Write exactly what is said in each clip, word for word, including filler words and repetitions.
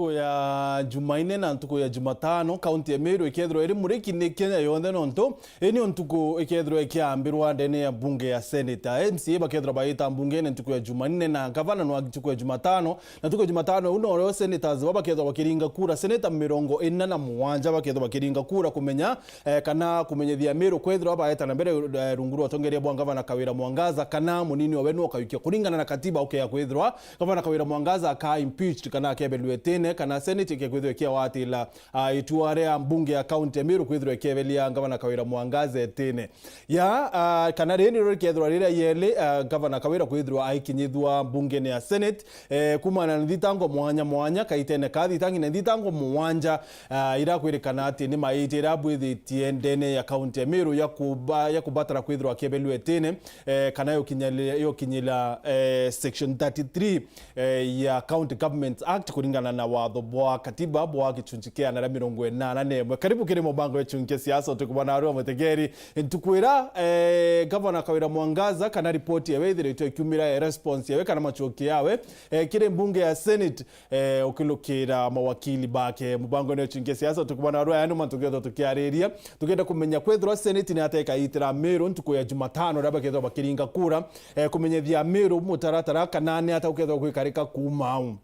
Ntuku ya Jumaine na ntuku ya Jumatano, kaunti ya Meru ikethirwa iri muriki ni Kenya yonthe, nontu ii nio ntuku ikethirwa ikiambirwa ndene ya mbunge ya Senate. A M C A bakethirwa baita mbungene ntuku ya Jumaine na gavana nwa ntuku ya Jumatano, na ntuku ya Jumatano iu norio senators baba bakethirwa bakiringa kura, senator mirongo ina na mugwanja bakethirwa bakiringa kura kumenya, eh, kana kumenyithia Meru kwethirwa baeta na mbere, eh, rungu rwa utongeria bwa gavana Kawira Mwangaza, kana munini owe nwe ukaikia kuringana na katiba ukea kwithirwa gavana Kawira Mwangaza akaa impeached kana akebelua itine, kana Senate ikekwithirwa ikiawatila, ah, itua ria mbunge ya kaunti ya Meru kwithirwa ikebelia gavana Kawira Mwangaza itine. Ya, ah, kana riri niro rikethirwa riria yeli, ah, gavana Kawira kwithirwa aikinyithua mbungene ya Senate, eh, kumana na thitango mwanya mwanya, kaitene ka thitangi na thitango mugwanja, ah, ira kwirikana ati ni maiti ira abwithitie ndene ya kaunti ya Meru ya kuba-, ya kubatara kwithirwa akebelua itine, eh, kana yokinyali-, yokinyila, eh, section thirty-three, eh, ya County Governments Act kuringana na watho bwa katiba bwa gichunchi kia ana ria mirongo inana na imwe. Karibu kiri mubango ya Chunki ya Siasa, utuku bwa narua mutegeri. Ntuku ira, eh, gavana Kawira Mwangaza kana ripoti yawe ithiritwe ikiumira, eh, response yawe kana machoki yawe, eh, kiri mbunge ya Senate, eh, ukilukira mawakili bake. Mubango ni Chunki ya Siasa, utuku bwa narua, yani mantu tukienda tukiariria, tukienda kumenya kwethirwa Senate ni atia ikaitira Meru ntuku ya Jumatano, ria bakethirwa bakiringa kura, eh, kumenyithia Meru mutaratara kana ni atia ukethirwa gwikarika kuuma au.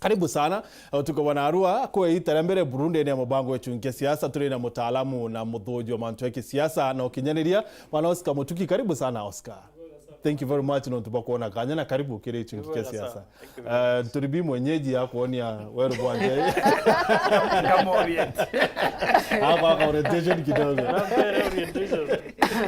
Karibu sana, eh, utuku bwa narua, kwa ita ria mbere Burundi ni ya mubango wa Chunki ya Siasa, turi na mutaalamu na muthuji wa mantu ya kisiasa na ukinyaniria, bwana Oscar Mutuki. Karibu sana, Oscar. Thank you very much nontu bwa kuona kanya na karibu kiri Chunki kia Siasa. Thank you very much. Eh, nturibi mwenyeji ya kuonia weru bwanje. Kama orient. Hapa, hapa orientation kidogo. Very orientation.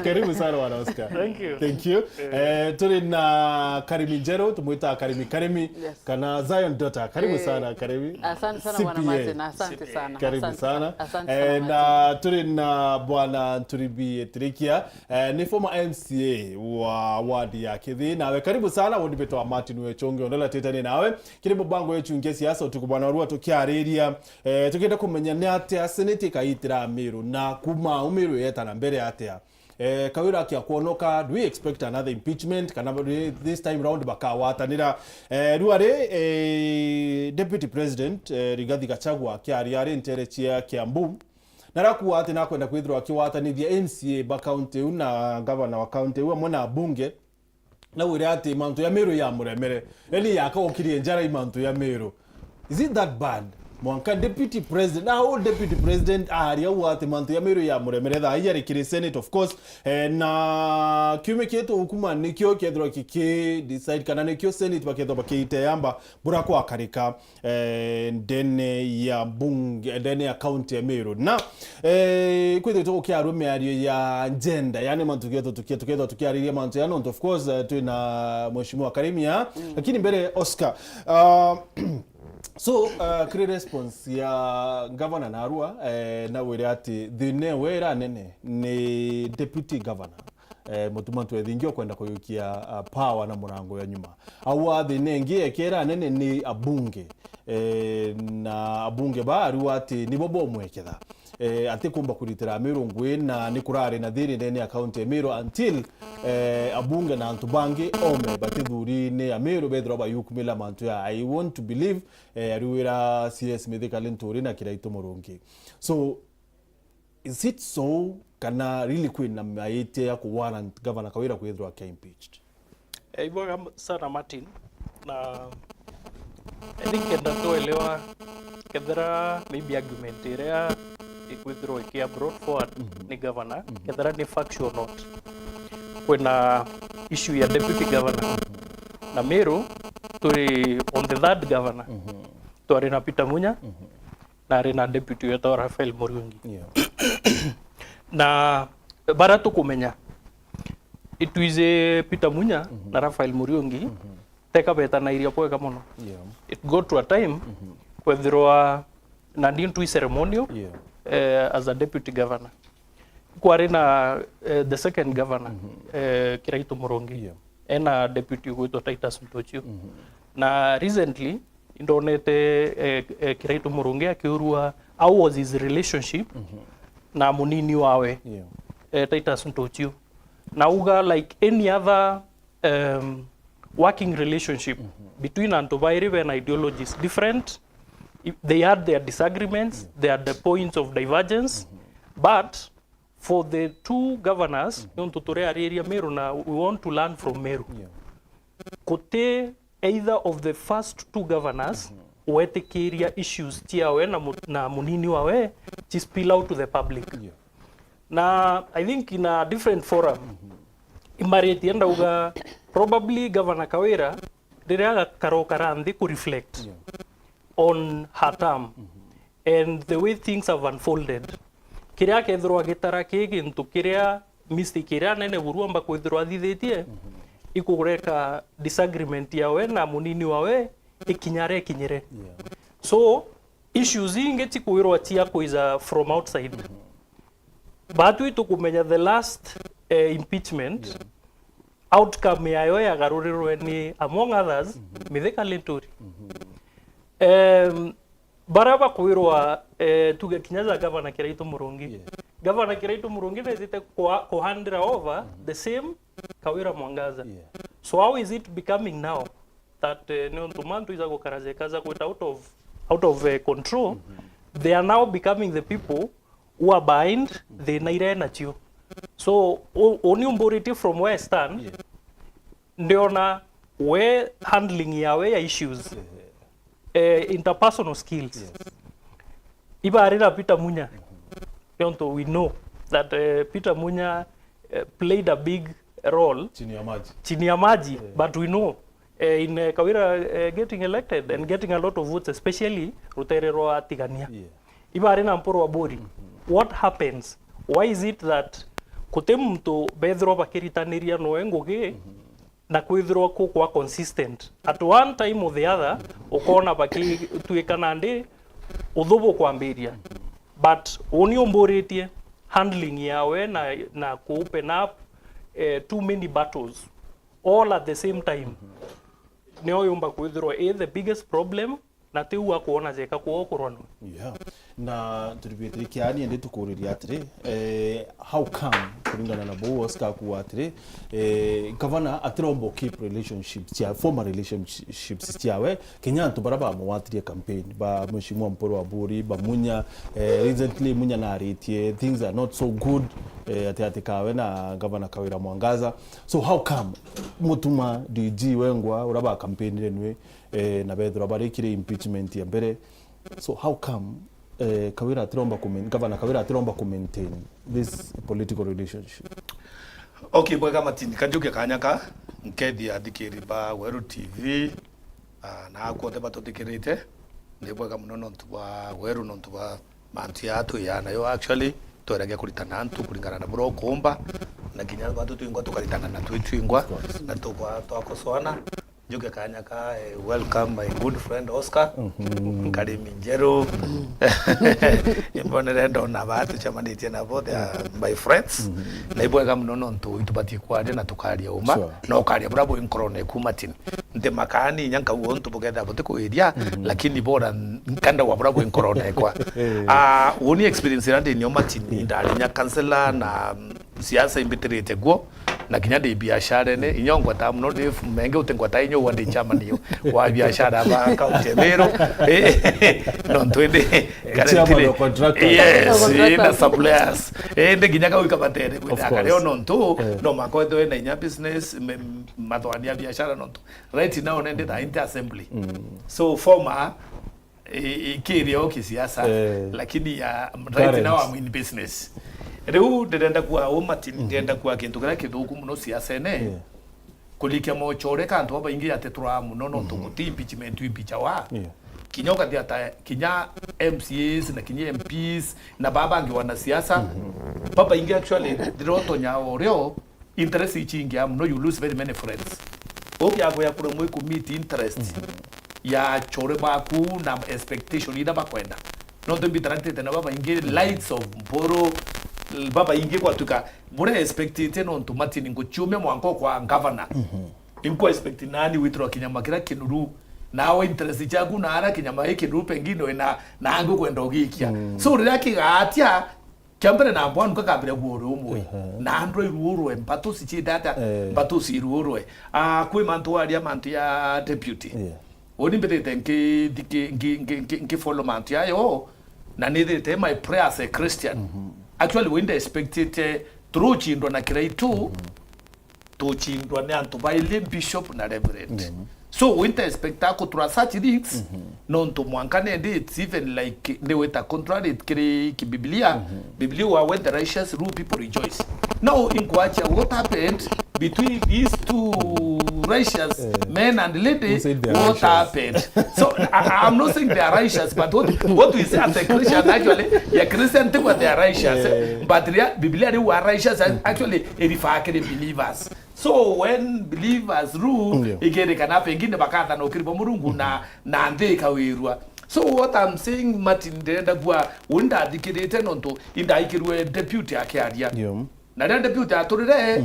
Karibu sana, bwana Oscar. Thank you. Thank you. Eh, turi na Karimi Njeru, tumwita Karimi Karimi, yes, kana Zion Daughter. Karibu, eh, sana, Karimi. Asante sana, bwana C P A. Martin. Asante sana. Karibu sana. Asante sana. Asante sana, eh, na Martin. Turi na bwana Nturibi Etirikia, eh, ni former M C A wa ward ya Kithii. Nawe karibu sana, wodi betu wa Martin Wechonge, ondola tetani nawe. Kiri mubango wa Chunki ya Siasa, utuku bwa narua tukiariria, eh, tukienda kumenya ni atia Senate ikaitira Meru, na kuuma au Meru yeta na mbere atia. Eh, Kawira akia kuonoka, do we expect another impeachment? Kana this time round bakawatanira? Eh, riu ari, eh, Deputy President, eh, Rigathi Gachagua akiaria ari ntere cia Kiambu, na arakuuga ati nakwenda kwithirwa akiwatanithia M C A ba county iu na governor wa county iu amwe na abunge, na wire ati mantu ya Meru ya muremere, yani yaka ukirie njara i mantu ya Meru. Is it that bad? Mwanka deputy president, na u deputy president aaria u ati mantu ya Meru ya muremere thaa ii ari kiri Senate, of course, eh, na kiumia kitu ukuma nikio kethirwa kiki decide kana nikio Senate bakethirwa bakiite yamba bura kwakarika, eh, ndene ya bunge, ndene ya county ya Meru. Na, eh, kwithirwa tukiarua miario ya gender, yani mantu getu tukia-, tukethirwa tukiariria mantu ya nontu, of course, eh, twina Mheshimiwa Karimia, mm, lakini mbere Oscar, uh, so, uh, kiri response ya governor narua, eh, na wire ati thina ewe ira nene ni deputy governor, eh, Mutuma Ntwethingia ukwenda kuyukia, uh, power na murango ya nyuma. Au thina ingi ekera nene ni abunge, eh, na abunge ba ariu ati nibo bomweketha, eh, atikumba kuritira Meru ngui, na ni kurari na thiri ndene ya county ya Meru until, eh, abunge na antu bangi ome batithurine ya Meru bethirwa bayukumila mantu ya. I want to believe, eh, ariu wira C S Mithika Linturi na Kiraitu Murungi. So, is it so, kana really kwina maitia ya ku warrant Governor Kawira kwithirwa akia impeached? Eh, ibwega m-, sana Martin, na I think kenda twelewa kethira maybe argument iria ikwithirwa ikia brought forward, mhm, ni governor, mhm, kethira ni factual or not. Kwina issue ya deputy governor, mhm, na Meru turi on the third governor. Mhm. Twari na Peter Munya, mhm, na ari na deputy wetagwa Raphael Muriungi. Yeah. Na bara tukumenya, itwiji Peter Munya, mhm, na Raphael Muriungi, mhm, teka betanairia bwega mono. Yeah. It got to a time, mhm, kwethirwa na ndi ntwi ceremonial, yeah, eh, as a deputy governor. Kwari na, eh, the second governor, mhm, eh, Kiraitu Murungi. Yeah. Ena deputy ugwitwa Titus Ntochiu. Mhm. Na recently, indonete, eh, eh, Kiraitu Murungi akiurua, how was his relationship, mhm, na munini wawe, yeah, eh, Titus Ntochiu. Na uga, like any other, um, working relationship, mhm, between antu bairi bena ideologies different, They had their disagreements, they had the points of divergence, but for the two governors, nontu tureariria Meru na we want to learn from Meru. Yeah. Guti either of the first two governors wetikiria issues ciawe na mu-, na munini wawe ci spill out to the public. Yeah. Na I think in a different forum, imaritie ndauga, probably Governor Kawira, riria agakarokara nthi ku reflect, yeah, on her term and the way things have unfolded, kiria akethirwa agitara ki gintu kiria mistake iria nene buru amba kwithirwa athithitie, ikureka disagreement yawe na munini wawe ikinya aria ikinyire. Yeah. So, issues ingi cikwirwa cia kwiza from outside. Batwi tukumenya the last, eh, impeachment, yeah, outcome yayo yagarurirwe ni, among others, Mithika Linturi. Em, bara bakwirwa, eh, tuge kinya ja Gavana Kiraitu Murungi. Yeah. Gavana Kiraitu Murungi nethite ku, ku hand over the same Kawira Mwangaza. Yeah. So how is it becoming now that, eh, niuntu mantu ija gukara jeka ja kwita out of, out of, eh, control, they are now becoming the people who are behind thina iria enacio. So, u-, uni umburitie from where I stand, yeah, ndiona we handling yawe ya issues, eh, interpersonal skills. Yes. Ibarira Peter Munya. Nontu we know that, eh, Peter Munya, eh, played a big role chini ya maji. Chini ya maji, yeah, but we know, eh, in, eh, Kawira, eh, getting elected and getting a lot of votes, especially rutere rwa Tigania. Yeah. Ibari na Mpuru Aburi. What happens? Why is it that guti muntu bethirwa bakiritaniria noe ngugi, na kwithirwa ku kwa consistent? At one time or the other, ukona bakituika nandi uthubu kwambiria. But uni umburitie handling yawe na, na ku open up, eh, too many battles all at the same time, nio yumba kwithirwa i the biggest problem, na tiu akwona jeka kwoo kurwanwe. Yeah. Na turibite ikiani, indi tukuriria atiri, eh, how come, kuringana na buu Oscar akuuga atiri, eh, gavana atiromba keep relationships cia, former relationships ciawe, kinya antu bara bamugwatirie campaign, ba Mheshimiwa Mpuru Aburi, ba Munya, eh, recently Munya naritie, things are not so good, eh, ati, ati kawe na gavana Kawira Mwangaza. So how come mutuma D G wengwa, ura ba campaignire nwe, eh, na bethirwa barikire impeachment ya mbere. So how come, eh, Kawira atiromba ku main-, Gavana Kawira atiromba ku maintain this political relationship? Okay, bwega Martin, kanjuke kanya ka, nkethia athikiri ba Weru T V, ah, na akwothe batuthikirite, ni bwega muno nontu bwa Weru, nontu bwa mantu ya twi ya nayo actually, tweragia kuritana antu kuringana na buria ukumba, na kinya batu twingwa tukaritana na twi twingwa, na tukwa twakosoana. Njuke kanya ka, eh, welcome my good friend Oscar. Nkarimi njeru. Imbonere ndona batu chamanitie nabo, they are my friends. Na ibwega muno nontu itubatie kwaria na tukaria uma. Sure. Na ukaria buria bwi nkorone ku Martin. Nti makani inya nkauga untu bukethira butikwiria, lakini bora nkandauga buria bwi nkorone kwa. Ah, uni experience iria ndi nio Martin, ndari nya councillor na siasa imbitirite guo, na kinya ndi biasharene, inya ngwata muno ndi menge uti ngwata inya ugwa ndi chairman wa biashara ba county ya Meru. Eh, no ntwende currently, chairman wa contractors. Yes, na suppliers. Eh, ndi kinya kau ikabatere kwenda akareo nontu, no makwetwe na inya business, me-, mathwani ya biashara nontu. Right now, nende na inter assembly. So, former i-, ikiria o kisiasa, eh, lakini ya, right now I'm in business. Riu ndirenda kuga u Martin, ndirenda kuga kintu kiria kithuku muno siasene. Yeah. Kulikia mochore ka antu babaingi ati turaa muno nontu guti impeachment impeachawa. Yeah. Kinya ukathi ata kinya M C As na kinya M Ps na baba bangi wanasiasa, babaingi actually ndirotonya urio interest ichingia muno, you lose very many friends. Ukiakwia kuremwa iku meet interest ya chore baku na expectation ira bakwenda. Nontu mbitarantite na babaingi, likes of Mpuru, babaingi kwatuka, bure expectite nontu Martin nguchiumia mwanka kwa governor. Inko expect nani withdraw kinyama kira kinuru, nawe interest chaku na ara kinyama giki kinuru pengine wina na angu kwenda ugikia. So riria kigatia, kia mbere na mbwanu kakambire guo uri umwe. Na andru iruurwe, mbatu cichite ata, mbatu ciruurwe. Ah, kwi mantu waria mantu ya deputy. Yeah. Uni mbithite nki-, nki-, nki-, nki-, nki-, nkifollow mantu yayo, na nithite my prayer as a Christian. Actually, we nda expectite turuchindwa na Kiraitu, tuchindwa ni antu baili, bishop na reverend. So, we nta expecta kutura such things, nontu mwanka nendi, it's even like, ni wita contrary kiri ki Biblia. Biblia wa, "When the righteous rule, people rejoice." Now, inkwachia, what happened between these two righteous men and lady? Who said they are righteous? What happened? So, I, I'm not saying they are righteous, but what, what we say as a Christian, actually, ya Christian, they were, they are righteous, eh? But ria-, Biblia riu wa righteous, actually, irifaa kiri believers. So when believers rule, ndio, igerikana pengine bakathana ukiri bwa Murungu na, na nthi ikawirua. So what I'm saying, Martin, ndirenda kuwa, uni ndathikirite nontu indaikirwe deputy akiaria. Ndio. Na riria deputy aturire,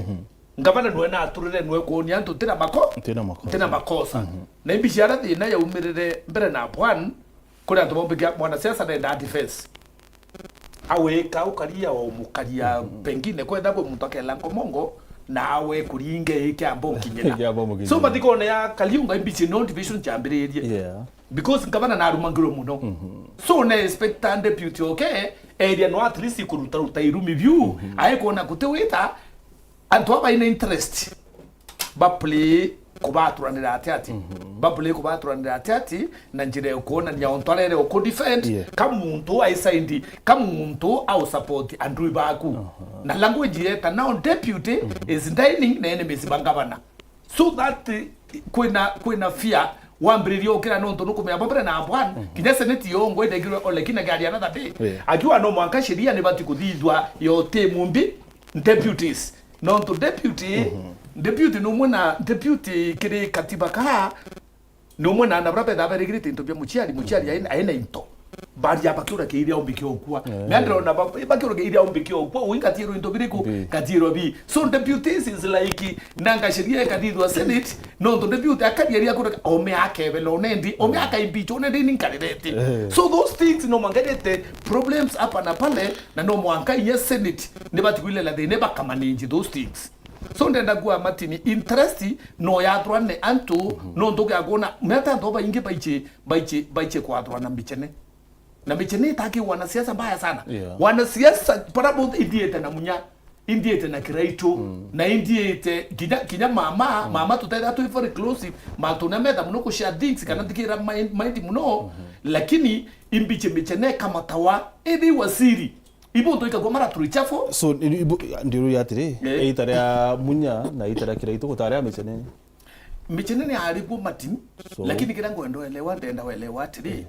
ngavana nwe na aturire, nwe kuonia antu tina mako-, tina makosa. Tina makosa. Na imbici ara thina yaumirire mbere na Bwan, kuri antu baumbikia mwanasiasa nenda defense. Awika ukaria o mukaria, pengine kwetha kwi muntu akela nkomongo, nawe kuringe ikiambo nkinyira. Ikiambo nkinyira. So, mathikone ya Kariunga imbici no division ciambiririe. Yeah. Because ngavana narumangirwe muno. So, na expecta deputy oke, area no at least kuruta ruta irumi biu, aikuona kuti wita, antu aba ina interest. Baplay kubaturanira ati ati. Baplay kubaturanira ati ati, na njira ya kuonania ontu arere uku defend, yeah, ka muntu aisaidi, ka muntu au support andui baku. Na language yeta now deputy is dining na enemies ba ngavana. So that, eh, kwina, kwina fear wambiririe ukira nontu nukumenya bo mbere na Bwan, kinya senate yongo indegirwe ole kina gari another day. Yeah. Akiwa no mwanka sheria ni bati kuthithwa yote mumbi, deputies. Nontu deputy, deputy ni umwe na, deputy kiri katiba kaa, ni umwe na, na baria bethaa berigirite into bia muciari, muciari aina, aina into. Baria bakiura kiiria umbi kiokua. Eh. Na ndirona ba-, bakiura kiiria umbi kiokua, ui ngatiirwa into biriku? Bi. Ngatiirwa bi. So deputies is like, nanga sheria ikathithwa Senate, nontu deputy akariaria kura, ome akebela unendi, ome akaimpeach unendi ni nkarirete. Eh. So those things no mangerete problems hapa na pale, na no mwanka inya Senate ni bati kwilela thina bakamanage those things. So ndenda kuga Martin, interest no yaturane antu, nontu ugiakuona meta antu baingi baiche, baiche, baiche kwaturana mbichene. Na mbichene itaki wanasiasa mbaya sana. Yeah. Wanasiasa, para both ithiite na Munya, ithiite na Kiraitu, na ithiite kinya, kinya mama, mama tutethira twi very close, mantu na metha muno kushare things, kana nthikira mind, mind muno, lakini imbiche mbichene kamatawa, ithi wasiri. Ibo ntu ikagwa mara turi chafu. So, i-, ibo, ndiruria atiri, eh, ita ria Munya na ita ria Kiraitu gutari a micene? Micene ni ari bo Martin, so, lakini kira ngwenda elewa, ndenda welewa atiri, eh,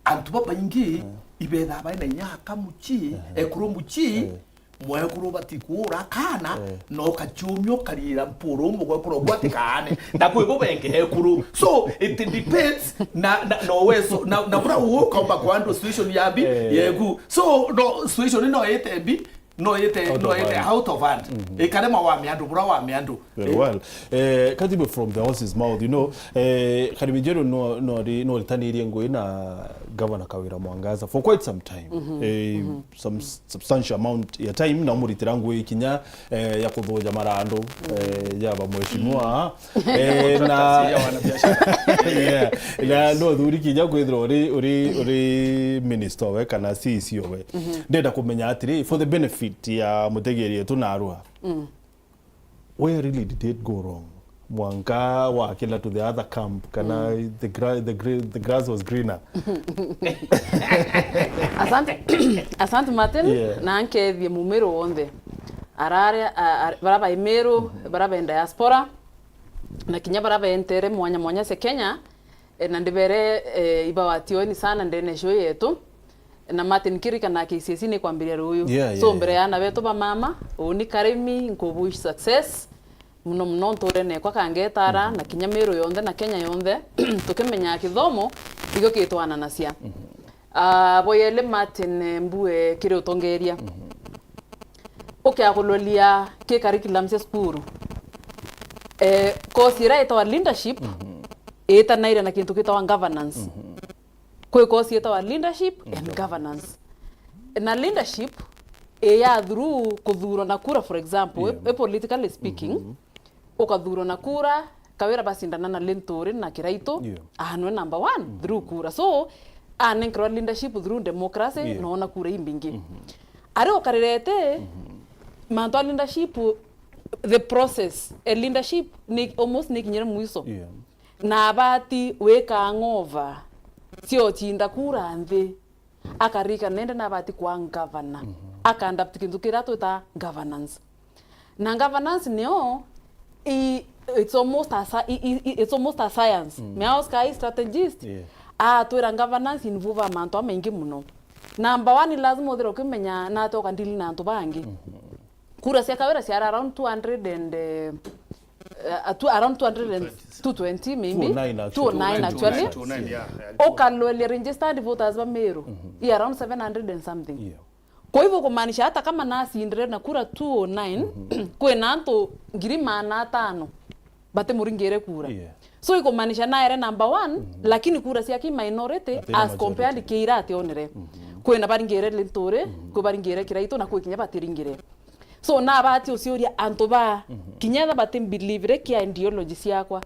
antu babaingi, eh, ibetha baina inya akamuchi, eh, ekuru muchi, eh, mwekuru bati kuura kana, eh, no kachiumio karira mpuru umwe gwekuru gwati kaane. Na kwi bo bengi ekuru. So, it depends na, na, no weso, na, na bura ukaumba kwa andu situation ya bi, eh, yeku. So, no, situation ino ite bi, no ite, out of hand, no ite out of hand. Ikarema wame andu, bura wame andu. Very well. Eh, Katiba, from the horse's mouth, you know, eh, Kariminjeru no, no ri-, no ritanirie ngui na Governor Kawira Mwangaza for quite some time. Eh, some s-, substantial amount ya time, na umuritira ngui kinya, eh, ya kuthuja marandu, eh, ya ba mheshimiwa. Eh, na, yeah, na no thuri kinya kwithirwa uri, uri, uri minister we kana C E C we. Ndenda kumenya atiri, for the benefit ya mutegeri yetu narua, where really did it go wrong? Mwanka wakila to the other camp, kana the gra-, the gra-, the grass was greener. Asante, asante Martin, yeah, na nkethie mumiru wonthe. Arare, a-, a-, bara bai Meru, bara bai diaspora, na kinya bara bentere mwanya mwanya cia Kenya, eh, na ndibere, eh, ibawationi sana ndene show yetu. Na Martin, kirikana K C S E ni kwambiria ruyu. Yeah, yeah, so, mbere ya ana betu ba mama, uni Karimi, nkubuwish success. Muno muno nturene ekwa kangetara, na kinya Meru yonthe na Kenya yonthe, tukimenya kithomo, ikio kitwananacia. Ah, boyele Martin, eh, mbue kiri utongeria. Ukiaguloria ki curriculum cia cukuru. Eh, course ira itawa leadership, itanaire na kintu gitawa governance. Kwi course yetawa leadership and governance. Na leadership i ya through kuthurwa na kura, for example, yeah, i, i politically speaking, ukathurwa na kura, Kawira bacindana na Linturi na Kiraitu, yeah, anwe number one, mm, through kura. So, anenkerwa leadership through democracy, yeah, noona kura imbingi. Mm-hmm. Ari ukarirete, mm-hmm, mantu a leadership, the process, a leadership ni almost ni kinyire mwiso. Yeah. Na abati wika ng'ova ciocinda kura nthi. Akarika nende nabati kwa ngavana. Mhm. Aka adapt kintu kiria twita governance. Na governance nio i, it's almost a sci-, i, i, i, it's almost a science. Mm. Me ask a strategist. Yeah. Atwira governance involve mantu amaingi muno. Number one, lazima uthire ukimenya nate ukandili na antu bangi. Mhm. Kura cia Kawira ciara around two hundred and, eh, uh, two, around two hundred and two twenty maybe. Two oh nine actually. Two oh nine actually. Two oh nine, yeah, yeah. Ukalwelia registered voters ba Meru, mhm, i around seven hundred and something. Yeah. Kwa hivyo kumaanisha hata kama nasindire na kura two oh nine, mhm, kwina antu ngiri maana atano batimuringire kura. Yeah. So ikumaanisha naere number one, mhm, lakini kura cia ki minority as compared ki iria ationire. Mhm. Kwina baringire Linturi, mhm, kwi baringire Kiraitu na kwi kinya batiringire. So, nabati uciuria antu ba, mhm, kinya etha bati believe ri kia ideology ciakwa,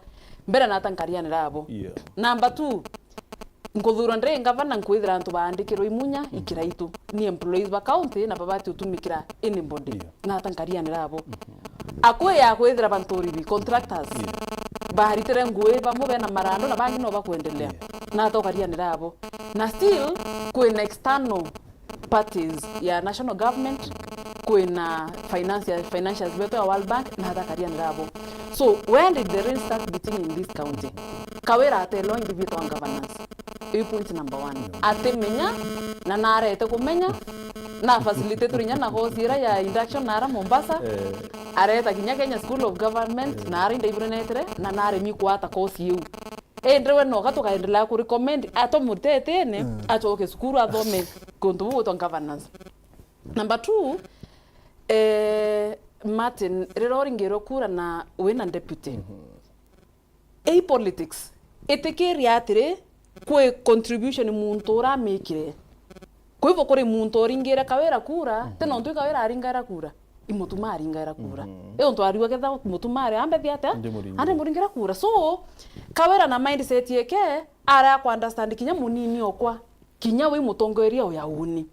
mbere nata nkarianira abo. Yeah. Number two, nkuthurwa ndi ngavana, nkwithira antu baandikirwe imunya, mhm, i Kiraitu. Ni employees ba county na babati utumikira anybody. Yeah. Nata nkarianira abo. Mhm. Akwi ya kwithira bantu ribi, contractors. Yeah. Baritire ngui, bamwe bena marando na bangi no bakwendelea. Yeah. Nata ukarianira abo. Na still, kwina external parties ya national government, kwina financial, financials betu ya World Bank, na athakaria nirabo. So, when did the rain start beating in this county? Kawira atelwa ingi bitwa governance. Iyo point number one. Atimenya, na narete kumenya, na facilitate rinya na course ira ya induction na ara Mombasa, eh, areta kinya Kenya School of Government, eh, na ara indaiburanetire, na naremi kwata course iu. Indi we noka tukaendelea ku recommend, atomutetene, mm, acoke cukuru athome kuntu buu gwitwa governance. Number two, eh, Martin, riria uringirwe kura na wina deputy, mhm, i politics itikiria atiri kwi contribution muntu uramikire. Kwa hivyo kuri muntu uringire Kawira kura, mhm, ti nontu i Kawira aringaira kura, i Mutuma aringaira kura. Mhm. I untu ariuga ketha Mutuma ari ambethia atia? Ndimuringire. Andimuringire kura. So, Kawira na mindset yeke, ara ku understand kinya munini okwa, kinya wi mutongoria uya uni.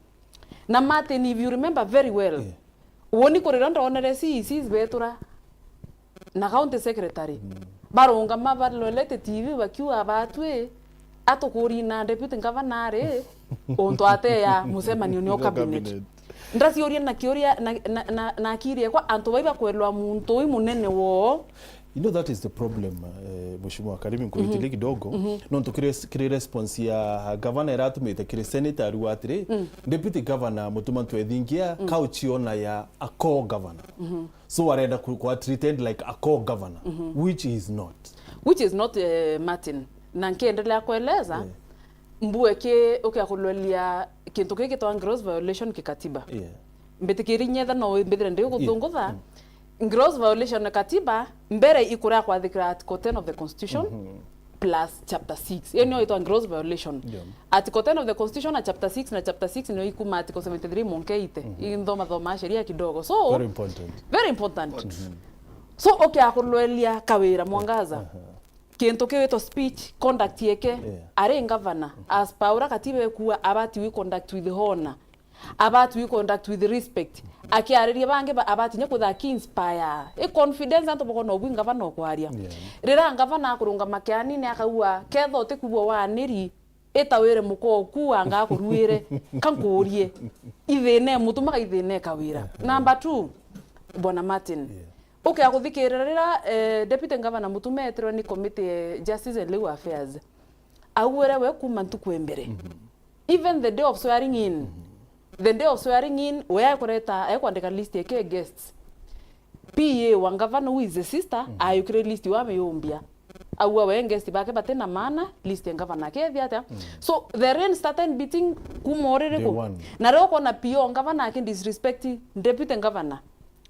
Na Martin, if you remember very well, yeah, uni kurira ndonere C E Cs betura na county secretary, mm, barungama balolete T V bakiuga, "Batwi, atukuri na deputy governor ari untu ateya mucemanio ni o cabinet." Cabinet. Ndaciuria na kiuria na, na, na, na akiri ekwa, antu bai bakwelwa muntu ui munene woo. You know, that is the problem, eh, Mheshimiwa Karimi, nkuritirie, mhm, kidogo. Mhm. Nontu kiri, kiri response ya governor iratumite kiri senator ariuga atiri, mm, deputy governor Mutuma Ntwethingia, mm, kauchiona ya a core governor. Mhm. So arenda ku, ku treated like a core governor, mhm, which he is not. Which is not, eh, Martin. Na nkiendelea kueleza, yeah, mbue ki ukia kulwelia kintu kii gitwa gross violation ki katiba. Yeah. Mbitikiri nyetha no mbithire ndi, yeah, guthungutha. Mm. Gross violation na katiba, mbere ikuria kwathikira article ten of the constitution, mhm, plus chapter six. Iyo niyo itwa gross violation. Yeah. Article ten of the constitution na chapter six na chapter six niyo ikuma article seventy-three monke ite. Mhm. Inthoma thoma sheria kidogo. So, very important. Very important. Mhm. So, okay, akulwelia Kawira Mwangaza. Aha. Kintu kiwitwa speech conduct yeke, yeah, ari governor, as per uria katiba ikua, abati we conduct with honor, abati we conduct with respect. Akiariria bangi ba-, abati nya kwitha aki inspire. I confidence antu bakona ubwi governor ukwaria. Yeah. Riria governor akurungama kianini akaua, ketha utikwigua waniri, ita wire muka uku anga akuruire, ka nkurie. Ithine Mutuma ka ithine Kawira. Number two, Bwana Martin. Yeah. Ukia kuthikirira riria, eh, Deputy Governor Mutuma etirwe ni committee ya Justice and Legal Affairs. Augwire we kuma ntuku ya mbere. Mhm. Even the day of swearing in. Mhm. The day of swearing in, we akureta, akwandika list yake guests. P A wa governor, who is the sister, mhm, ayukire list wa meyumbia. Aua we guest bake bati na maana, list ya governor akethia atia? Mm. So, the rain started beating kuma uririku. Day one. Na riu ukona P O governor aki disrespect deputy governor.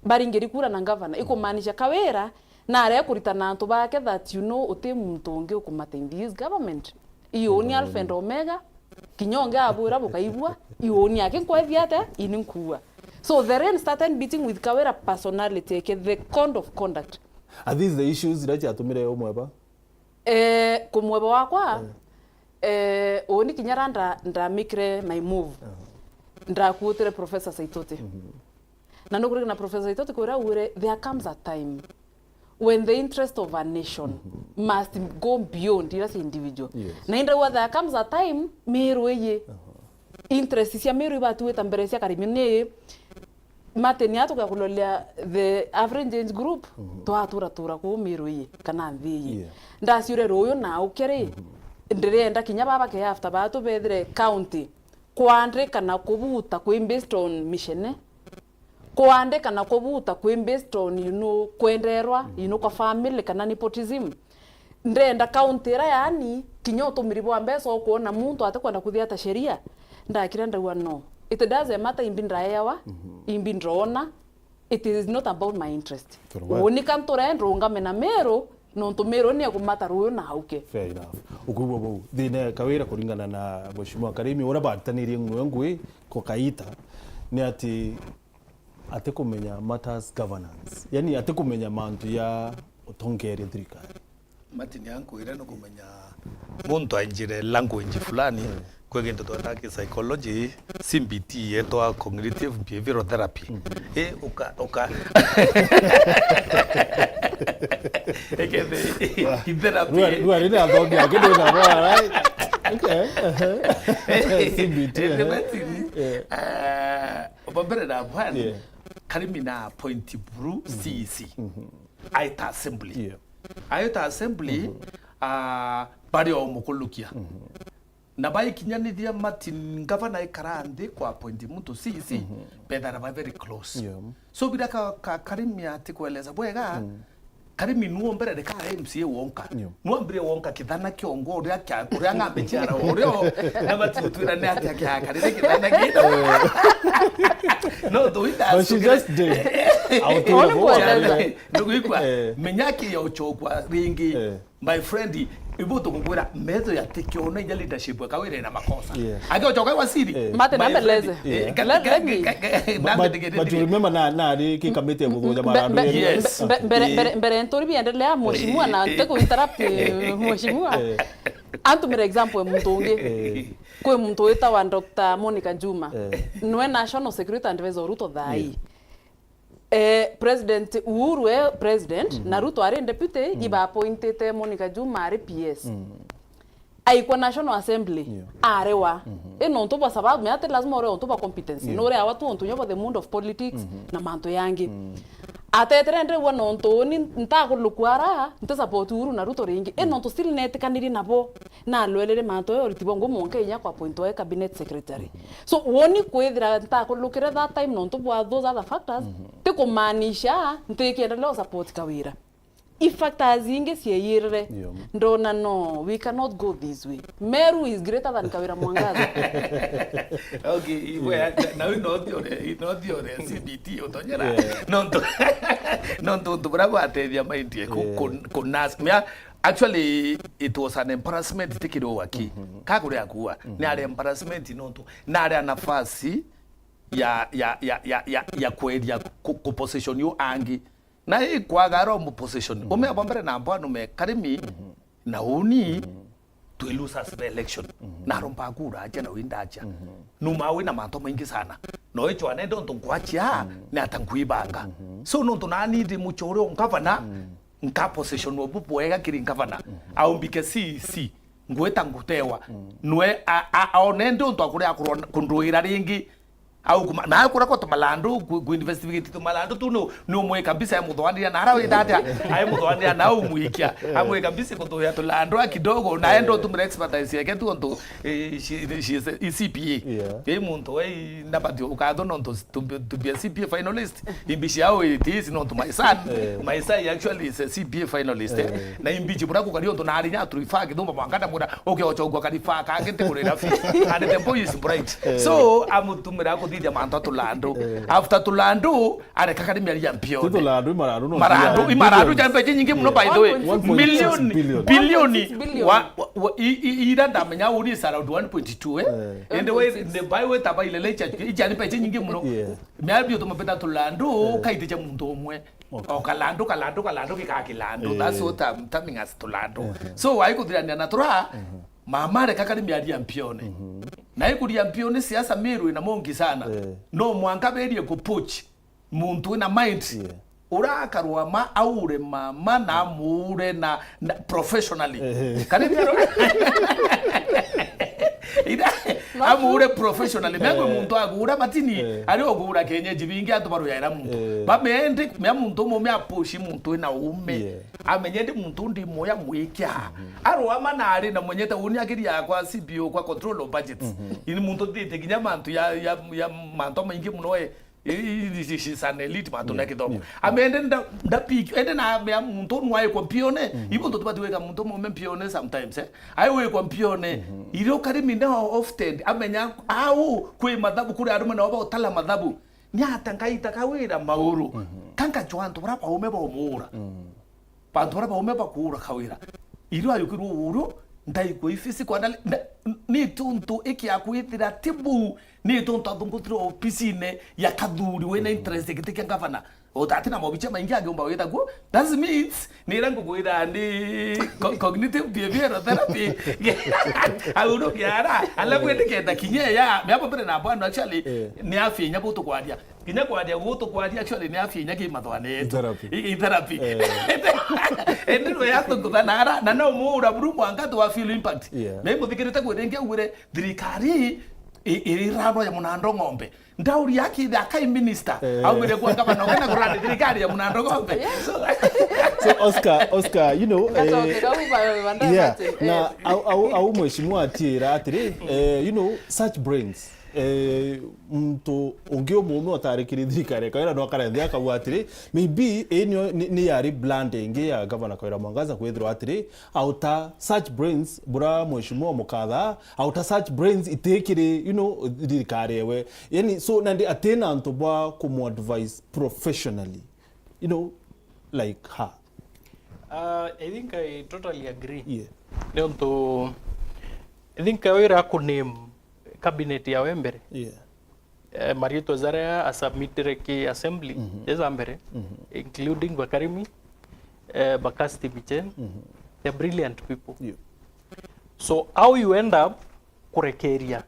Baringiri kura na governor. Ikumaanisha Kawira na arekurita na antu bake that, you know, uti muntu ungi ukumata in this government. Iuni Alpha and Omega, kinya ungi abwira bukaigua, iuni aki nkwethia atia, ini nkuua. So the rain started beating with Kawira personality, eke the code of conduct. Are these the issues iria ciatumire umweba? Eh, kumweba wakwa, eh, uni kinya ra nda, nda make my move. Ndakuutire Professor Saitoti. Na nukurikana Professor Saitoti kwira augire, "There comes a time when the interest of a nation must go beyond ira cia individual." Na indaua there comes a time, Meru iyi, interest cia Meru ibatuita mbere cia Karimi ni Martin, atuga kuloria the average age group, twatura tura kuu Meru iyi, kana nthi iyi. Ndaciure ruyu na uke ri, ndirienda kinya baba ke after batu bethire county, kwandika na kubuta kwi based on mishene, kwandika na kubuta kwi based on, you know, kwenderwa, you know, kwa family kana nepotism. Ndenda county ira, yaani, kinya utumiri bwa mbeca ukwona muntu atikwenda kuthiata sheria, ndakira ndauga no. It doesn't matter imbi ndaeawa, imbi ndrona, it is not about my interest. Unika nture ndrungame na Meru, nontu Meru ni ekumata ruyu na auke. Fair enough. Ukwigua bau. Thina ya Kawira kuringana na Mheshimiwa Karimi, uria baritanirie ng'we ngui kwa kaita, ni ati atikumenya matters governance. Yani atikumenya mantu ya utongeria thirikari. Martin ankwire ni kumenya muntu ainjire language fulani, kwi gintu twetaga ki psychology, C B T yetwa cognitive behavioral therapy. I, uka, uka. Ekethe, i therapy. Rua, rua, rina athomi angi ndina rwa, right? Okay. C B T, eh, eh. Martin, eh, Bambere na bwana, Karimi na appoint buru C E C. Aita assembly. Yeah. Aita assembly, ah, bari o mukulukia. Na baikinyanithia Martin, ngavana aikara nthi kwa appoint muntu C E C, bethara ba very close. Yeah. So, bira ka, ka Karimi ati kueleza bwega, Karimi nuo mbere reka M C A wonka. Nio. Nuo mbere wonka kithana kiongo uria kia, uria ng'ambe ciara uria o, na bati gutwira ni atia kiakarire kithana kiu. No, the way that. But she just did. I'll tell you what. Nduguikwa. Eh. Menya ki ya uchokwa ringi. Eh. My friend, ibu tukukwira metho ya tikiona inya leadership ya Kawira ina makosa. Yes. Ake uchoka kwa siri. Eh. Martin, my friend, ameleze. Eh, ka-, Let, ka-, let me. Ka-, ka-, ka-, But, but, but you remember na, na ari ki kamiti ya guthuja marandu. Yes. Mbe-, mbe-, mbere, mbere, mbere nturi biendelea, mheshimiwa, na nte ku interrupt, eh, mheshimiwa. Eh. Antumire example ya muntu ungi. Eh. Kwi muntu witawa Doctor Monica Juma. Eh. Nwe National Security Advisor Ruto thaa ii. Eh, President Uhuru e president, na Ruto ari deputy, iba appointite Monica Juma ari P S. Aikwa National Assembly, arewa. I nontu bwa sababu, me ati lazima ore ontu bwa competence. Nureawa tu ontu nyobo the mood of politics na mantu yangi. Atetere ndegwa nontu uni ntakulukwa ara, nti support Uhuru na Ruto ringi. I nontu still netikanirie nabo. Nalwelere mantu ya uriti bwa ngumo nke inya kwa appointwa e cabinet secretary. So, woni kwithira ntakulukire that time nontu bwa those other factors, ti kumaanisha ntikiendelea u support Kawira. I factors ingi cieyirire. Ndona no, we cannot go this way. Meru is greater than Kawira Mwangaza. Okay, iwe, na, na, no thiore, no thiore C B T utonyera. Yeah. Nontu, nontu untu buria bwatethia mainti ku, ku, ku nas-, mea, Actually, it was an embarrassment, tikiri uwaki. Ka kuria kuwa, ni ari embarrassment nontu, na ari nafasi ya, ya, ya, ya, ya, ya kweria ku, ku position yu angi. Na i kwaga ro mu position. Ume abo mbere na abo anume Karimi, na uni, twi losers the election. Na aromba kura acha na winda acha. Numa wina mantu maingi sana. No ichwa nende untu nkwachia, ni ata nkwibanga. So nontu nani ndi muchore o ngavana, nka position obu bwega kiri ngavana. Au mbike C E C, ngwita ngutewa. Nwe, a, a, a, one ndi untu akuri akurwa kunduira ringi. Au kuma, na akura kwa tumalandu, ku, ku investigate tumalandu tu, no, no mwika mbisa ya muthwandiria na ara wita atia, ai muthwandiria na umwikia. Amwika mbisa kuthuya tulandu a kidogo, na endo tumire expertise yake tu untu, eh, she, she is a C P A. Yeah. Kei muntu we, na bati ukatho nontu to be, to be a C P A finalist. Imbici yao it is not my son. Eh. My son actually is a C P A finalist, eh. Eh. Na imbici bura kukari untu nari nya turifa kithumba mwanga na mura, uke ochogwa karifa kangi nti kurira fi. And the boy is bright. Eh. So, amutumira kuthi Ithia mantu a tulandu. Eh. After tulandu, areka kari miaria mpione. Ti tulandu, i marandu no. Marandu, i marandu ja mbeca nyingi muno, by the way. One point six billion. Million, billion. One point six billion. Wa, wa, wa, i, i, ira ndamenya uni is around one point two, eh? Eh. Ende we, one point six. The by way, taba ile lecha, ija ni mbeca nyingi muno. Yeah. Miario tumapeta tulandu, eh, kaiti ja muntu umwe. Okay. O kalandu, kalandu, kalandu, gika kilandu. Eh. That's what I'm terming as tulandu. Eh. So, waikuthirania na tura, mhm, mama areka kari miaria mpione. Mhm. Na ikuria mpione siasa Meru ina mongi sana. Eh. No mwanka berie ku poach muntu wina mind. Yeah. Urakarwa ma aure mama na amuure na, na professionally. Eh. Kari miario ira, amuure professionally. Mengwe, eh, muntu agura matini, eh, ari ogura kienyeji bingi antu baruyaira muntu. Eh. Bamende, mea muntu mume aposhi muntu wina uume. Yeah. Amenye ndi muntu ndi moya mwikia. Mhm. Arwama na ari na mwenyete uni akiri yakwa C B O kwa control of budgets. Mhm. Ini muntu thite kinya mantu ya, ya, ya mantu maingi muno e, i, i, i, she's an elite mantu na kithomo. Yeah. Amende nda, nda pick, ende na mea muntu nu ae kwa mpione. Mhm. Ibo muntu tubati weka muntu mume mpione sometimes, eh. Ai wekwa mpione. Mhm. Irio karimi now often amenya au kwi mathabu kuri arume nao ba utala mathabu. Ni ata ngaita kawira mauru. Mhm. Kanga chwa antu bara baume baumura. Mhm. Bantu bara baume bakuura kawira. Irio ayukirwo uru, ndaigua ifisi kwanda li-, ne-, ni tuntu ikia kwithira ti buu, ni tuntu athungutire ofisine ya kathuri wina interest giti kia ngavana. Utati na maobicha maingi angiumba wita kuo. That means, ni ira ngukwira ni co-, cognitive behavioral therapy. Auru kiara, ala kwendekenda kinya ya, miapo mbere na bwana actually, eh, ni afia inya butukwaria. Kinya kwaria gutu kwaria actually ni afia inya ki mathwane yetu. Itherapy. I, itherapy. Eh. Ende no yatunguthana ara, na no muura buru mwanka twa feel impact. Yeah. Me muthikirite kwiringia ugwire thirikari i, i, irano ya munando ng'ombe. Ndauri aki the akai minister. Eh. Aumire kwa gavana wena kurani thirikari ya munando ng'ombe. Yes. So, so Oscar, Oscar, you know, eh, Gacokera u ba, ba, yeah, na eh, au, au, au mheshimiwa atiira atiri, eh, you know, such brains. Eh, muntu ungi umume utarikiri thirikari ya Kawira no akarenthi akauga atiri, maybe, eh, ni, ni, ni yari blunder ingi ya Gavana Kawira Mwangaza kwithirwa atiri, auta such brains, bura mheshimiwa mukatha, auta such brains itikiri, you know, thirikari ewe. Yani, so, nandi atina antu bwa kumu advise professionally, you know, like her. Uh, I think I totally agree. Yeah. Nontu, I think Kawira aku name cabinet yawe mbere. Yeah. Eh, marietwa jaria asubmitire ki assembly, mhm, ja mbere, mhm, including Bakarimi, eh, Bakasti Bichen, mhm, they're brilliant people. Yeah. So how you end up kurekeria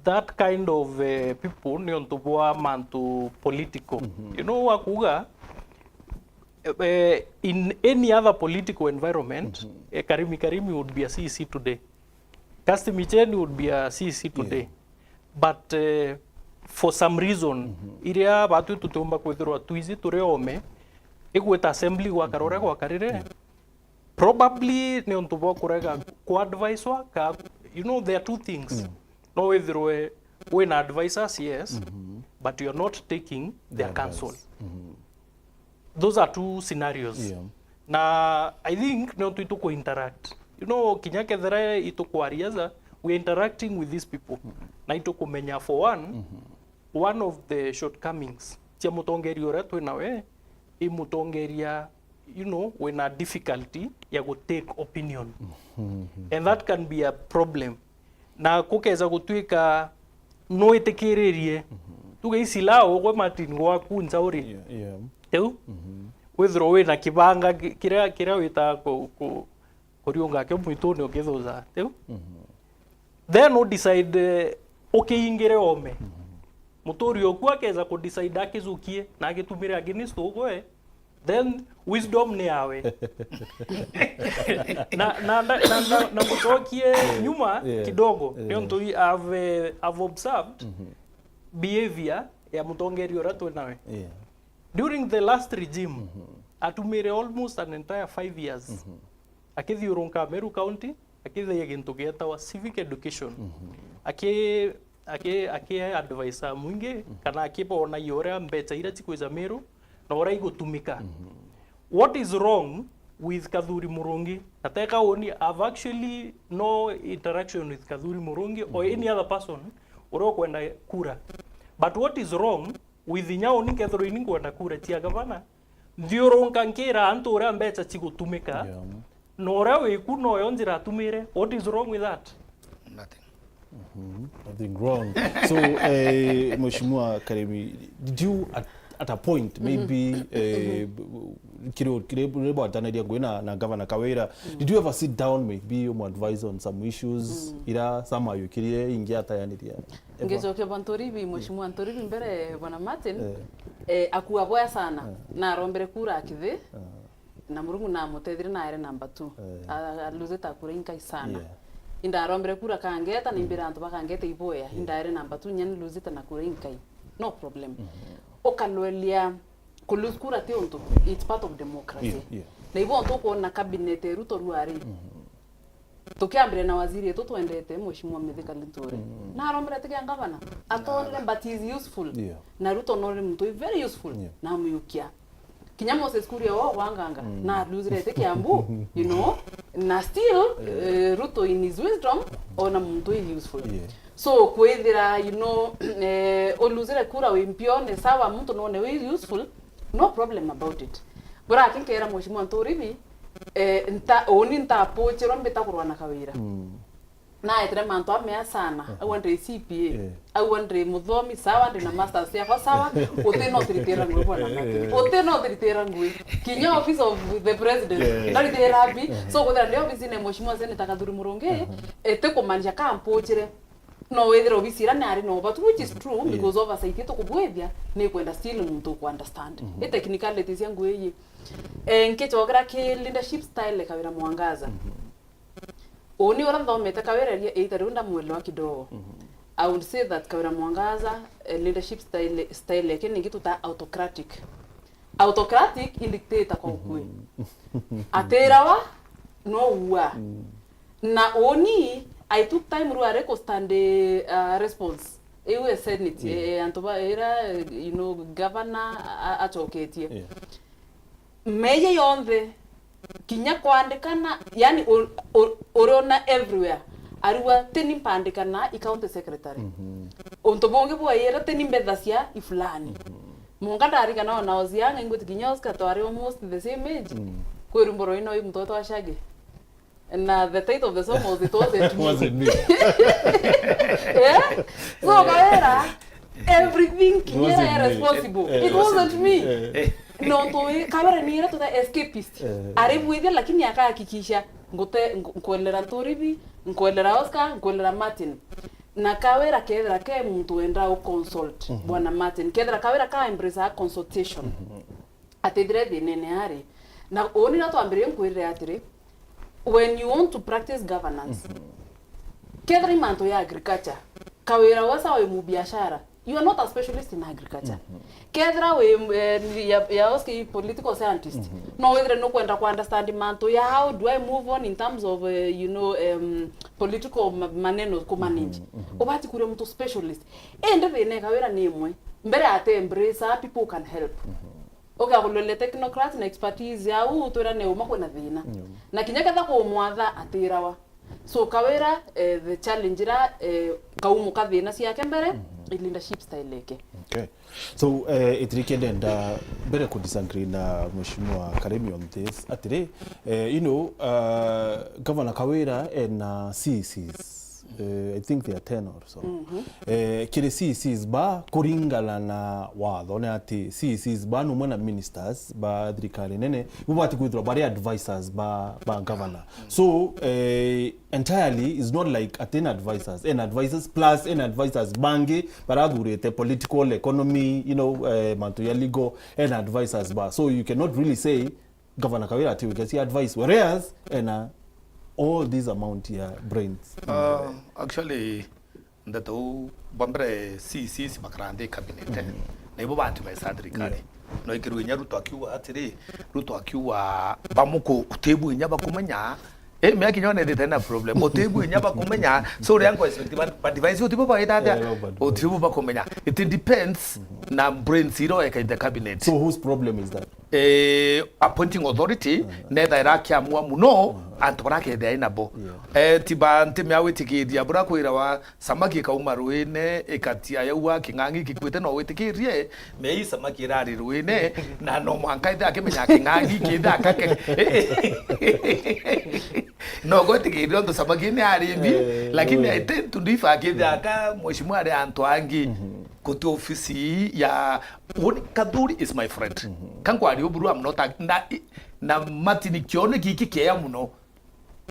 that kind of, eh, people ni untu bwa mantu political. Mhm. You know, wakuga, eh, in any other political environment, mhm, eh, Karimi Karimi would be a C E C today. Casti Micheni would be a C E C today. Yeah. But, eh, for some reason, mhm, iria batu tutiumba kwithirwa twiji turi ome, igwita assembly gwakara uria gwakarire. Yeah. Probably ni untu bwa kurega ku advicewa ka, you know, there are two things. Mm. No withirwe wina advisors, yes, mhm, but you're not taking their counsel. Mhm. Those are two scenarios. Yeah. Na I think ni untu itu ku interact. You know, kinya kethira itu kwaria ja, we are interacting with these people. Mm. Na itu kumenya for one, mhm, one of the shortcomings cia mutongeria uria twi nawe, i mutongeria, you know, wina difficulty ya gu take opinion. Mhm. And that can be a problem. Na kukeza gutwika nwitikiririe, mhm, tuge ici lao gwe Martin gwaku njauri. Yeah, yeah. Riu, mhm, withirwa wina kibanga ki-, kiria, kiria witaga ku-, ku-, kuriunga kio mwituni ukithuja. Riu, mhm, then u decide, eh, ukiingire ome. Mhm. Muturi oku akeza ku decide akijukie na agitumire against ugwe, then wisdom ni yawe. Na, na, na, na, na, na mucokie nyuma, yeah, kidogo, yeah, nontu i-, I've, eh, I've observed, mhm, behavior ya mutongeria uria twi nawe. Yeah. During the last regime, mhm, atumire almost an entire five years. Mhm. Akithiurunka Meru County, akithagia gintu gietawa civic education. Mhm. Aki-, aki-, aki advise mwingi, mhm, kana akibonagia uria mbeca iria cikwija Meru na uria igutumika. Mhm. What is wrong with Kathuri Murungi? Na teka uni, I've actually no interaction with Kathuri Murungi or, mhm, any other person uria ukwenda kura. But what is wrong with inya uni nkethirwa ini nkwenda kura cia gavana, nthiurunka nkira antu uria mbeca cigutumika, Yeah. na uria wiku noyo njira atumire. What is wrong with that? Nothing. Mhm. Nothing wrong. So, eh, Mheshimiwa Karemi, did you at, at a point, maybe, eh, kiri kiri bwatanaria ngui na, na Governor Kawira, did you ever sit down, maybe, um advise on some issues ira sama yukirie ingi atayaniria? Ever? Ngicokia bwa Nturibi, Mheshimiwa Nturibi mbere, Bwana Martin, Eh. eh, akua boya sana. Eh. Na arombere kura akithi. Eh. Na Murungu namutethire na aere number two. Eh. A- a- aluzite kura inkai sana. Yeah. Indarombere kura kangeta, na imbira antu bakangeta iboya. Yeah. Indaere number two, nyani luzite na kura inkai. No problem. Mhm. Ukalwelia ku lose kura ti untu, it's part of democracy. Yeah, yeah. Na ibo untu ukwona cabinet ya Ruto ruari. Mhm. Tukiambire na waziri etu twendete, Mheshimiwa Mithika Linturi. Mm. Na arombere ati kia gavana. Atonire, but he is useful. Yeah. Na Ruto nori muntu very useful. Yeah. Na amuyukia. Kinya Moses Kuria o gwanganga. Mm. Na aluzire ati Kiambu, you know. Na still, eh, Ruto in his wisdom, ona muntu is useful. Yeah. So, kwithira, you know, eh, uluzire kura wi mpio, ni sawa, muntu none wi useful, no problem about it. Buraki nkera Mheshimiwa Nturibi, eh, nta, uni ntapuchirwa mbita kurwa na Kawira. Mm. Naetire mantu amea sana. Au andre C P A. Yeah. Au andre muthomi sawa, ndi na masters yakwa sawa. Uti no tiritira ngui bwana Martin. Uti no tiritira ngui. Kinya office of the president. Yeah. Ndaritira mbi. So kuthira ndi office ne Mheshimiwa Senator Kathuri Murungi, eti kumaanisha kampuchire. No withire obisi ira nari no, but which is true, yeah, because oversight itukubwithia ni kwenda still muntu ku understand. Mm-hmm. I technicalities ya ngui iyi. Eh, nkichokera ki leadership style Kawira Mwangaza. Mm-hmm. Uni ura nthomete Kawira ria ita riu ndamwelewa kidogo. Mm-hmm. I would say that Kawira Mwangaza, eh, leadership style, style yake ningi tuta autocratic. Autocratic indictator kwa ukui. Mm-hmm. Atirawa no ua. Mm. Na uni, I took time ruare ku stand, uh, response. Iu e Senate, yeah, eh, antu ba ira, you know, governor a- acoketie. Yeah. Meja yonthe, kinya kwandikana, yani u- u- uriona everywhere. Ariwa tini mpandikana i county secretary. Mhm. Untu bungi bwaira tini mbethacia i fulani. Mhm. Munga ndarikana ona Oziang, ingwiti kinya Oscar twari almost the same age. Mm. Kwi rumbo rwina uyu muntu wetwa Shaggy. Na the title of the song was It Wasn't Me. Wasn't me. Yeah? So, Kawira, everything kinyera ya responsible. Eh, it wasn't me. Eh. No, to Kawira ni ira tuta escapist. Eh. Ari bwithia, lakini akahakikisha ngute nk- nkwelera Nturibi, nkwelera Oscar, nkwelera Martin. Na Kawira kethira ke muntu wenda u consult, mhm, Bwana Martin. Kethira Kawira ka embrace a consultation. Mhm. Atithire thinene ari. Na uni na twambiririe nkwirire atiri, when you want to practice governance, mhm, kethira i mantu ya agriculture, Kawira wesa wi mubiashara, you are not a specialist in agriculture. Mhm. Kethira wi, eh, ya, ya Oski political scientist, mhm, no withire nukwenda ku understand mantu ya how do I move on in terms of, eh, you know, um, political ma- maneno ku manage. Mhm, mhm. Ubati kuria muntu specialist. Indi thina e Kawira ni imwe. Mbere ate embrace, people can help. Mhm. Ugakulwele technocrat na expertise au, utwira ni uma kwina thina. Mm. Na kinya ketha kumwatha atirawa. So Kawira, eh, the challenge ira, eh, kaumuka thina ciake mbere, mm, i leadership style yake. Okay. So, eh, itiri kenda mbere ku disagree na Mheshimiwa Karemi on this. Atiri, eh, you know, uh, Governor Kawira ena C E Cs. Uh, I think they are ten or so. Mhm. Eh, kiri C E Cs ba kuringana na watho ni ati C E Cs ba numwe na ministers ba thirikari nene, ibo bati kwithirwa bari advisors ba, ba governor. So, eh, entirely is not like ati en advisors, en advisors plus en advisors bangi barathurite political economy, you know, eh, mantu ya legal, en advisors ba. So you cannot really say Governor Kawira ati wikesi advice, whereas ena all this amount ya brains. Uh, actually, ndeto u bwa mbere C E Cs bakara nthi cabinet, mhm, na ibo ba advise a thirikari. Yeah. No ikirwe inya Ruto akiuga atiri, Ruto akiuga bamuku utibu inya bakumenya, eh, me kinya one thite na problem. Utibu inya bakumenya, so ria ngo expect ba, ba advise utibu ba ita atia? Eh, no, but utibu bakumenya. It depends, mhm, na brains iria weka in the cabinet. So whose problem is that? Eh, appointing authority, netha irakiamua muno antu baria akethia inabo. Eh, tiba ntimea witikiria bura kwirawa samaki ikauma ruine, ikatia yaua king'ang'i kikwite, no witikirie mei samaki irari ruine, na no mwanka ithe akimenya king'ang'i kithe akake. No gwitikiria untu samaki ni arimi, lakini I tend to differ akithia aka mheshimiwa ari antu angi. Guti ofisi ya Woni, Kathuri is my friend. Kankwaria uburu, I'm not a, na, na Martin kione giki kiea muno.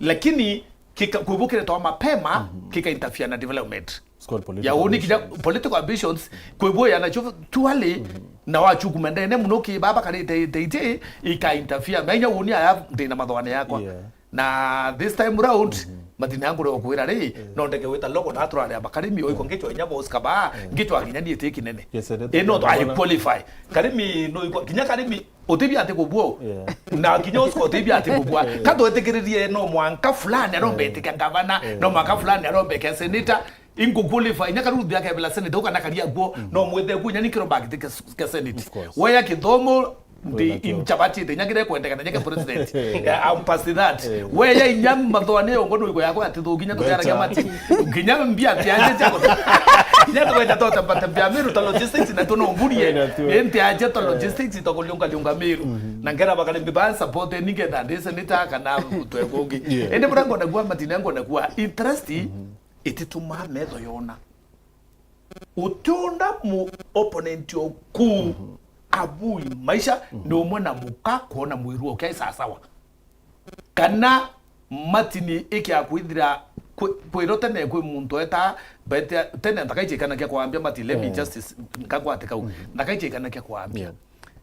Lakini kika, kwibukire twa mapema, kika interfere na development. It's called political Ya woni kinya ambitions. Political ambitions, kwibwo ya nacho tuali, na wachukuma ndene muno ki baba karite ite ite, ika interfere. Na inya woni aya ndina mathwane yakwa. Yeah. Na this time round, Martin angure okwira ri, no ndeke wita logo na aturare abakarimi, oiko ngichwa inya boss kaba, ngichwa kinya ni iti kinene. Yes, sir. Eh, no, I qualify. Karimi no ikwa, kinya karimi, utibi ati kubwo. Yeah. Na kinya usko utibi ati kubwa. Ka twetikiririe no mwanka fulani arombe itika gavana, no mwanka fulani arombe ke senator. Ingu qualify, inya karuthi akebela senator, ukana karia guo, no mwite kunya ni kiromba giti ke, ke senate. Of course. Weya kithomo, ndi Wena kio. Inchabachite, inya kire kwendekana, inya ke president. Eh, I'm past that. Weya inya mathwane yongo no iko yako ati thuginya tukiaragia mati. Nginya mbia ati anje chako. Inya tukwenda tota pata bia miru ta logistics na tuno mburie. Wena tu. Enti anje ta logistics to kuliunga liunga miru. Na ngera bakale mbiba support ni ngetha ndi senator kana twekungi. Yeah. Ende bura ngona kwa Martin ngona kwa interest. Ititumaa metho yona. Utiona mu opponent oku abui maisha ni umwe na muka kwona mwiru ukia sawa. Kana Martin ikia kwithira kwi-, kwiro tene kwi muntu eta bete tene ntaka ichikana kia kwambia Martin, let me just nkakwate kau. Ntaka ichikana kia kwambia. Yeah.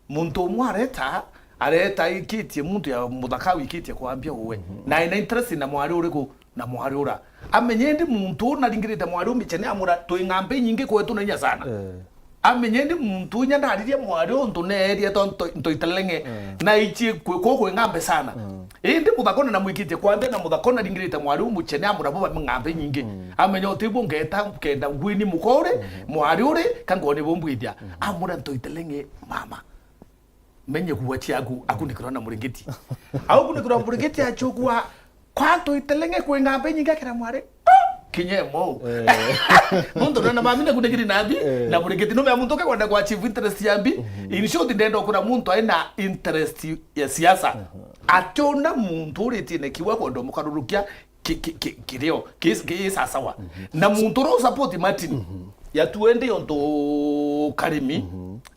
Muntu umwe areta, areta ikitie muntu ya muthaka wikitie kwambia uwe. Na ina interest na mwari uriku? Na mwari ura. Amenye ndi muntu una ringirite mwari umichene amura twi ng'ambe nyingi kwetu na inya sana. Amenye ndi muntu inya ndaririe mwari untu neerie to nto-, ntoitelenge. Na ichi kwi-, kuu kwi ng'ambe sana. Indi muthakona na mwikitie kwambia na muthakona ringirite mwari umuchene amura buba ng'ambe nyingi. Amenye uti bu ngeta kenda ngwini mukore, mwari uri, kangoni bumbwithia. Amura ntoitelenge mama. Menye kuwa chiaku, akunikirwa na muringiti. Au kunikirwa muringiti achukua, kwa ntoitelenge kwi ng'ambe nyingi akira mwari. Kinyemo. Muntu nona mami na kunegiri nabi, na muringiti no mea muntu ke kwenda kwa chief interest yambi. In short, ndenda kura muntu aina interest ya siasa. Ationa muntu uritie ne kiwa kwenda mukarurukia ki-, ki-, ki-, kirio, ki-, ki-, sasawa. Na muntu ura usupport Martin, ya tuende yontu Karimi,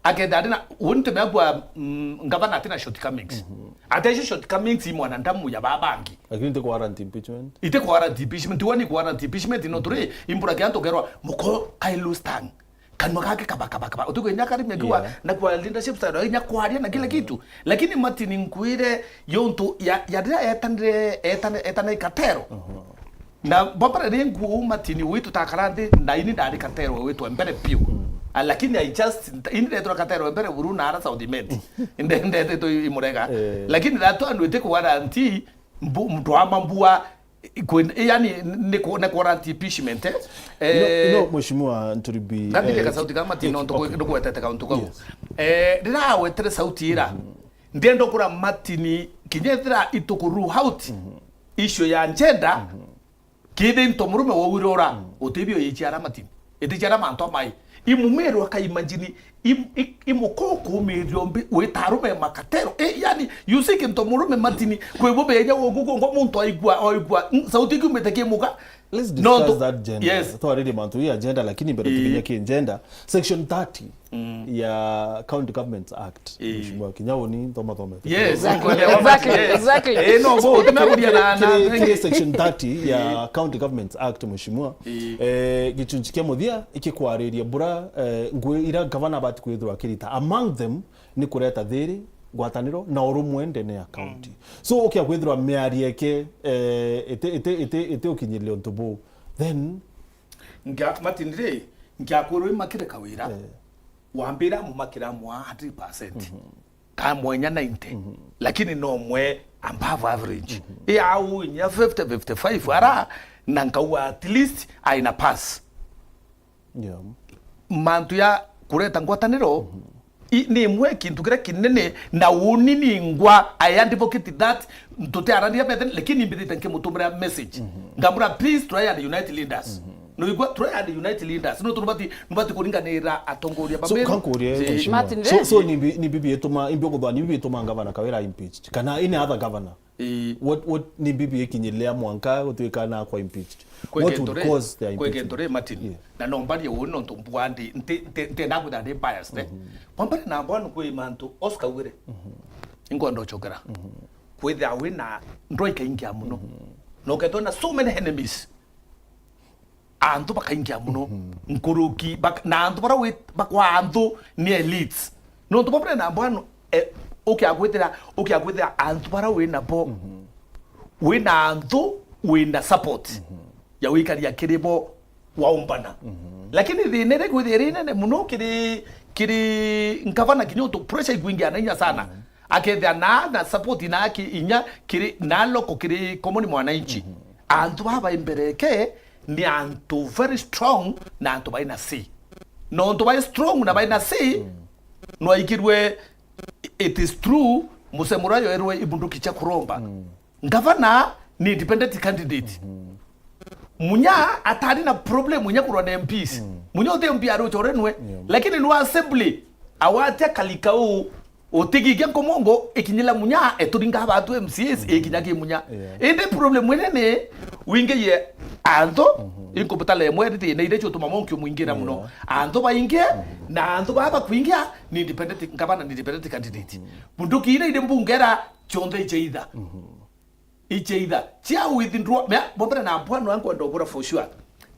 akenda ari na, untu mea kwa, mm, ngavana atina shortcomings. Ate icio shortcomings i mwanadamu ya babangi. Lakini nti warrant impeachment. Ite kwa warrant impeachment, wani kwa warrant impeachment, no turi, imbura kia antu kerwa, muko, I lose tongue. Kanwa gake kaba, kaba, kaba. Utuko inya Karimi akiwa, na kwa leadership style, inya kwaria na kila kitu. Lakini Martin nkwire, yontu ya, ya riria etanire, etane, etane ikatero. Na baba riria nkuo Martin witu takara nthi, na ini ndari katero witwa mbere piu. Ah, lakini I just, ini ndetwa katero mbere buru na ara South Imenti. Nde, ndethetwe imurega. Lakini that one wite kwa warrant, mbu-, mtu ama mbua, Kwen-, yani, ni ku-, ni kuwarrant impeachment, eh? Eh, no, no, Mheshimiwa Nturibi, ngambire eh, ka sauti kama Martin, eh, nontu okay. Ndugwetete kauntu kau. Eh, rira awetere sauti ira, ndienda kura Martin, kinya ethira ituku rule out issue ya gender, kithi nto murume wowire ura, utibio yichiara Martin. Itichiara mantu amai. Imumiru aka imagine, im-, i-, imuko kumirio mbi, wita arume makatero. Eh, yani, you see kintu murume Martin, kwi bube inya wogu ngo muntu aigua, aigua, mm, sauti ikiumite kimuka. Let's No, discuss nto-, that gender. Yes. Twariri mantu ya gender, lakini mbere Eh. tukinya ki gender, section thirty ya County Governments Act, Eh. Mheshimiwa Kinyao ni thoma thoma. Yes, Exactly. nkwelewa, Exactly, yes. Exactly. Eh, no, bo, utumeuria na, na, Kiri, kiri, na, kiri section thirty ya County Governments Act, Mheshimiwa. Eh. Eh, gicunci kia muthia ikikwariria bura, eh, ngui ira gavana abati kwithirwa akirita. Among them, ni kureta thiri, ngwataniro na urumwe ndene ya county. So, ukia kwithirwa miario eke, eh, iti, iti, iti, iti ukinyirire untu buu, then Nkia, Martin ri, nkia kwirwo imakire kawira, Eh. wambira mumakira mwa hundred percent. Ka mwenya ninety. Lakini no mwe above average. Iya au inya fifty, fifty-five ara, na nkauga at least aina pass. Yeah. Mantu ya kureta ngwataniro, i-, ni imwe kintu kiria kinene, na uni ni ngwa, I advocate that, tutiaraniria bethe, lakini mbithite nkimutumira message. Ngamwira, "Please try and unite leaders." Nwigua, try and unite leaders. No tubati, nubati kuringanira atongoria So, baberu. Kankurie, Mheshimiwa. Martin, So, so, ni bi-, ni bibi ituma, imbi ukuthuga, ni bibi ituma Ngavana Kawira impeached? Kana any other governor? Ii. What, what ni bibi ikinyiria mwanka gutuika na kwa impeached? What would cause their impeachment? Kwe gento ri, Martin. Yeah. Na no mbarie uu nontu mbwandi, nti, nti, ntienda kwithira ndi biased, eh. Bwa mbere na bwa ni kwi mantu Oscar augire. Inkwenda uchokera. Kwithira wina ndwai kaingia muno. Na ukethwa na so many enemies. Antu bakaingia muno. Nkuruki, bak-, na antu bara wi-, bakwa antu ni elites. Nontu bwa mbere na bwa ni, eh, ukia kwithira, ukia kwithira antu bara wina bo, wina antu, wina support ya wikaria kiri bo waumbana. Lakini thina iria kwithira iri nene muno kiri, kiri ngavana kinya untu pressure ikwingia na inya sana. Akethira na, na support na ki-, inya kiri, na loko kiri common mwananchi. Antu baba imbereke ni antu very strong na antu baina C. Na untu bai strong na baina C, no aikirwe, it is true, musemo uria yoerwe ibunduki cia kuromba. Ngavana ni independent candidate. Munya atari na problem inya kurwa na M Ps. Munya uti M P ari uchorenwe. Lakini nwa assembly, awatia kalika u, utigigia nkomongo, ikinyila Munya, eturinga batu M C As, ikinya ki Munya. Indi problem inene, wingiye antu, inkubutala imwe, ri thina iria ciutuma monkio mwingira muno. Antu baingi, na antu baba bakwingia, ni independent, ngavana ni independent candidate. Bunduki ira iri mbungera, cionthe icheitha. Icheitha. Cia withdraw, mea, bombere na bwana wangu ndo bora for sure.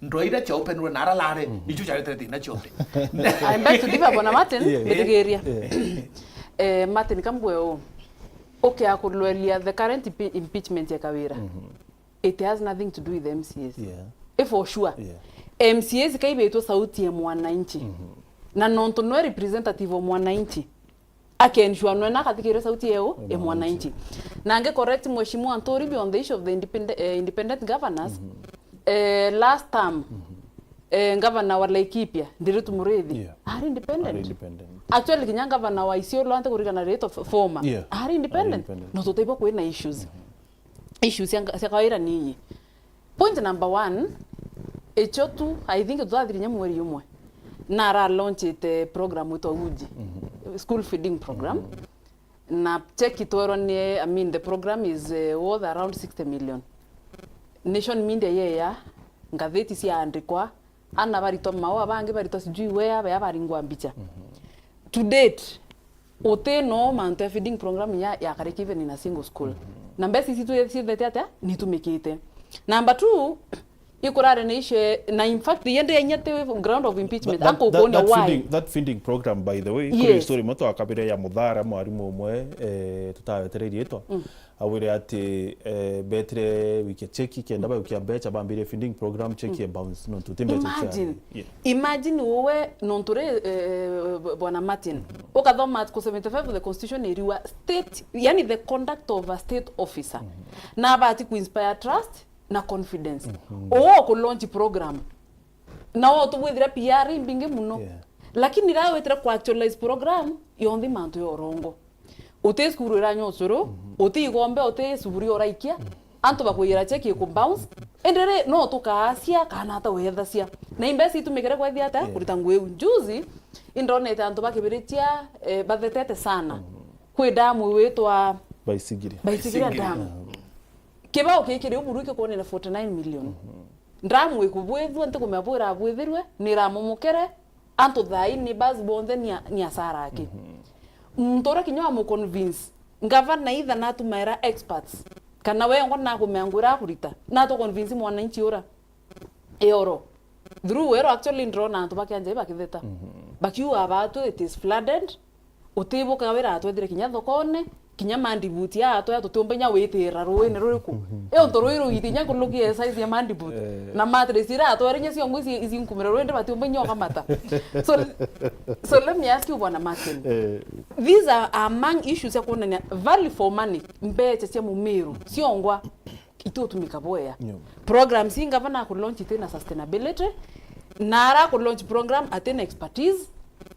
Ndo ira cia open na aralare, icho charetete thina cionthe. I beg to differ, Bwana Martin, mbithigiria. Eh, Martin, kambwe u, ukia kurwelia the current impe-, impeachment ya Kawira. It has nothing to do with M C As. Yeah. I for sure. Yeah. M C As kaibetwe sauti ya mwananchi. Na nontu nwe representative wa mwananchi, akensure nwe na akathikirwe sauti yeu ya mwananchi. Na nge correct Mheshimiwa Nturi on the issue of the independent, eh, independent governors. Eh, last term, eh, governor wa Laikipia, Ndiritu Muriithi, ari independent. Ari independent. Actually, kinya governor wa Isiolo, ante kurigana ritwa f-, former, ari independent. Ari independent. No tutaigua kwina issues. Issues cia nga-, cia Kawira ni iyi. Point number one, icho tu, I think tutathiri nya mweri umwe, na ara launchite program itwa UJI, school feeding program. Na cheki twerwa ni, I mean, the program is, eh, worth around sixty million. Nation media yeya, ngathiti ciaandikwa, ana baritwa maua, bangi baritwa sijui wea, bea baringwa mbicha. To date, uti no mantu ya feeding program ya, yakariki even in a single school. Na mbeca ici tu-, ciethete atia? Nitumikite. Number two, ikurare ni icio, na in fact, yende inya ti ground of impeachment. That, that, that, akukuonia that why. Feeding, that feeding program, by the way, kuri story imwe twakabire ya Muthara, mwarimu umwe, eh, tutawetereire itwa. Awire ati, eh, betire wikia cheki, kenda bagukia mbecha, bambire feeding program, cheki e bounce, nontu ti mbecha cia. Imagine. Yeah. Imagine uwe, nontu ri, eh, Bwana Martin, ukathoma Article seventy-five of the Constitution iriwa state, yani the conduct of a state officer. Na abati ku inspire trust na confidence. Uwe ku launch program. Na wo tubwithira P R imbingi muno. Yeah. Lakini ira wetire ku actualize program, yonthe mantu ya urongo. Uti cukuru iranywa ucuru, uti igombe, uti suburia uraikia, antu bakwiyira cheki iku bounce. Indi ri, no tukaacia kana ata wethacia? Na imbeca itumikire kwethia ata? Yeah. Kurita ngugi iu. Juzi, indonete antu bakibiritia, eh, bathetete sana. Kwi damu witwa Baisigiri. Baisigiri Baisigiri. Dam. Kibao kikiri uburu kikwonera forty-nine million. Ndamu ikubwithua, ntikumenya bwira abwithirwe, niramomokere, antu thaai ni basi bonthe ni a-, ni asara aki. Muntu uria kinya wamuconvince, ngavana either natumaira experts, kana we ngo nakumenya ngwira akurita, natuconvince mwananchi ura. Eoro. Through wero actually ndirona antu bakianja bakitheta. Bakiuga abatu it is flooded, utibuka wira atwethire kinya thokone, kinya mandibuti ya atwe tutiumba inya witira ruine ruriku. E untu rui ruiti inya nkuluki ya size ya mandibuti. Eh. Na mattress ira atwere inya ciongo ici, ici nkumira ruindi batiumba inya okamata. So, so let me ask you, Bwana Martin. Eh. These are among issues ya kuonania value for money, mbecha cia mumiru, ciongwa. Itutumika bwea. Yeah. Programs ingavana aku launch itina sustainability, na ara aku launch program atina expertise,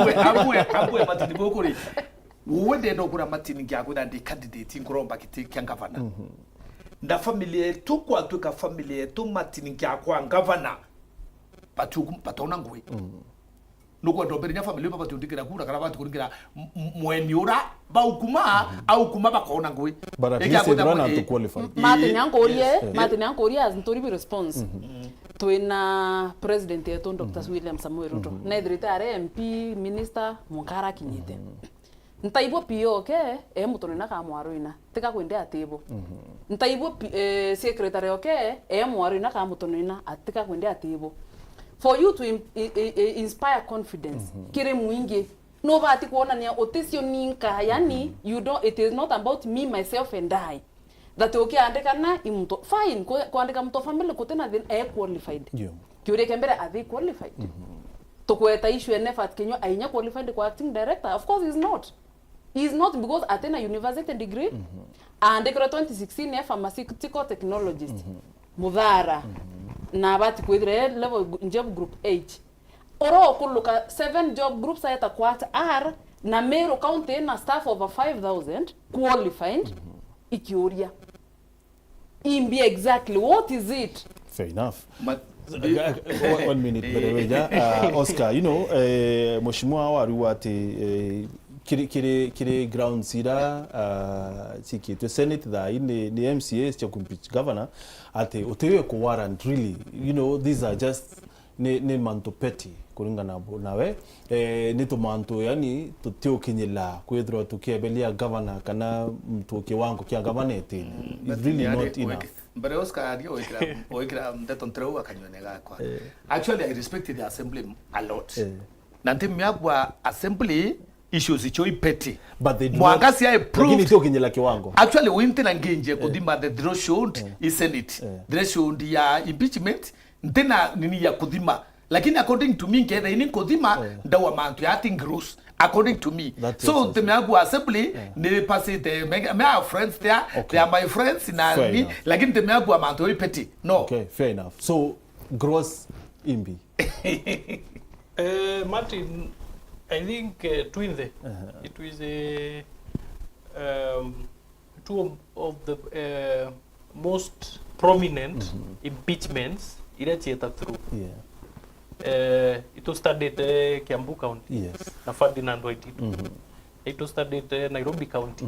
Ambwe, ambwe, ambwe Martin Bukuri. Uwe ndenda ukura Martin ngiakwira ndi candidate nkuromba giti kia ngavana. Na family yetu kwatuika family yetu Martin ngiakwa ngavana. Batu, batona ngui. Nukwenda umbiriria family baba tiundikira kura kana bati kuringira m-, m-, mweni ura baukuma, aukuma bakona ngui. But at least ithirwa na to qualify. Martin ankurie, Martin ankurie as nturi bi response. twina president yetu Doctor William Samoei Ruto. Nethirite ari M P, minister, mwanka arakinyite. Ntaigua P O ke, e mutonina ka mwarwina, tika kwende atibo. Ntaigua P-, eh, secretary oke, e mwarwina ka mutonina, atika kwende atibo. For you to im-, i-, i-, i-, inspire confidence kiri mwingi, nubati kwonania uticio ninka, yani, you don't, it is not about me, myself and I. That ukiandika na i muntu, fine, ku-, kuandika muntu wa family kutina thina, e qualified. Kiuria kia mbere, are they qualified? Tukweta issue ya Nefat Kinyua, ainya qualified kwa acting director? Of course he's not. He's not, because atina university degree. Aandikirwe twenty sixteen e pharmaceutical technologist. Muthara. Na abati kwithira e level gu-, job group eight. Oro kuluka seven job groups aeta kwa R, na Meru County ina staff over five thousand qualified. Ikiuria, imbi exactly, what is it? Fair enough. Ma- Uh, uh, one, one minute, by the way, ja. Uh, Oscar, you know, eh, Mheshimiwa wariuga ati, eh, kiri, kiri, kiri grounds ira, uh, cikitwe Senate thaa ii ni, ni M C As cia kumpeach governor, ati utiwe ku warrant, really, you know, these are just ni, ni mantu petty kuringana bo-, nawe. Eh, ni tumantu, yani, tutiukinyila kwithirwa tukiebelia governor kana mtu kiwango kia governor itini. It's really not enough. Mbere Oscar aria wikira, wikira ndeto ntirauga kanyuene gakwa. Eh. Actually, I respect the assembly a lot. Eh. Na ntimia kwa assembly issues icio i petty. But they do mwanka not, cia lakini approved. Itiukinyila kiwango. Actually, winti na nginje kuthima the threshold i Senate. Eh. Threshold ya impeachment, ntina nini ya kuthima. Lakini according to me, nketha ini nkuthima, ndawa mantu ya ati gross. According to me. So, ntimea ku assembly, ni pasite, me, me are friends there, okay, they are my friends, na fair enough, lakini ntimea ku mantu i petty. No. Okay, fair enough. So, gross imbi. Eh, Martin, I think, eh, twinthe, it was a, um, two of the, eh, most prominent impeachments iria cieta through. Yeah. Eh, itu studied, eh, Kiambu County, yes, na Ferdinand Waititu. Itu studied, eh, Nairobi County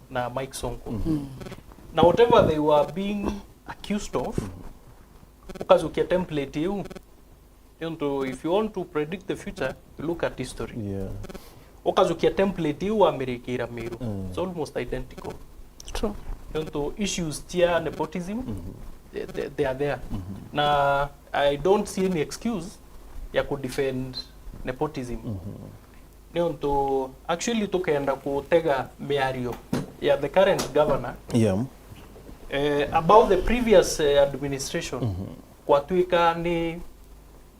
na Mike Sonko. Na whatever they were being accused of, ukajukia template iu. Nontu if you want to predict the future, look at history. Yeah. Ukajukia template iu wamirikira Meru. It's almost identical. True. Nontu issues cia nepotism, they, they, they are there. Na I don't see any excuse ya ku defend nepotism. Nontu actually tukenda kutega miario ya the current governor, yeah, eh, about the previous, eh, administration. Kwatuika ni,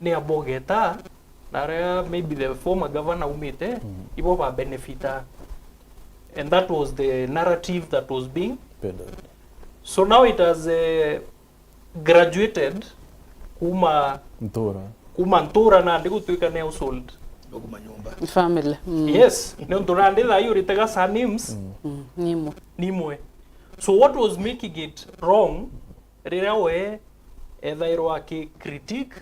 ni abogeta, na aria maybe the former governor umite, ibo ba benefita. And that was the narrative that was being peddled. So now it has, eh, graduated kuma ntura, kuma ntura nandi gutuika ni household. Kuma nyumba. Family. Yes, ni untu nandi thaa ii uritega surnames. Nimwe. Nimwe. So what was making it wrong riria we ethairwa aki critique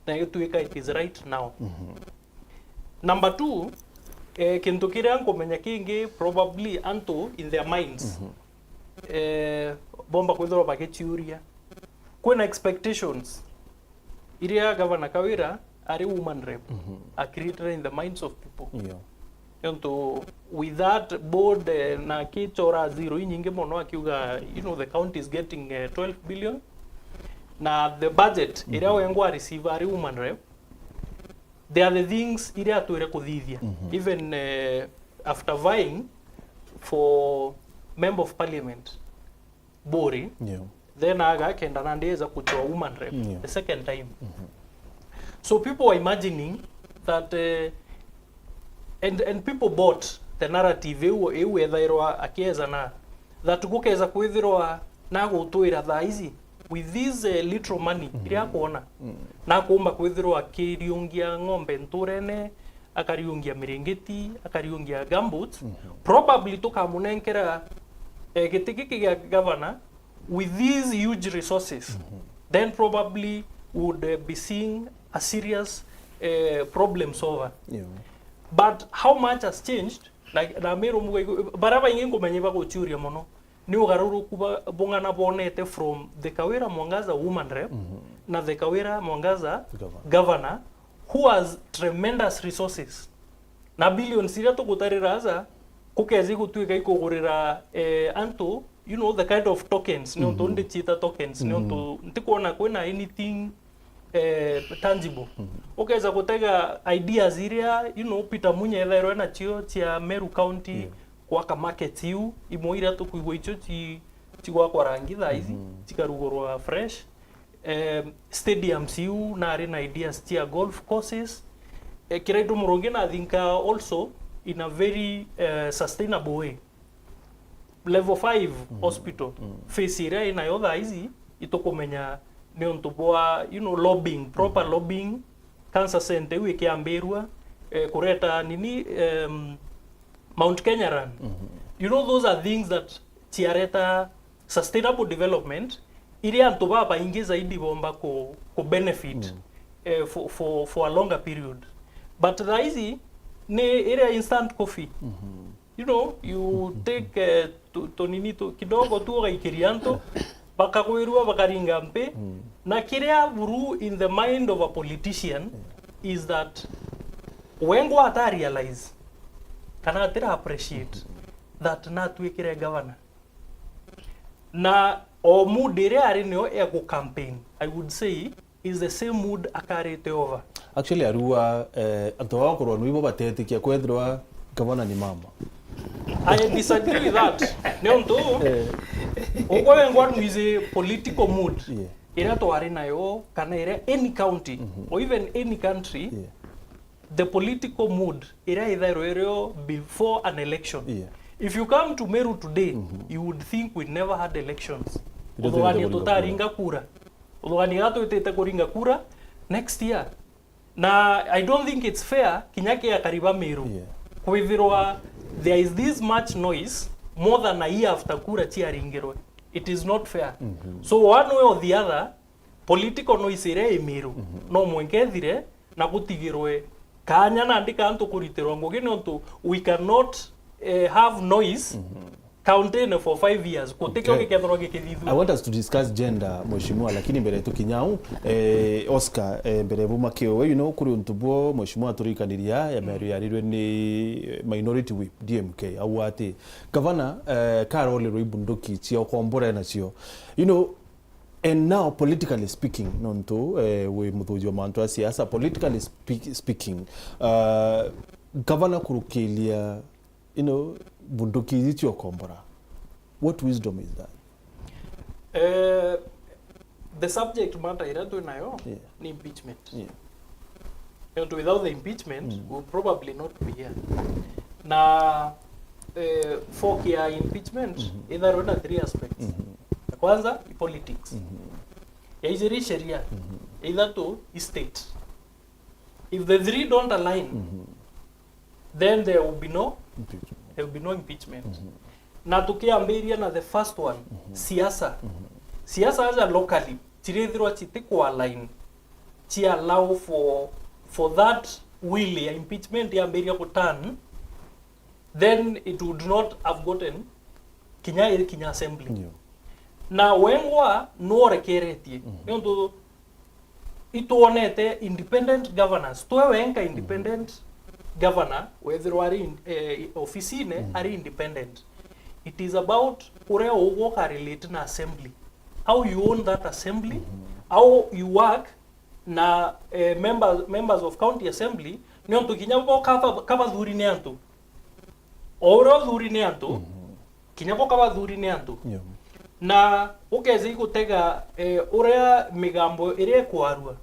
na gituika it is right now. Number two, eh, kintu kiria nkumenya kingi, probably antu in their minds, eh, bomba kwithirwa bagiciuria. Kwina expectations iria Governor Kawira ari woman rep, a created in the minds of people. Yeah. Nontu with that board, eh, na akichora zero inyingi mono akiuga, you know, the county is getting, eh, twelve billion. Na the budget iria wengwa receive ari woman rep, there are the things iria atwire kuthithia. Even, eh, after vying for member of parliament, Buri, yeah, then aga akenda nandi eza kuchwa woman rep, yeah, the second time. So people were imagining that, eh, and, and people bought the narrative iu, iu ethairwa akieza na that gukeza kwithirwa na gutwira thaa ici with this, eh, little money iria akwona, na akumba kwithirwa akiriungia ng'ombe nturene, akariungia miringiti, akariungia gumboots, probably tukamunenkera, eh, giti giki gia governor with these huge resources, then probably would, eh, be seeing a serious, eh, problem solver. Yeah. But how much has changed? Na, na Meru muga igu-, bara baingi nkumenya ibaguchiuria mono. Ni ugaruruku ba-, bung'ana bonete from the Kawira Mwangaza woman rep na the Kawira Mwangaza governor, governor, who has tremendous resources. Na billions iria tugutarira aja, kukeja gutuika ikugurira, eh, antu, you know, the kind of tokens, niuntu ndiciita tokens, niuntu ntikwona kwina anything, eh, tangible. Ukeja gutega ideas iria, you know, Peter Munya ethairwe nacio cia Meru County, gwaka markets iu, imwe iria tukwigua icio ci-, cigwakwa rangi thaa ici, cikarugurwa fresh. Eh, stadiums iu, nari na ideas cia golf courses. Eh, Kiraitu Murungi na think, uh, also in a very, eh, sustainable way. Level five hospital, phase iria inayo thaa ici, itukumenya niuntu bwa, you know, lobbying, proper lobbying, cancer center iu ikiambirua, eh, kureta nini, em, Mount Kenya Run. You know, those are things that ciareta sustainable development, iria antu babaingi zaidi bomba ku, ku benefit, eh, for, for, for a longer period. But thaa ici ni iria instant coffee. You know, you take, eh, tu, tunini tu, kidogo tu ugaikiria antu, bakagwirua, bakaringa mpi. Na kiria buru in the mind of a politician is that wengwa ata realize kana atira appreciate that natwikire governor. Na o mood iria ari niyo ya gu campaign, I would say, is the same mood akarite over. Actually, Arua, eh, antu ba kurwa nwibo batetikia kwethirwa gavana ni mama. I disagree with that. Niuntu, eh, ugwe wengwa nwizi political mood, yeah, iria twari nayo, kana iria any county, or even any country, yeah, the political mood iria ithairwe irio before an election. Yeah. If you come to Meru today, you would think we never had elections. Uthugaania tutaringa kura. Uthugaania ga twitite kuringa kura next year. Na I don't think it's fair kinya ki akari ba Meru, yeah, kwithirwa there is this much noise more than a year after kura ciaringirwe. It is not fair. So one way or the other, political noise iria i Meru no mwenka ithire, na gutigirwe kanya nandi ka antu kuritirwa ngugi, niuntu we cannot, eh, have noise county-ini for five years, gutikio gikethirwa gikithithua. I want us to discuss gender, Mheshimiwa, lakini mbere tukinya u, eh, Oscar, eh, mbere buma kiowe, you know, kuri untu bwo Mheshimiwa aturikaniria ya miario yarirwe ni Minority Whip, D M K, au ati, gavana, eh, karorerwe ibunduki cia ukombora nacio. You know, And now, politically speaking, nontu, eh, wi muthuji wa mantu ya siasa, politically speak-, speaking, uh, gavana kurukiria, you know, bunduki iji cia ukombora. What wisdom is that? Eh, the subject matter iria twi nayo, yeah, ni impeachment. Yeah. Niuntu without the impeachment, mm, we'll probably not be here. Na, eh, fork ya impeachment, mm-hmm, itharwe na three aspects. Mm-hmm. Ya kwanza, i politics. Mm-hmm. Ya ijiri, i sheria. Mm-hmm. Ya ithatu, i state. If the three don't align, mm-hmm, then there will be no, impeachment, there will be no impeachment. Mm-hmm. Na tukiambiria na the first one, mm-hmm, siasa. Mm-hmm. Siasa aja locally, cirithirwa citi ku align, ci allow for, for that will ya impeachment yambiria ku turn, then it would not have gotten kinya iri kinya assembly. Yeah. Na wengwa nuorekeretie. Mm-hmm. Niuntu itwonete independent governors, twe wenka independent governor, wethirwa ari in-, eh, ofisine, mm, ari independent. It is about uria ugwo uka relate na assembly. How you own that assembly, mm-hmm, how you work na, eh, members, members of county assembly, niuntu kinya bo kaba-, kabathuri ni antu. O uria uthuri ni antu, mhm, kinya bo kabathuri ni antu. Yeah. Na ukeja igutega, eh, uria migambo iria ikwarua.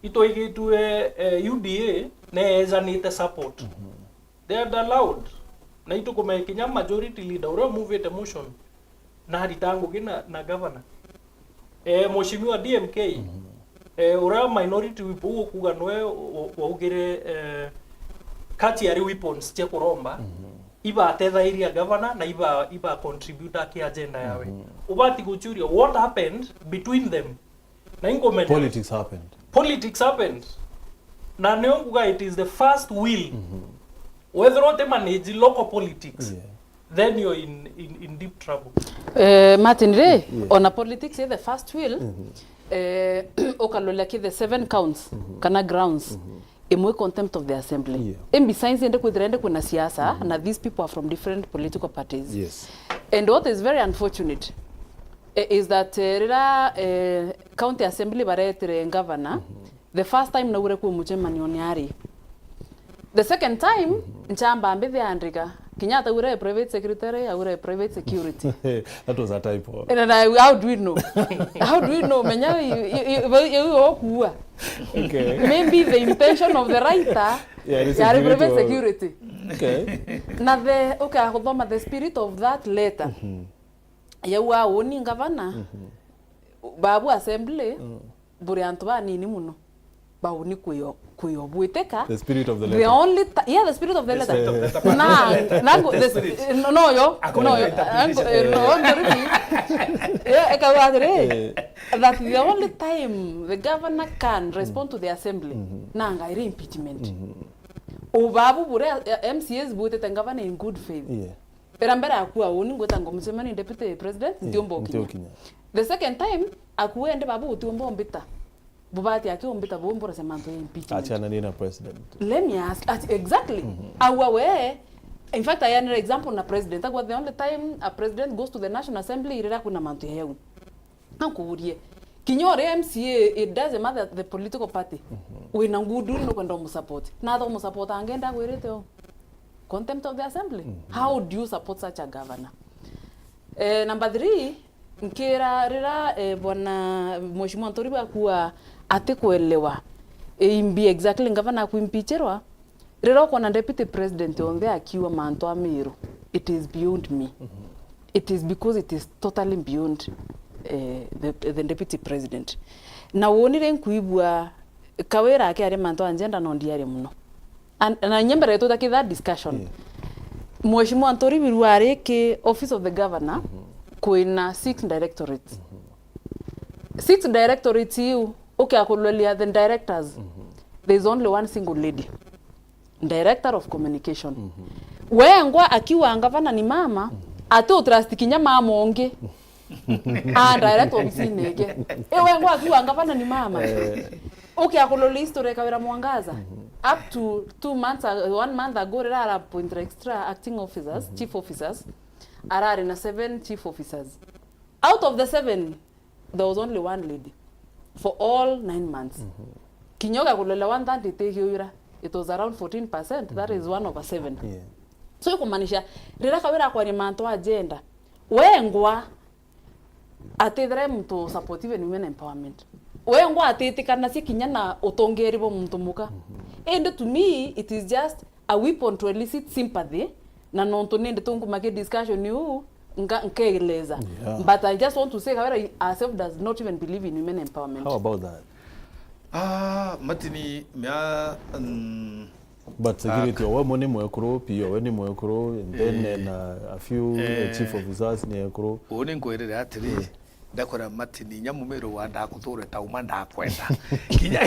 Itwaigitue, eh, U D A neejanite support. Mhm. They had allowed. Na itukumenya kinya majority leader uria umuvite motion na arita ngugi na, na governor. Eh, Mheshimiwa D M K, mhm, eh, uria minority whip uu ukuga nwe wa-, waugire, eh, kati ari weapons cia kuromba, mhm, ibatethairia governor na iba, iba contribute ki agenda yawe. Mhm. Ubati guchuria what happened between them. Na inkumenya. Politics happened. Politics happened. Na nio nguga it is the first will. Mhm. Wethirwa uti manage local politics, yeah, then you're in, in, in deep trouble. Eh, Martin, ri, yeah, ona politics is the first will. Mhm. Eh, ukalolea ki the seven counts kana grounds, imwe contempt of the assembly. Yeah. In besides, ende kwithira ende kwina siasa, na these people are from different political parties. Yes. And what is very unfortunate, eh, is that, eh, rira, eh, county assembly baretire governor, the first time naure kwi mucemanione ari. The second time, nchamba mbithi andika. Kinya ataure private secretary, aure private security. That was a typo. And then I, how do we know? How do we know? Menya you, you, you, you, you okuua. Okay. Maybe the intention of the writer, yeah, yari private security. Okay. Na the, okay, akuthoma the spirit of that letter. Yau auni ngavana, babu assembly, buri antu banini muno. Bauni kwio, kwio bwitika. The spirit of the letter. The only ti-, yeah, the spirit of the letter. Na, na, the sp-, no, no, yo, no, yo, no, no, no, yeah, eka atiri, that the only time the governor can respond to the assembly, nanga iri impeachment. Ubabu bure, eh, M C As bwitite governor in good faith. Yeah. Era mbere akua uni ngwita ngo mucemani deputy president, ntiumba ukinya. The second time, akua ende babu utiumba umbita. Bubati aki umbita bu mburacia mantu ya impeachment. Achana ni na president. Let me ask, ati, exactly. Aua we, in fact, I had an example na president. Akua the only time a president goes to the National Assembly, irira kuna mantu ya yau. Ankuurie, kinya uri M C A, it doesn't matter the political party. Wina ngudu nukwenda umusupport. Na atha umusupport angenda agwirite o. Contempt of the assembly. How do you support such a governor? Eh, number three, nkira rira, eh, bwana Mheshimiwa Ntori bakua ati kuelewa, eh, imbi exactly ngavana akuimpichirwa, rira ukwona deputy president onthe akiuga mantu a Miru, it is beyond me. It is because it is totally beyond, eh, the, the deputy president. Na wonire nkuigua Kawira akiaria mantu a gender no ndiaria muno. And, na inya mbere tutakitha discussion. Mheshimiwa Ntori Biru ari ki Office of the Governor, kwina six directorates. Six directorates iu, ukiakulolia the directors, there is only one single lady. Director of Communication. Wengwa akiwa ngavana ni mama, ati utrust kinya mama ungi. A direct ofisine ike. E wengwa akiwa ngavana ni mama. Ukiakuloli history Kawira Mwangaza. Up to two months, uh, one month ago, rira ara appoint extra acting officers, chief officers, arari na seven chief officers. Out of the seven, there was only one lady for all nine months. Kinya ugakulolela one thirty tigiuira, it was around fourteen percent, that is one over seven. Yeah. So ikumaanisha, rira Kawira akwaria mantu a gender, wengwa atithire muntu support even women empowerment. Wengwa atitikanacia kinya na utongeri bwa muntu muka. Indi to me, it is just a weapon to elicit sympathy, na nontu ni ndeto nguma ki discussion iu, nga-, nkeeleza. Yeah. But I just want to say, Kawira herself does not even believe in women empowerment. How about that? Ah, Martin, mea, mm, but security, we mwe ni mwekuru, pia we ni mwekuru, and then, eh, na a few, eh, chief officers ni ekuru. Uu ni nkwirire atiri, ndakwira Martin, inya mumiru wa ndakuthure ta uma ndakwenda. Kinya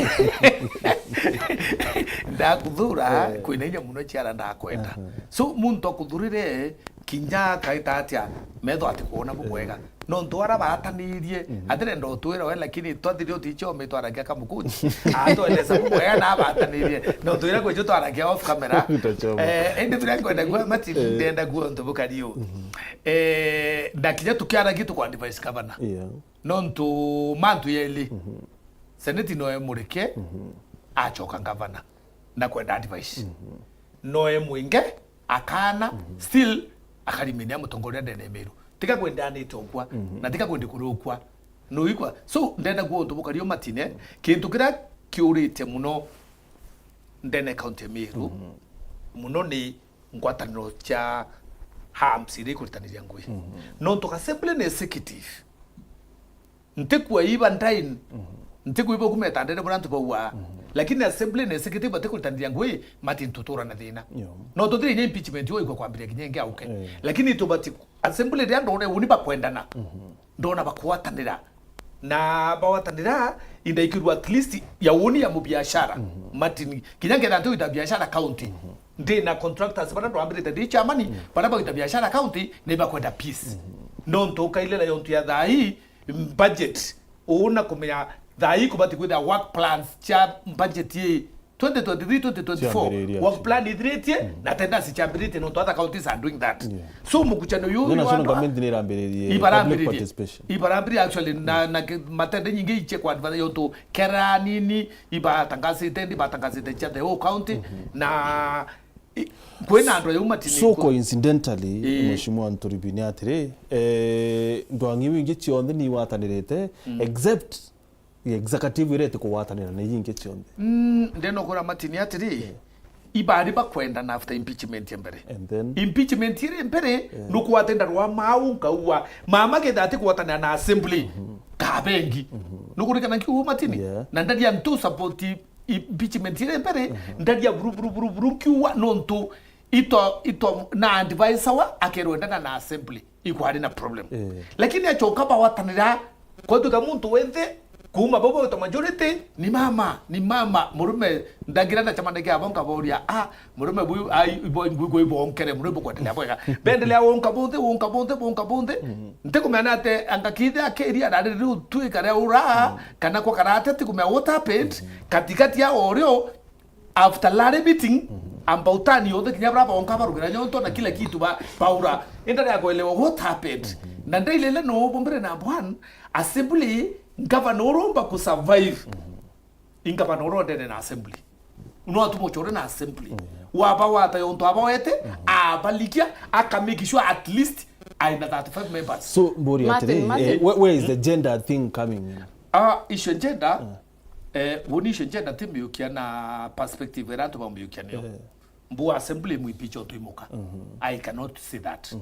ndakuthura, kwina inya muno ciara ndakwenda. So, muntu akuthurire, kinya akaita atia, metho atikwona bubwega. Nontu ara baatanirie, atirenda utwira we, lakini twathire utichome twaragia kamukuji. Atweleza bubwega na abaatanirie. Nontu ira kwejo twaragia off camera. Utachoma. Eh, indi turia nkwenda kuwa, Martin, ndenda kuwa untu bukari uu. Eh, na kinya tukiaragia tukwa advice governor. Yeah. Nontu mantu yeli. Senate no emurike, acoka ngavana, na kwenda advice. No emwinge, akana, still, akarimenia mutongoria ndene ya Meru. Tiga kwendanite ukwa, na tiga kwendi kurukwa. Nuigwa? So, ndenda kuwa untu bukari uu Martin, kintu kiria kiurite muno ndene county ya Meru, muno ni ngwataniro cia arms iria ikuritaniria ngui. Nontu ka simply ni executive. Ntikua iba ndaini. Ntikua iba kumeta ndene buria antu bauaa. Lakini assembly na executive batikuritaniria ngui, Martin, tutura na thina. Yeah. No tutire inya impeachment yo ikwa kwambiria kinya ingi auke. Eh. Lakini tubati assembly ria ndone uni bakwendana. Ndona bakwatanira. Na bawatanira, indaikirwa at least ya uni ya mubiashara. Martin, kinya ngetha nti wita biashara county. Ndi na contractors bara ndwambirite ndi chairman, bara bawita biashara county, ni bakwenda peace. Nontu ukailera yontu ya thai, budget, una kumenya thaa ii kubati kwithira work plans cia budget ii twenty twenty-three, twenty twenty-four, ciambiririe, work plan ithiritie, na tenders ciambiritie, nontu other counties are doing that. Yeah. So, mukuchano yu, yu national andũ a- government ni irambiririe public participation. Ibarambiririe, actually, na, na ki-, matende nyingi iche kwa advance yontu kera nini, ibatangasite, ndi batangasite cia the whole county, na i-, kwina andũ ayu matini. So, coincidentally, eh, Mheshimiwa Nturibi, ni atiri, eh, ndwang'i wingi cionthe ni iwatanirite, except executive iria itikugwatanira na iria ingi cionthe. Mm, ndenda kwira matini atiri, ibari bakwendana after impeachment ya mbere. And then? Impeachment iri mbere, nukwatenda rwa mau nkaua. Mama ketha atikugwatanira na assembly, kabengi. Nukurikana nkiuga matini? Yeah. Na ndaria ntu support impeachment iri mbere, ndaria buru, buru, buru, buru, nkiuga nontu ito, ito na advisor wa akerwendana na assembly. Ikwari na problem. Eh. Lakini acoka bawatanira, kwatuika muntu wenthe, kuuma bau bagwitwa majority, ni mama, ni mama, murume, ndagira na chamane kia bonka boria, ah, murume bu, ai, ibo, ibo, ibo, ibonkere, murume bukwendelea bwega. Bendelea wonka bonthe, wonka bonthe, wonka bonthe. Ntikumenya ate, anga kithe akiria, na riri utwika ria ura, kana kwa karate, tikumenya what happened, katikati ya orio, after Lare meeting, amba utani yonthe kinya bara bonka barugira nyonto na kila kitu ba, baura. Enda ya kuelewa what happened. Na ndailele no bombere number one, assembly, ngavana uromba ku survive. Ingavana urondene na assembly. No atumochore na assembly. Waba wata yonto abawete, abalikia, aka make sure at least aina thirty-five members. So, Mburi, Martin, atiri, Martin. Eh, where, where is the gender thing coming in? Ah, issue gender, Eh, woni icio njenda timiukia na perspective ira tubamiukia niyo. Eh. Mbu assembly mwipicha utwimuka. I cannot say that.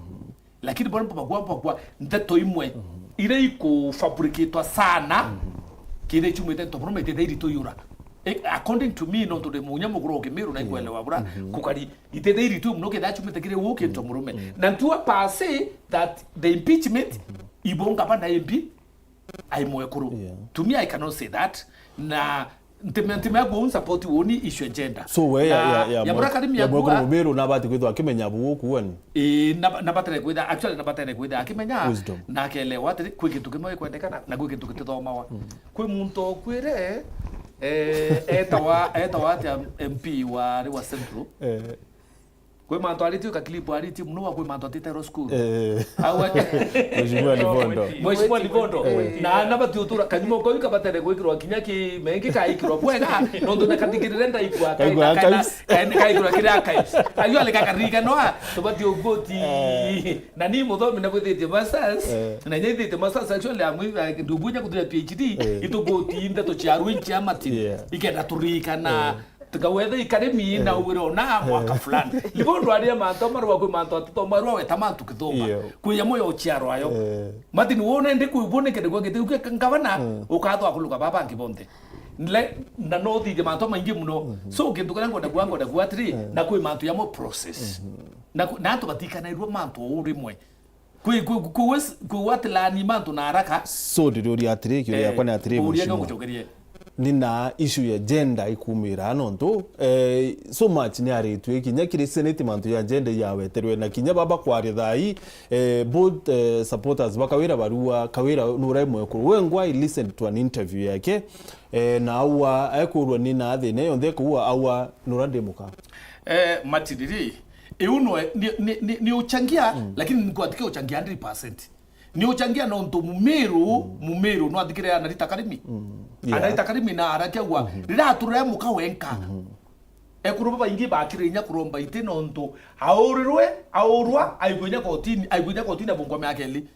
Lakini bona bagwa bagwa ndeto imwe ira ikufabricatwa sana. Kire chumite nto murume itete iri tuyura. Eh, according to me, no tunde munya muguru ukimiru na ikwelewa bura kukari itete iri tu muno ketha chumite kire uki nto murume. Na ntua per se that the impeachment ibonga bana M P ai mwekuru. Yeah. To me, I cannot say that. Na ntime, ntime ya kuun support woni issue agenda. So, we ya, na ya, ya, ya mwe-, Murakari ya mwekuru Miagua, Mumiru nabati kwithwa akimenya bu ukuwa ni? Eh, na, na batare kwitha, actually, na batare kwitha akimenya, wisdom, na akelewa atiri, kwi kintu kimwe gikwendekana, na kwi kintu gitithomawa. Kwi muntu okwire, eh, etawa, etawa atia M P wa, wa Central? Eh. Kwi mantu aritie ka clip aritie muno wa kwi mantu atite ro school. Eh. Awe. Mheshimiwa Libondo. Mheshimiwa Libondo. Eh. Na ana bati utura kanyuma ko ika batere gwikirwa kinya ki mengi ka ikirwa bwega, nontu na kathikirire ndaigua kaigua kaina, archives. Kaina kaikirwa kiri archives. Ayo ale kakariga no, tubati ugoti. Eh. Na ni muthomi na bwithitie masters. Eh. Na nyaithitie masters actually amwi ndugunya kuthira P H D. Eh. Itugoti ndeto cia rwinchi amati. Yeah. Ikenda turikana. Eh. Tiga wethe ikarimi na wira ona mwaka fulani. Libondo aria mantu amarwa kwi mantu atitomarwa weta mantu kithoma. Iyo. Kwi yamo ya uchiarwa yo. Eh. Martin, wona ndi kwi bone kende kwa giteu kia ngavana, ukathwa kuluka baba ngi bonthe. Nle, na no thithie mantu maingi muno. So, kintu kiria ngwenda kuga, ngwenda kuga atiri, na kwi mantu yamo process. Na ku-, na antu batikanairwa mantu o rimwe. Kwi, kwi, kwi wes-, kwi watilani mantu na haraka. So, ndiriuria atiri, kiuria, eh, yakwa ni atiri, uria mheshimiwa, ngucokerie. Ni na issue ya gender ikumira nontu, eh, so much ni aritwe kinya kiri Senate mantu ya gender yaweterwe na kinya baba kwaria thai, eh, both, eh, supporters ba Kawira barua, Kawira nura mwekuru. Wengwa, I listened to an interview yake, eh, na aua ekurwa ni na thina yonthe kuua aua nura ndimuka. Eh, Martin ri, iu no ni, ni, ni, ni uchangia, lakini ni kwatike uchangia hundred percent. Ni uchangia nontu Mumiru, Mumiru no athikire ana Rita Karimi. Yeah. Ana Rita Karimi na arakia gwa, rira aturire muka wenka. Ekuru babaingi bakire inya kuromba iti nontu aurirwe, aurwa, aigwe inya kotini, aigwe inya kotini abungwa miaka ili.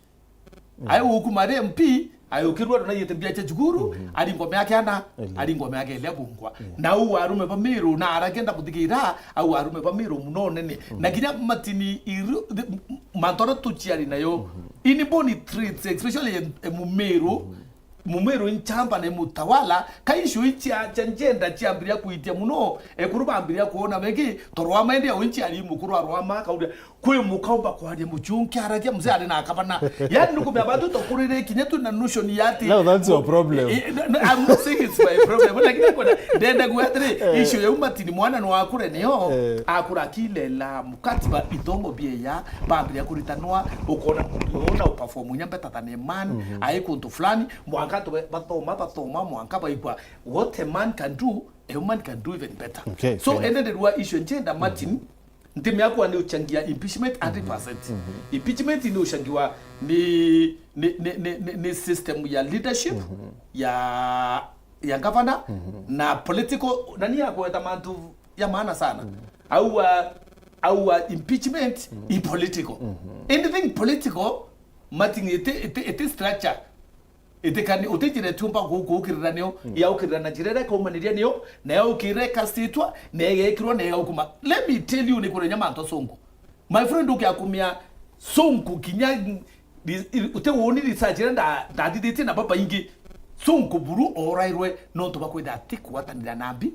Ae gukuma ari M P, ayukirwe na yete mbia cia cukuru, ari ngome yake ana, ari ngome yake ile abungwa. Na u arume ba Miru na aragenda kuthikira, au arume ba Miru muno nene. Na kinya Martin iru, the, m-, mantu aria tuchiari nayo. Inborn traits, especially em-, em-, Mumiru, Mumiru nchamba na mutawala, ka icio ichia, cha njenda chiambiria kuitia muno, ekuru bambiria kuona mengi, torwa maende au nchiari mukuru arwama, kauria, kwi mukaumba kwaria muchunki aragia mzee ari na akabana. Yani, nukumenya bantu tokurire kinya tu na notion ya ati. No, that's your problem. Eh, eh, no, no, I'm not saying it's my problem. Lakini kuna ndenda kuga atiri, issue ya Martin mwana no akure niyo, akura kilela mukatiba itongo bieya, bambire kuritanwa, ukona muntu na uperform nya better than a man, ai kuntu fulani, mwanga Kantu be-, bathoma, bathoma mwanka baigua what a man can do, a woman can do even better. Okay, So, fair enough. Enenderua issue njenda, Martin, ntimea kuwa ni uchangia impeachment hundred percent. Impeachment ni uchangiwa ni, ni, ni, ni, ni, ni system ya leadership, ya, ya governor, na political, nani ya kuweta mantu ya maana sana. Au, uh, au, uh, impeachment i political. Anything political, Martin, iti, iti, iti structure. Itikani, utijire tiumba ku-, kuukirira niyo, yaukirira na njira iria ikaumaniria niyo, na yaukirira ikasitwa, na igekirwa, na igaukuma. Let me tell you, ni kurenya mantu songo. My friend, ukiakumia songo kinya, uti woni research iria nda-, ndathithitie na babaingi. Songo buru orairwe nontu bakwithira atikugwatanira na mbi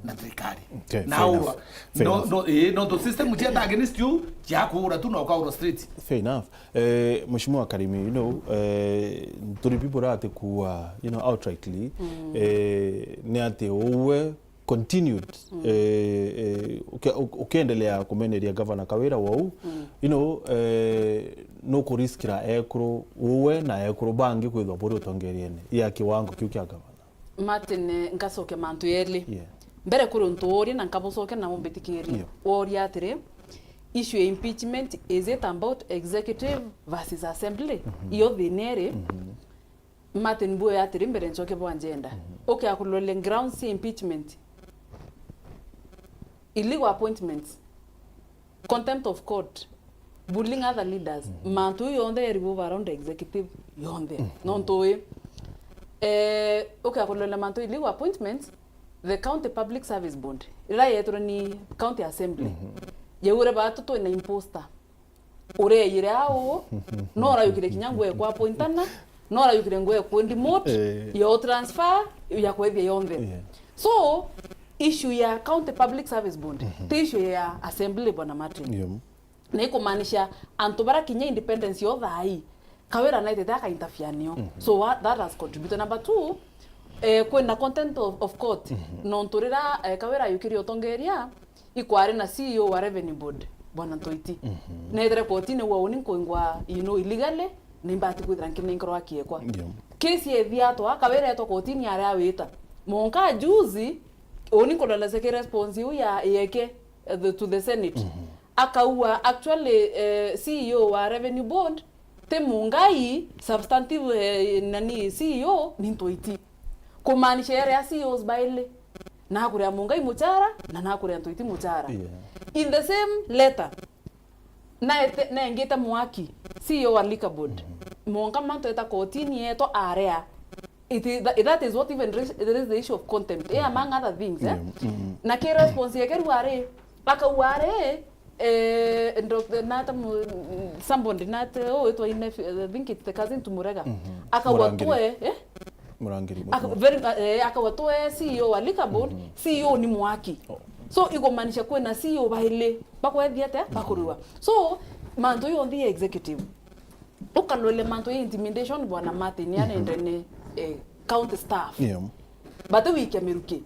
na thirikari. Okay, Na fair aurwa. enough. Fair No, enough. no, eh, nontu system cienda against you, ciakuura tu na ukaurwa straight. Fair enough. Eh, Mheshimiwa Karimi, you know, eh, nturibibura ati kuua, you know, outrightly, eh, ni ati uwe continued, eh, eh, uke-, uke-, ukiendelea kumeneria gavana Kawira wau, you know, eh, nukuriskira ekuru uwe na ekuru bangi kwithwa buri utongeriene ya kiwango kiu kia gavana. Martin, eh, ngacokia mantu yeli. Yeah. Mbere kuri untu woria na nkabucokia na umbitikirie. Yeah. Woria atiri, issue ya impeachment, is it about executive versus assembly? Iyo thina iri? Martin, mbuoya atiri mbere ncoke bwa njenda. Ukiakurulile grounds cia impeachment, illegal appointments, contempt of court, bullying other leaders, mantu uu yonthe ya revolve around executive yonthe. Nontu wi, eh, ukiakurulila mantu illegal appointments, the County Public Service Board, riria yeetwe ni County Assembly, yaugire baatu twina imposter. Ureeyire au, no urayukire kinya nguo ya kuappointana, no urayukire nguo ya kudemote, Eh. ya utransfer, ya kwethia yonthe. Yeah. So, issue ya County Public Service Board, ti issue ya assembly, Bwana Martin. Yeah. Na ikumaanisha antu bara kinya independence yo thaai, Kawira naitete akainterfere nio. So what, that has contributed. Number two, eh, kwina contempt of, of court. Nontu riria, eh, Kawira ayukirie utongeria, ikwari na C E O wa Revenue Board, Bwana Ntoiti. Neetire kotini wa uni nkuingwa, you know, illegally, na imbati kwithira nkinenkerwa kiekwa. Yeah. Case yeethia atwa, Kawira eetwa kotini ari awita. Monka juzi, uni nkurora seke response iu ya yeke, eh, the, to the Senate. Akaua, actually, eh, C E O wa Revenue Board, ti Mungai, substantive, eh, nani, C E O, ni Ntoiti. Kumaanisha yari a C E Os baili. Na akuria Mungai muchara, na nakuria Ntoiti muchara. Yeah. In the same letter, naete-, naengite mwaki, C E O wa Liquor Board. Monka mantu eta kotini yeetwa area. It is, that, that is what even raise, raise the issue of contempt, eh, among other things, eh? Na ki response yake riu ari, akauga ari, eh, Doctor nata mu-, somebody nata, oh, itwa ine, I think it's the cousin to Murega. Akauga Murangiri. Twe, eh? Murangiri. Aka-, very, eh, akauga twe C E O wa Liquor Board, C E O ni mwaki. So, ikumaanisha kwina C E O baili, bakwethia atia, bakurua. So, mantu yonthe ya executive. Ukalole mantu ya intimidation, Bwana Martin, ya nende ni, eh, county staff. Yeah. But we can miruki.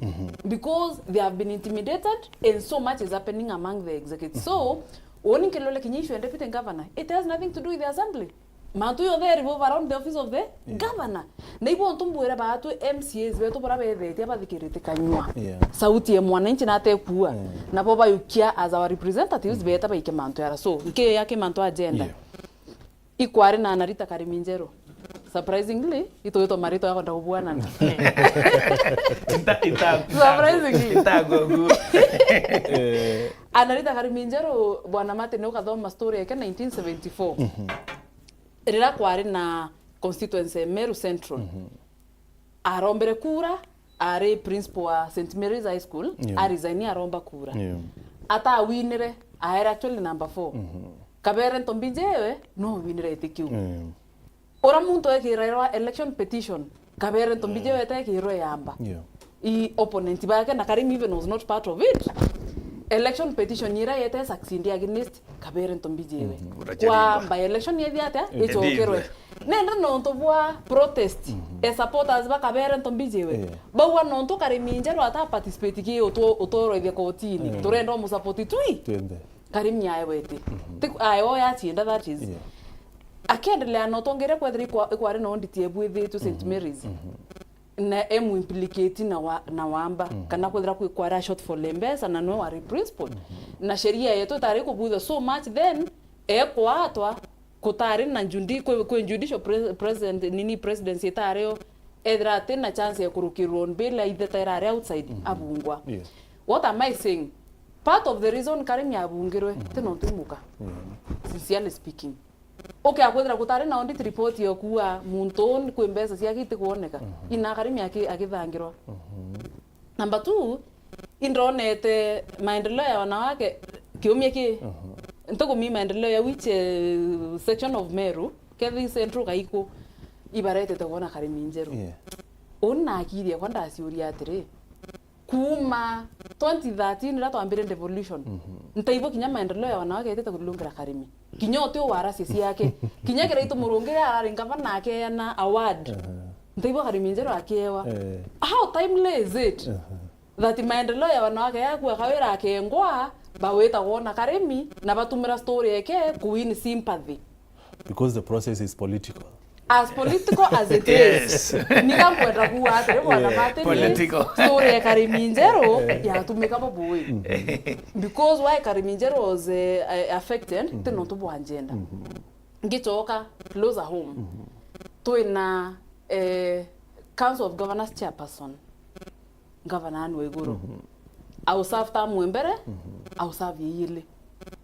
Because they have been intimidated and so much is happening among the executives. So, uni nkilole kinya issue ya deputy governor, it has nothing to do with the assembly. Mantu yonthe revolve around the office of the governor. Na ibo ntu mbwire baatu M C As betu bara bethetie bathikirite kanyua. Yeah. Sauti ya mwananchi na atekua. Nabo bayukia as our representatives beta baike mantu yara. So, nkiya ki mantu agenda. Yeah. Ikwari na Anarita Karimi Njeru. Surprisingly, itwitwa marito yakwenda kubwanana. Surprisingly. Anarita Karimi Njeru, Bwana Martin, ni ukathoma story yake nineteen seventy-four. Riria kwari na constituency ya Meru Central. Arombere kura, ari principal wa Saint Mary's High School, Yeah. aresign aromba kura. Yeah. Atawinire, aere actually number four. Kabere Ntombi Njewe, no winire iti kiu. Yeah. Ura muntu ekirairwa election petition, Kabere Ntombi Njewe etekirwe yamba. Yeah. I opponent bake, na Karimi even was not part of it. Election petition ira yete succeed against Kabere Ntombi Njewe. Kwa by election yethi atia? Ichokerwe. Nenda nontu bwa protest, e supporters ba Kabere Ntombi Njewe. Yeah. Bauga nontu Karimi Njeru ata participate ki utu-, utoroithia kotini. Yeah. Turenda umusupport twi. Twende. Karimi aewete. Ti ayo yachienda, that is. Yeah. Akiendelea na utongeria kwethira ikwa-, ikwari na audit ebwithitwe Saint Mary's. Na emu implicate na wa-, na wamba, kana kwethira kwi kwari a shortfall ya mbeca na nwe wari principal. Na sheria yetu itari kubwithwa so much then, ekwatwa, kutari na judi-, kwi, kwi judicial pre-, president, nini, presidency itari o, ethira ati na chance ya kurukirwa on bail, aitheta irari outside, abungwa. Yes. What am I saying? Part of the reason Karimi abungirwe, ti nontu imuka. Sincerely speaking. Ukia kwithira gutari na audit report ya kuua muntu uu kwi mbeca ciake itikwoneka. Ina Karimi aki-, akithangirwa. Number two, indonete maendeleo ya wanawake kiumia ki. Ntikumii maendeleo ya which, eh, section of Meru, kethi Central kaiku, ibaretete kwona Karimi Njeru. Yeah. Uni na akiri yakwa ndaciuria atiri, kuuma twenty thirteen riria twambire devolution, ntaigua kinya maendeleo ya wanawake yetete kulungira Karimi. Kinya uti uwaracia ciake. Kinya Kiraitu Murungi riria arari ngavana akeana award. Ntaigua Karimi Njeru akiewa. Eh. How timely is it? That maendeleo ya wanawake yaku akawira akengwa, bawita kwona Karimi, na batumira story eke ku win sympathy. Because the process is political. As political as it is. Yes. Nika nkwenda kuuga atiri, bwana Martin, political. Story ya Karimi Njeru yatumika bubui. Because why Karimi Njeru was, eh, affected, ti nontu bwa njenda. Ngicoka closer home. Twina, eh, Council of Governors chairperson. Ngavana Anne Waiguru. Au serve term ya mbere, au serve ya iili.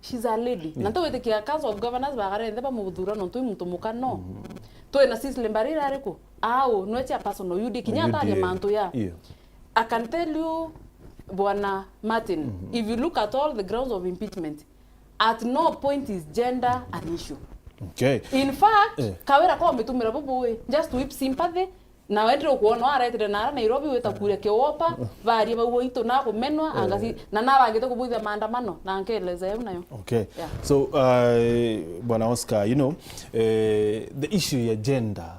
She's a lady. Na ntiwitikia Council of Governors bakarenthe bamuthura nontu i muntu muka, no. Twina Cecily Mbarire ariku? Au, nwe chairperson o U D A, kinya ataria mantu ya. Yeah. I can tell you, Bwana Martin, if you look at all the grounds of impeachment, at no point is gender an issue. Okay. In fact, eh, Kawira ko mitumira bubui, just to whip sympathy, na wendire ukwona aretire nara Nairobi wita kuria kiwopa, baria bau waitu na kumenwa, angasi, na nabangite kubwithia maandamano, na nkeleza eu nayo. Okay. Yeah. So, uh, Bwana Oscar, you know, eh, the issue ya gender,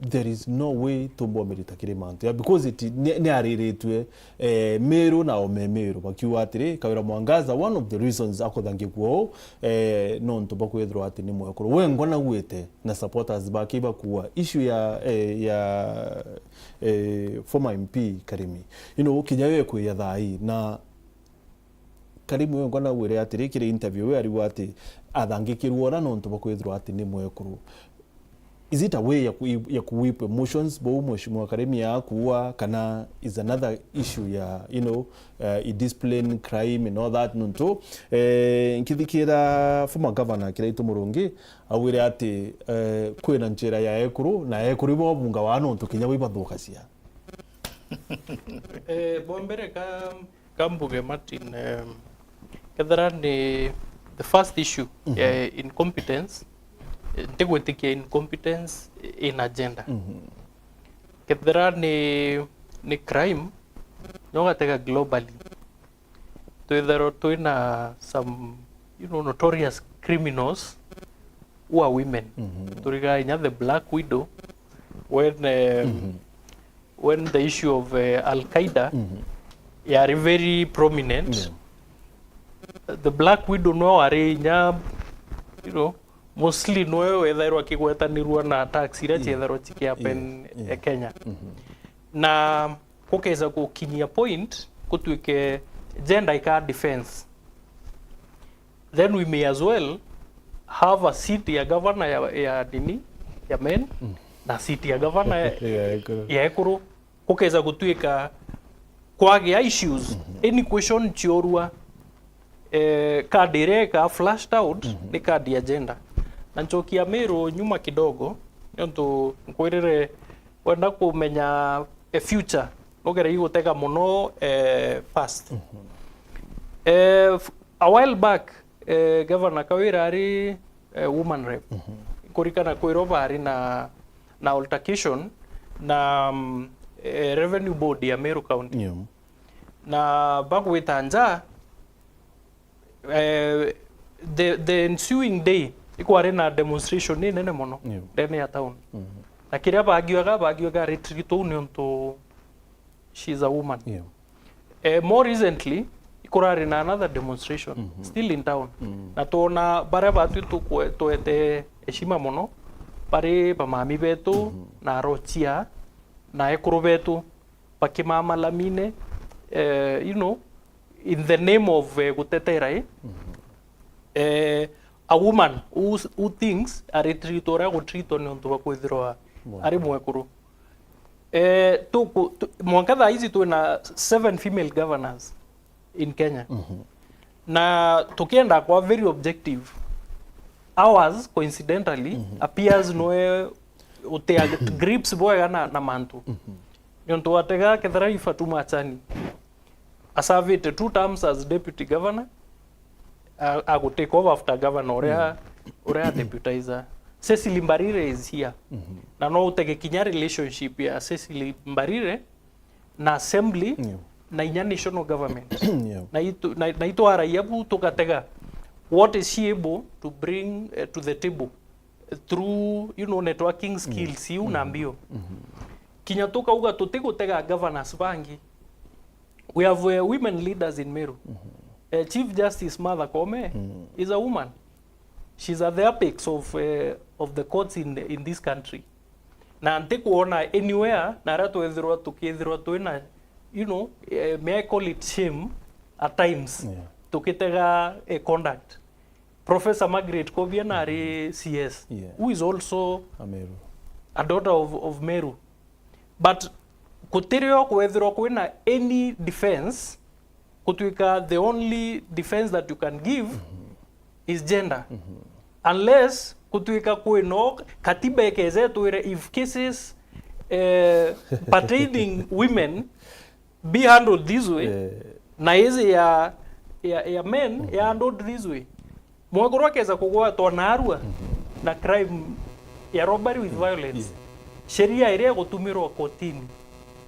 there is no way tumbomirita kiri mantu ya, because it ni, ni ariritwe, eh, Meru na ome Meru bakiuga atiri, Kawira Mwangaza, one of the reasons akuthangikua uu, eh, nontu bakwithirwa ati ni mwekuru. We ngona gwite na supporters bake ibakuua issue ya, eh, ya, eh, former M P Karimi. You know, kinya we kwiya thaa ii na Karimi we ngona wire atiri, kiri interview we ariuga ati athangikirwe ura nontu bakwithirwa ati ni mwekuru. Is it a way ya ku-, ya ku whip emotions bou Mheshimiwa Karimi akuua, kana is another issue ya, you know, uh, discipline, crime and all that nontu, eh, nkithikira former governor Kiraitu Murungi augire ati, eh, kwina njira ya ekuru na ekuru ibo bunga wa nontu kinya bo ibathukacia. Eh, bwa mbere ka Kambuge Martin, em, kethira ni the first issue ya incompetence, eh, ntigwitikia incompetence in agenda. Kethira ni, ni crime, nyogatega globally. Twithirwa twina some, you know, notorious criminals who are women. Turiga inya the Black Widow, when, um, when the issue of, uh, Al Qaeda yari very prominent, the Black Widow no wari inya, you know, mostly noe wethairwa akigwetanirua na attacks iria ciethairwa cikihappen e Kenya. Na gukeza gukinyia point gutuike gender ika defense, then we may as well have a seat ya governor ya, ya nini, ya men, na seat ya governor ya, ya ekuru. Ya ekuru. Gukeza gutuika kwagia issues, any question ciorua, eh, card iria ika flashed out ni card ya gender. Na nchokia Meru nyuma kidogo, nontu nkwirire wenda kumenya a future, nugeria gutega muno, eh, past. Eh, f-, a while back, eh, Governor Kawira ari, eh, woman rep. Kurikana kwirwo bari na, na altercation na, mm, eh, Revenue Board ya Meru County. Yeah. Na bagwita nja, eh, the, the ensuing day, ikwari na demonstration ni nene muno ndene ya town. Na kiria bagiuaga, bagiuaga retreat uu niuntu she is a woman. Yeah. Eh, more recently, ikurari na another demonstration, still in town. Na twona baria batwi tukwe-, twete heshima muno, bari bamami betu, na arochia, na ekuru betu, bakimama lamine, eh, you know, in the name of, eh, gutetera, eh? Eh, a woman who, who thinks ari treat uria gutreatwa ni untu bwa kwithirwa ari mwekuru. Eh, tuku-, tu-, mwanka thaa ici twina seven female governors in Kenya. Na tukienda kwa very objective, ours, coincidentally, appears nwe utia grips bwega na, na mantu. Niuntu watega kethira i Fatuma Achani, asavite two terms as deputy governor, a, a go take over after governor uria, uria a deputizer. Cecily Mbarire is here. Na no utege kinya relationship ya Cecily Mbarire na assembly, na inya national government. Na itu-, na, na itwaragia bu tugatega, what is she able to bring, eh, to the table through, you know, networking skills iu na mbio. Kinya tukauga tutigutega governors bangi. We have, uh, women leaders in Meru. Uh, Chief Justice Martha Koome is a woman. She's at the apex of, uh, of the courts in, in this country. Na ntikwona anywhere na aria twethirwa tukithirwa twina, you know, uh, may I call it shame at times, tukitega, uh, conduct. Professor Margaret Kobia nari C S, who is also a Meru, a daughter of, of Meru. But gutirio kwethirwa kwina any defense, gutwika the only defense that you can give is gender. Unless gutwika kwino katiba ikeze twire if cases, eh, pertaining women be handled this way, na izi ya, ya, ya men ya handled this way. Mwekuru akeza kugwatwa naarua na crime ya robbery with violence, sheria iria igutumirwa kotini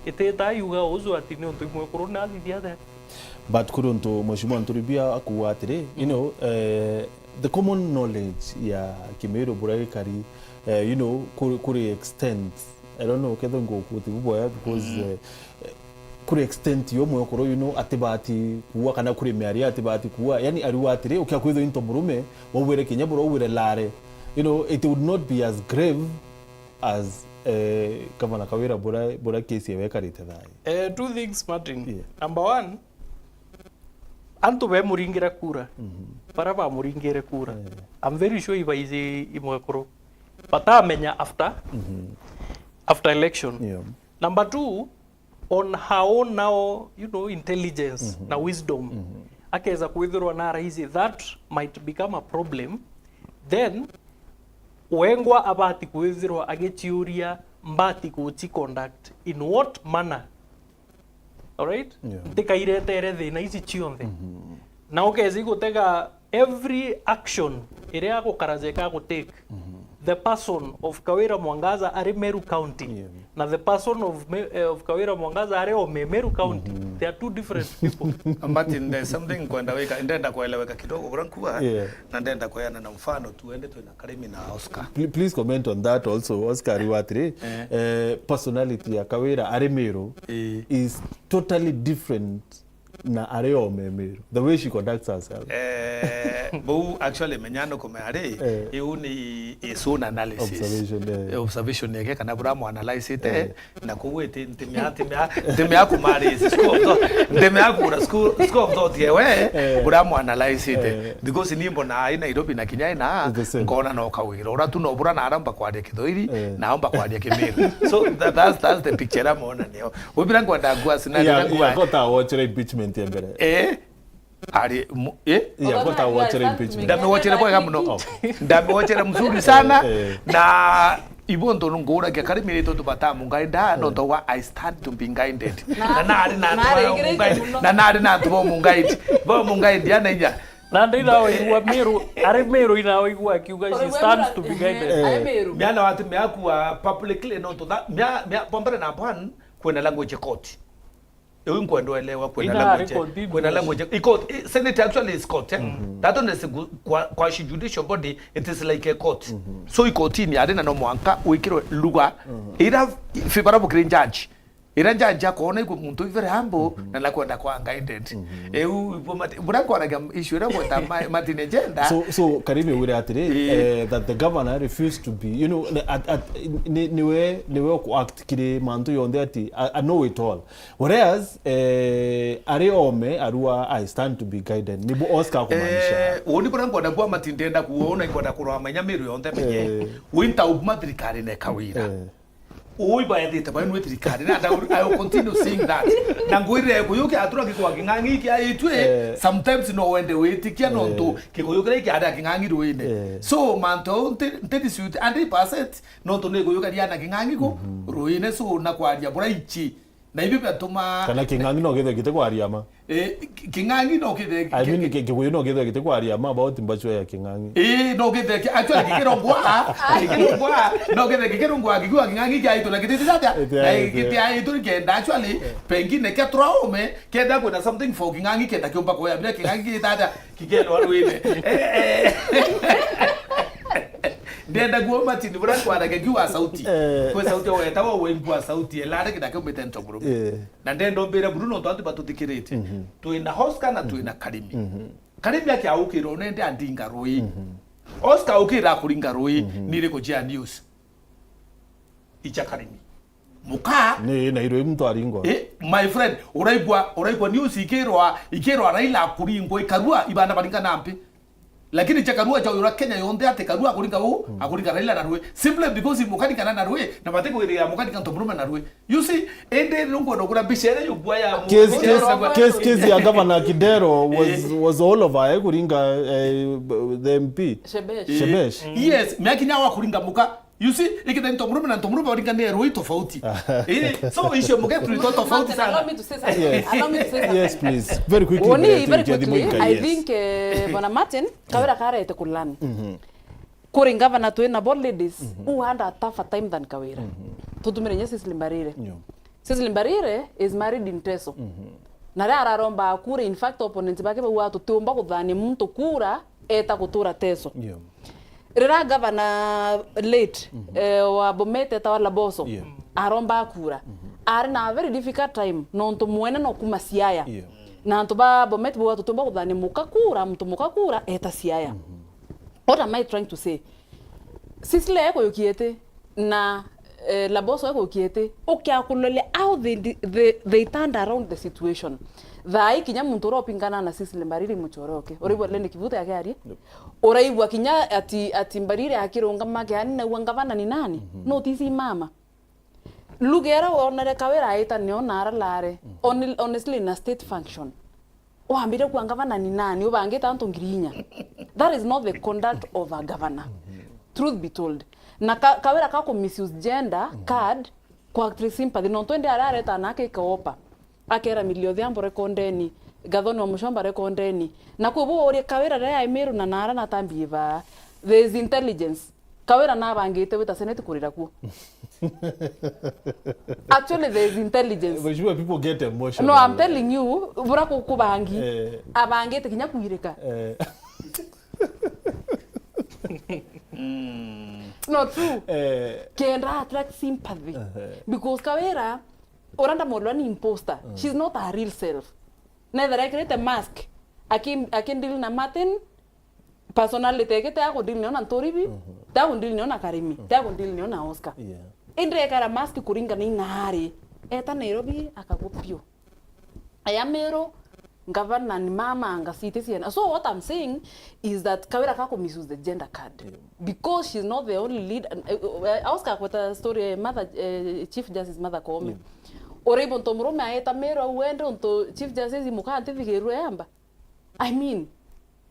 ititaa yuga uju ati ni untu mwekuru nathithia atia. But kuri untu Mheshimiwa Nturibia akuuga atiri, you know, eh, the common knowledge ya Kimiru buria gikari, eh, you know, kuri, kuri extent, I don't know, kethira ngukuti buboya because, eh, kuri extent yo mwekuru, you know, atibati kuua kana kuri miario atibati kuua. Yani, ariuga atiri, ukia kwithwa into murume, waugire kinya buria waugire Lare. You know, it would not be as grave as, eh, Gavana Kawira buria, buria case yawe ikarite thaai. Eh, two things, Martin. Yeah. Number one, antu bemuringire kura, baria bamuringire kura, I'm very sure ibaiji i mwekuru. Batamenya after, after election. Yeah. Number two, on her own now, you know, intelligence na wisdom, akeza kwithirwa na raisi that might become a problem, then wengwa abati kwithirwa agiciuria mbati guci conduct in what manner? Alright? Yeah. Ntikairetere thina ici cionthe. Na ukezi gutega every action iria agukara jeka gutake, the person of Kawira Mwangaza ari Meru County, na the person of Me-, eh, of Kawira Mwangaza ari Ome Meru County, they are two different people. Martin, there's something nkwenda wika, ndenda kueleweka kidogo buria nkuga, yeah, na ndenda kueana na mfano tuende twina Karimi na Oscar. Pl-, please comment on that also. Oscar ariuga atiri, eh, personality ya Kawira ari Meru is totally different na ari Ome Meru, the way she conducts herself. Eh, bau actually menya no kumenya ri, eh, iu ni is own analysis. Observation, eh. Eh, observation yake kana buria mwa analyze-ite, eh, na kuu iti ntimea, ntimea, ntimea kumarizi school of thought, ntimea kura school, school of thought yewe, eh, buria mwa analyze-ite. Eh. Because ni mbona ai Nairobi na kinya ina, it's the same. Nkona no Kawira. Ura tu no buria naromba kwaria Kithoiri, eh, naomba kwaria Kimiru. So that, that's, that's the picture I'm on nayo. Ubira ngwenda ngua scenario, yeah, ngua. Yeah, kota watchire impeachment ya mbere. Eh? Ari mu-, eh? Yeah, kota watchire impeachment. Ndamiwatchire bwega muno. Okay. Ndamiwatchire mzuri sana. Eh, eh. Na ibo ntu nguragia Karimi ri tu bata mungainda, no, eh, to wa I stand to be guided. Na, na nari na, na nari na antu bo mungaidi. Bo mungaidi ana inya. Na ndi na waigua Miru, ari Miru ina waigua akiuga she stands to be guided. Eh, ari Miru. Miana wati miaku wa publicly no to that, mia, mia, bombere na bwan, kwena language court. Iu nkwenda uelewa, kwena language, kwena language, i court, i, Senate actually is court, eh? That one is gu-, kwa, kwa shi judicial body, it is like a court. So i courtini ari na no mwanka wikirwe lugha, ira fi-, bara bukiri judge. Ira njanjia koona ikwe muntu very humble na nakwenda kwa guided. Iu, ibwo mati-, bura nkwaragia issue ira gweta ma-, Martin Agenda. So, so Karimi wire atiri, eh, that the governor refused to be, you know, ni-, at, at, ni-, niwe, niwe uku act kiri mantu yonthe ati, I, I know it all. Whereas, eh, ari ome, arua, I stand to be guided. Nibu Oscar kumaanisha. Eh, uuni bura nkwenda kuwa Martin ndenda kuwa, una nkwenda kurwa menya miru yonthe menye. Eh. Winter uguma thirikari na ikawira. Eh. Ui baethite bai nwi thirikari, na I will, I will continue saying that. Na ngwirire Gikuyu kiatura gikwa king'ang'i kiaitwe, eh, sometimes no wende witikia, eh, nontu Gikuyu kiria kiaria king'ang'i ruine. Eh. So, mantu au nti, nti dispute hundred percent, nontu ni Gikuyu kariana king'ang'i ku ruine, so, na kwaria buraichi. Na ibi biatuma kana king'ang'i no githie giti kwaria ma. Eh, ki-, king'ang'i no githie I mean, ki-, Gikuyu no githie giti kwaria ma about mbachwa ya king'ang'i. Eh, no githie ki-, actually, gikirongwa, gikirongwa, no githie gikirongwa, gikua king'ang'i kiaitwe na gititi tata, na gitiaitwe kenda, actually, pengine kia turaume, kenda kwina something for king'ang'i, kenda kiumba kuya, bila king'ang'i gitata, kikelwa ruine. Eh, eh. Ndenda kuo Martin, bura kwaragia kiu wa sauti. Eh. Kwe sauti wetawa wengwa sauti, elare kida kiumite nto buru. Eh. Na ndenda umbire buru nontu antu batuthikiritie. Twina Oscar na twina Karimi. Karimi akiaukira unende andinga rui. Oscar ukira akuringa rui, ni iriku cia news? Icha Karimi. Muka. Ni, na irwe muntu aringwa. Eh, my friend, uraigua, uraigua news ikirwa, ikirwa Raila akuringwa ikarua, ibana baringa nampi. Lakini cha Karua cha uyura Kenya yonthe ati Karua akuringa u, akuringa Raila na rui. Simply because mukaringana na rui, na bati kwirira mukaringa nto murume na rui. You see, ende nungu ndo kura bicha ere yubwa ya mu-, case, case, case, case ya Governor Kidero was, eh, was all over, eh, kuringa, eh, the M P. Shebesh. Shebesh. Yes, miaki nyawa kuringa muka. You see, ikithe nto murume na nto murume baringa ni rui tofauti. Eh, so icio muke turi tofauti sana. Allow me to say something. Yes. Allow me to say something. Yes, please. Very quickly. Woni, very quickly, I think, eh, Bwana Martin, Kawira karete kulan. Kuri governor twina bo ladies who had a tougher time than Kawira. Tutumire nya Cecily Mbarire. Cecily Mbarire is married in Teso. Na ria araromba kura, in fact, opponents bake bauga tutiumba kuthania muntu kura eta gutura Teso. Rira governor late, eh, wa Bomet etawa Laboso, aromba kura. Ari na a very difficult time, nontu mwene no kuma Siaya. Na antu ba Bomet bauga tutiumba kuthania muka kura, muntu muka kura, eta Siaya. What am I trying to say? Cecily ekuyukia iti na, eh, Laboso ekuyukia iti, ukiakuloria how they, di-, they, they turned around the situation. Thaa ii kinya muntu uria upingana na Cecily Mbarire muchore uke. Uraigua Lenny Kivuthe akiaria? Uraigua kinya ati, ati Mbarire akirungama akiaria, "Naigua ngavana ni nani?" No tisi mama. Lugha iria wonere Kawira aita nio na ara lare. Hon-, honestly, in a state function. Wambire kuanga ngavana ni nani? Ubangite antu ngiri inya. That is not the conduct of a governor. Truth be told. Na ka-, Kawira ka ku misuse gender card, kwa actress sympathy, nontu indi aria areta na akika opa. Akera Millie Odhiambo rekondeni, Gathoni wa Muchomba rekondeni. Na kwi bu urie Kawira riria ai Meru na nara na tambie baa. There is intelligence. Kawira nabangite wita Senate kurira kuo. Actually, there is intelligence. Mheshimiwa, people get emotional. No, I'm telling you, bura ku-, kubangi. Eh. Abangite kinya kuirika. Eh. No, true. Eh. Kenda attract sympathy. Because Kawira, uranda molwa ni imposter. She's not her real self. Nethera ekirite mask. Aki-, aki deal na Martin, personality yake te ya ku deal nio na Nturibi, te ya ku deal nio na Karimi, te ya ku deal nio na Oscar. Yeah. Indi ekara mask kuringana ina ari. Eta Nairobi, akagwa piu. Aya Meru, ngavana ni mama anga city ciana. So what I'm saying is that Kawira ka ku misuse the gender card. Yeah. Because she's not the only lead. Uh, uh, Oscar akweta story, eh, Martha, eh, Chief Justice Martha Koome. Yeah. Uraigua untu murume aeta Meru au ende untu Chief Justice muka antithigirwe yamba. I mean,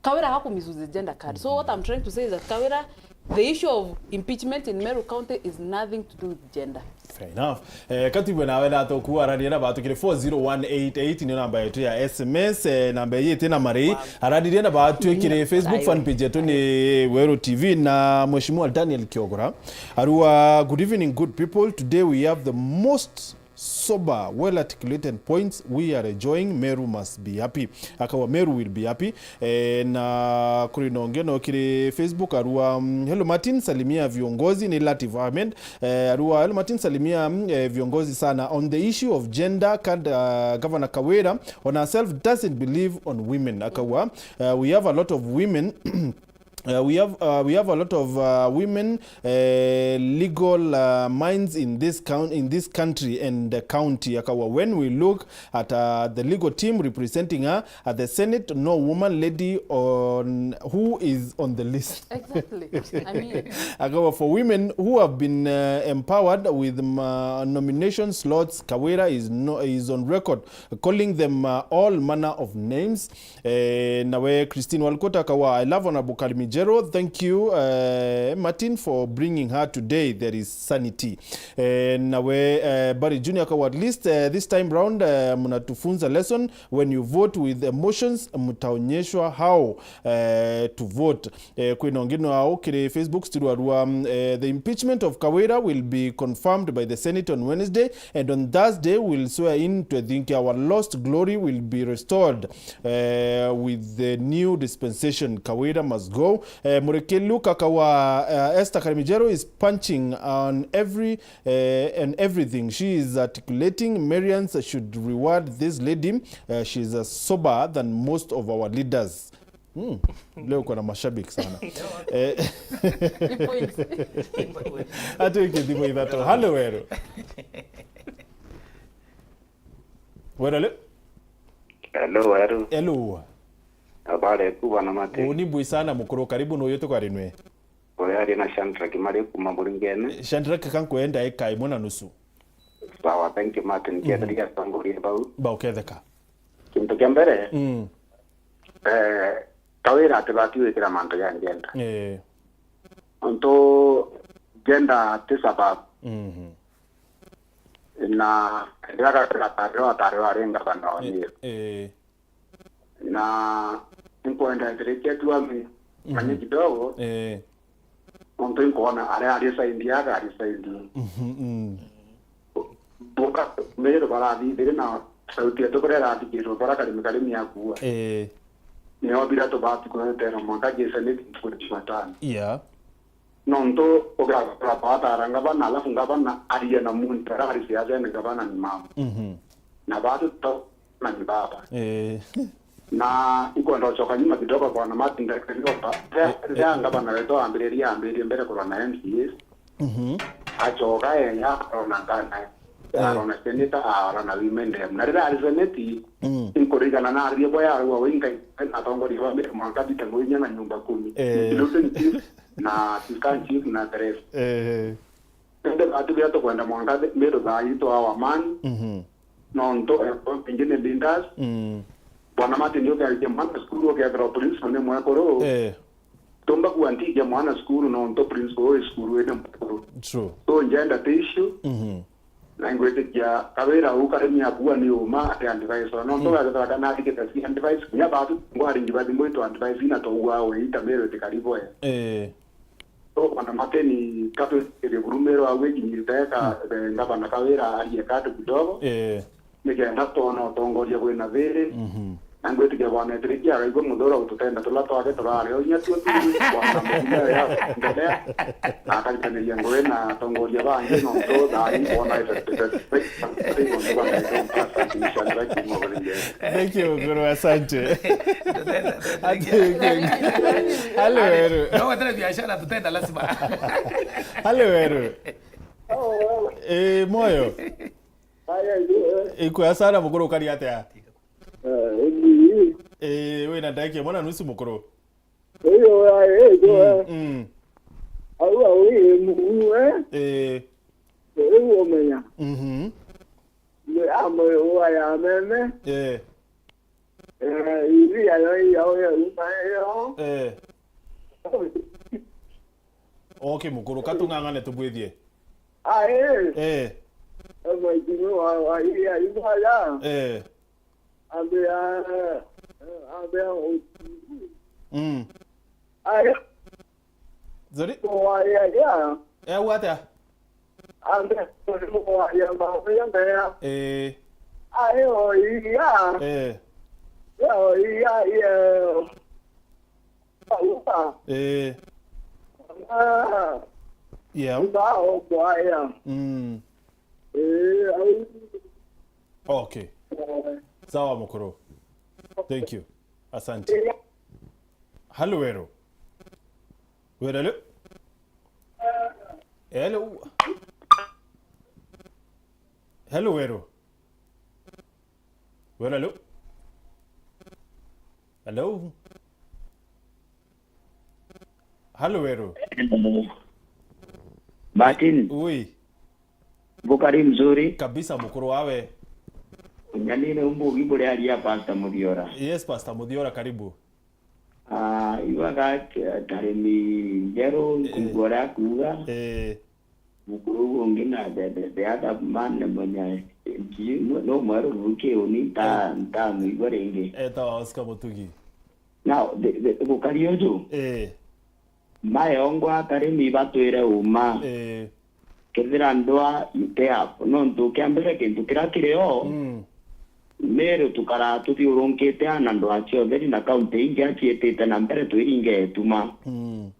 Kawira haku misuse the gender card. So what I'm trying to say is that Kawira, the issue of impeachment in Meru County is nothing to do with gender. Fair enough. Eh, katibwe nawe na tuku arania na batu kiri four zero one eight eight ni namba yetu ya S M S, eh, namba yetu na mari. Aranirie na batu kiri Facebook fan page yetu ni Weru T V na Mheshimiwa Daniel Kiogora. Arua, good evening, good people. Today we have the most sober, well articulated points. We are enjoying. Meru must be happy. Akawa Meru will be happy. Eh, na kuri nonge no kiri Facebook arua, mm, "Hello Martin, salimia viongozi," ni Latif Ahmed. Eh, arua, "Hello Martin, salimia, mm, eh, viongozi sana. On the issue of gender, kad-, uh, Governor Kawira on herself doesn't believe on women." Akawa, uh, "We have a lot of women." Uh, we have, uh, we have a lot of, uh, women, uh, legal, uh, minds in this coun-, in this country and the county. Akawa, when we look at, uh, the legal team representing her at the Senate, no woman lady on who is on the list. Exactly. I mean, Akawa, for women who have been, uh, empowered with, um, uh, nomination slots, Kawira is no, is on record calling them, uh, all manner of names. Eh, nawe Christine Walcott akawa, "I love Honorable Karimijero. Thank you, eh, Martin, for bringing her today. There is sanity." Eh, nawe, eh, Barry Junior akawa, "At least, eh, this time round, eh, mnatufunza lesson. When you vote with emotions, mtaonyeshwa how, eh, to vote." Eh, kwina ungi no au kiri Facebook still arua, mm, eh, "The impeachment of Kawira will be confirmed by the Senate on Wednesday, and on Thursday we'll swear in to think our lost glory will be restored, eh, with the new dispensation. Kawira must go." Eh, Mureke Luke akawa, eh, "Esther Karimijero is punching on every, eh, and everything she is articulating. Marians should reward this lady. Eh, she's, uh, sober than most of our leaders." Hmm. Leo uko na mashabiki sana. Eh, Ni points. Ati wiki thimu ithatu. Halo Weru. Weru le? Hello, Weru. Hello. Habari ku bwana Mate? Uni mbui sana mukuru, karibu no yote kwa rinwe. Oya ari na Shantra Kimari kuma Buringene. Shantra kaka nkwenda eka imwe na nusu. Sawa, thank you Martin. Mhm. Kienderia tongoria bau. Ba uketheka. Kintu kia mbere, Mm. eh, Kawira atibati gwikira mantu ja ngenda. Eh. Ontu ngenda ti sababu. Mhm. Na riria Kawira atari, atari ari ngavana wa Eh, Meru. Eh. Na nkwenda ithirikia tu ami, Mhm. manye kidogo. Eh. Ontu inkwona aria ari saidi aga ari saidi. Mhm, mm. Boka Meru barathithire na sauti yetu kuria irathikirwe bara Karimi Karimi akua. Eh. Nio bira tubati kwetera mwanka Jesu ni ntuku ya Jumatano. Yeah. Nontu ugakora batara ngavana, alafu ngavana arie na muntu arari siasene, ngavana ni mama. Mhm. Na batu to na ni baba. Eh. Na ikwenda ucoka nyuma kidogo kwa na Martin Ndakirioba. Eh, eh. Ria ngavana wetu ambiriria, ambiririe mbere kurwa na M C As. Mhm. Acoka enya arona ngana. Eh. Arona senator, arona women rep. Na riria ari seneti, Mm. inkurigana na arie boya arua wingai na atongoria ba Meru mwanka bite mwinya na nyumba kumi. Eh. Including chief na assistant chief na the rest. Eh. Ende batu bia tukwenda mwanka the, Meru thaa ii twa our man. Mhm. Nontu, eh, pengine leaders. Mm. Bwana Martin ukiarikia mwana cukuru ukethirwa principal ni mwekuru. Eh. Tumba kuantikia mwana cukuru nontu principal wi cukuru wi ni mwekuru. True. So njenda ti issue. Mhm. Na ingwitikia Kawira uu Karimi akua ni uma ati advise. Nontu Mm. wethirwa kana arigite si advice. Nya batu ngwari ngibathi mwitu advice na twaua we ita Meru tikariboe. Eh. So, bwana Mateni, ka twitikirie buru Meru au ikinyite ka, Mm. eh, ngavana Kawira arie katu kidogo. Eh. Nikenda twona utongoria bwina thiri. Mhm. Na ngwitikia bwana Etiriki agaigua muthura ututenda tula twake turari o inya tuo tu bwana muthenya ya ndelea. Na akaritaniria ngugi na atongoria bangi nontu thaa ii bwana Thank you, Mukuru, asante. Ati, Halo, Weru. No, wetere biashara tutenda lazima. Halo, Weru. Eh, moyo. Ikwega sana, Mukuru, ukari atia? Eh, wina ndagika imwe na nusu, Mukuru. Uyu wa, eh, Mm, mm. Au, au, eh, mu, eh. Eh. Riu umenya. Mhm. Ni amwe uwa ya meme. Eh. Eh, iria yo, iyo, yo, uma, iyo. Eh. Okay, Mukuru, ka tung'ang'ane tubwithie. Ah, eh. Eh. Amwe jini wa, wa, iria, ima ya. Eh. Ambia, ambia, Mm. Aya. Sorry? Kwa ya, ya. Eh, au atia? Ambe, mwaria mawe ya mbea. Eh. Ayo, iya. Eh. Yo, iya, iya. Pausa. Eh. Ah. Yeah. Mbao kwaya. Mm. Eh, au. Okay. Eh. Sawa, mukuru. Thank you. Asante. Eh. Hello, Wero. Wero, hello. Hello. Hello, Wero. Wero, hello. Hello. Hello, Wero. Martin, ui. Bukari mzuri. Kabisa, mukuru wawe. Nyanine umbugi bure aria Pastor Muthiora. Yes, Pastor Muthiora, karibu. Ah, ibaga tarimi njeru, eh, nkuigua uria akuuga. Eh. Mukuru uu ungi na the, the, the other man mwenye nki-, no, no mweru ruki uni nta-, eh, ntamwigua ringi. Etawa Oscar Mutugi. Now, the, the, gukari uju, eh, mayongwa akarimi batwire uma. Eh. Kethira ndwa ite hapo. Nontu kia mbere kintu kiria kiri o, mm, Meru tukaraa tuthiurunkite ana ndwaa cia utheri na kaunti ingi aciitite na mbere twiringe etuma. Mm.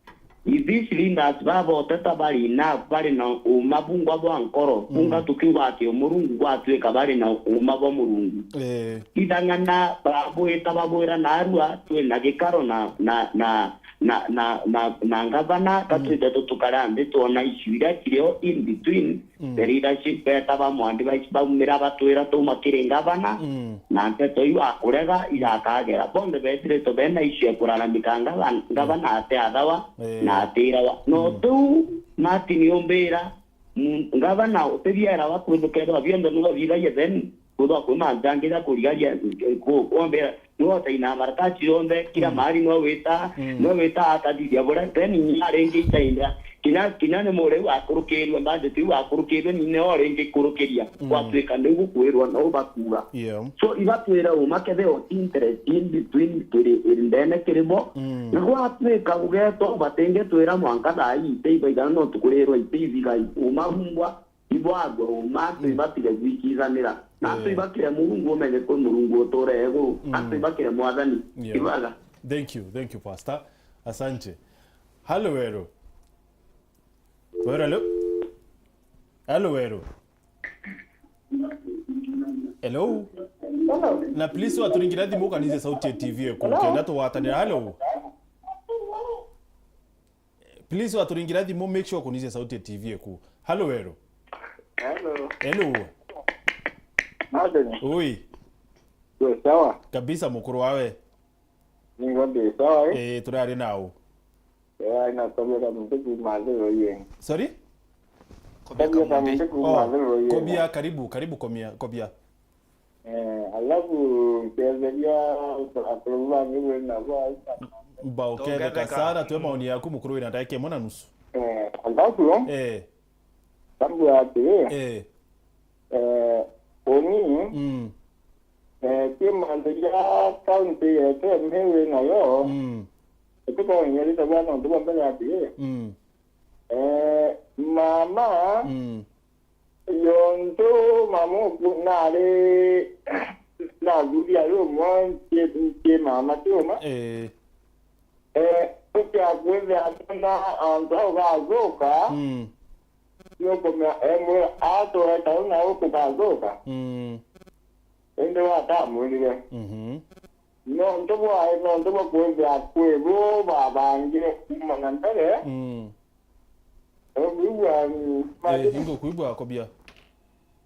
If these leaders baboteta bari na, bari na uma bungwa bwa nkoro, mm, bunga tukiuga ati Murungu gwatuika bari na uma bwa Murungu. Eh. Ithang'ana babwita babwira narua twina gikaro na, na, na, na, na, na, na ngavana, mm, gatwite tutukara nthi twona issue iria cirio in between, mm, the leadership beta ba Mwandi ba-, baumira batwira tuma kiri ngavana, mm, na nteto iu akurega irakagera. Bonthe bethiritwe bena issue ya kuraramika ngavana, mm, ngavana ate athawa, eh, na atirawa. No, mm, tiu Martin umbira, mm, ngavana utibierawa kwithukethwa bionthe niwe bithayia then kwithwa kwi mantu jangi ja kurigaria, eh, ku-, kuombera. Niwe utaina marataci yonthe, kila, mm, mahali niwe wita, mm, niwe wita akathithia buria, then inya ringi itainda. Kinya, kinya ni mureu akurukirwe, budget iu akurukirwe, ni nio ringi kurukiria. Mm. Gwatuika niu gukwirwa no bakuuga. Yeah. So, ibatwira uma kethira uti interest in between kiri, iri ndene kiri bo. Mm. Na gwatuika gugetwa batingi twira mwanka thaa ii ite ibaigana no tukurirwa ite ithigai uma bungwa. Ibwagwe uma, antu, mm, ibatige gwikithanira. Na antu, eh, ibakire Murungu, umenye kwi Murungu uture iguru. Mm. Antu ibakire Mwathani. Yeah. Ibaga. Thank you, thank you, Pastor. Asante. Hello, Wero. Wero, hello. Hello, Wero. Hello. Hello. Na please, waturingira thimu ukanize sauti ya T V eku. Hello. Kenda tugwatanira. Hello. Please, waturingira thimu, make sure kunizia sauti ya T V eku. Hello, Wero. Hello. Hello. Martin. Ui. We, sawa? Kabisa, mukuru wawe. Ningo ndi sawa, eh? Eh, turari nau. Eh, ina Kobia Kamundi kuma Thiroi. Sorry? Kobia Kobia Kamundi. Kamundi kuma, oh, Thiroi. Kobia, karibu, karibu Komia, Kobia. Eh, alafu nketheria akuru bangi wina bo. Mbauketheka sana, twe maoni yaku mukuru wina ndagika imwe na nusu. Eh, alafu, eh, tambu ati, eh, eh, uni, mm, eh, ki mantu ja kaunti yetu ene winayo, mm, itukonyerite bwana untu bwa mbere ati, mm, eh, mama, mm. Yontu mamu ku-, nari na athuri ari umwe nti, nti mama ti umwe. Eh. Eh, ukia kwithia na antu au bathuka, mm, nukumenya emwira atweta u na u tugathuka. Mm. Indi watamwirire. Mhm. Nontu bwa, nontu bwa kwithia kwi bu babangire kuuma na mbere. Mm. Ukwigua, mm, eh, ingo kwigua Kobia.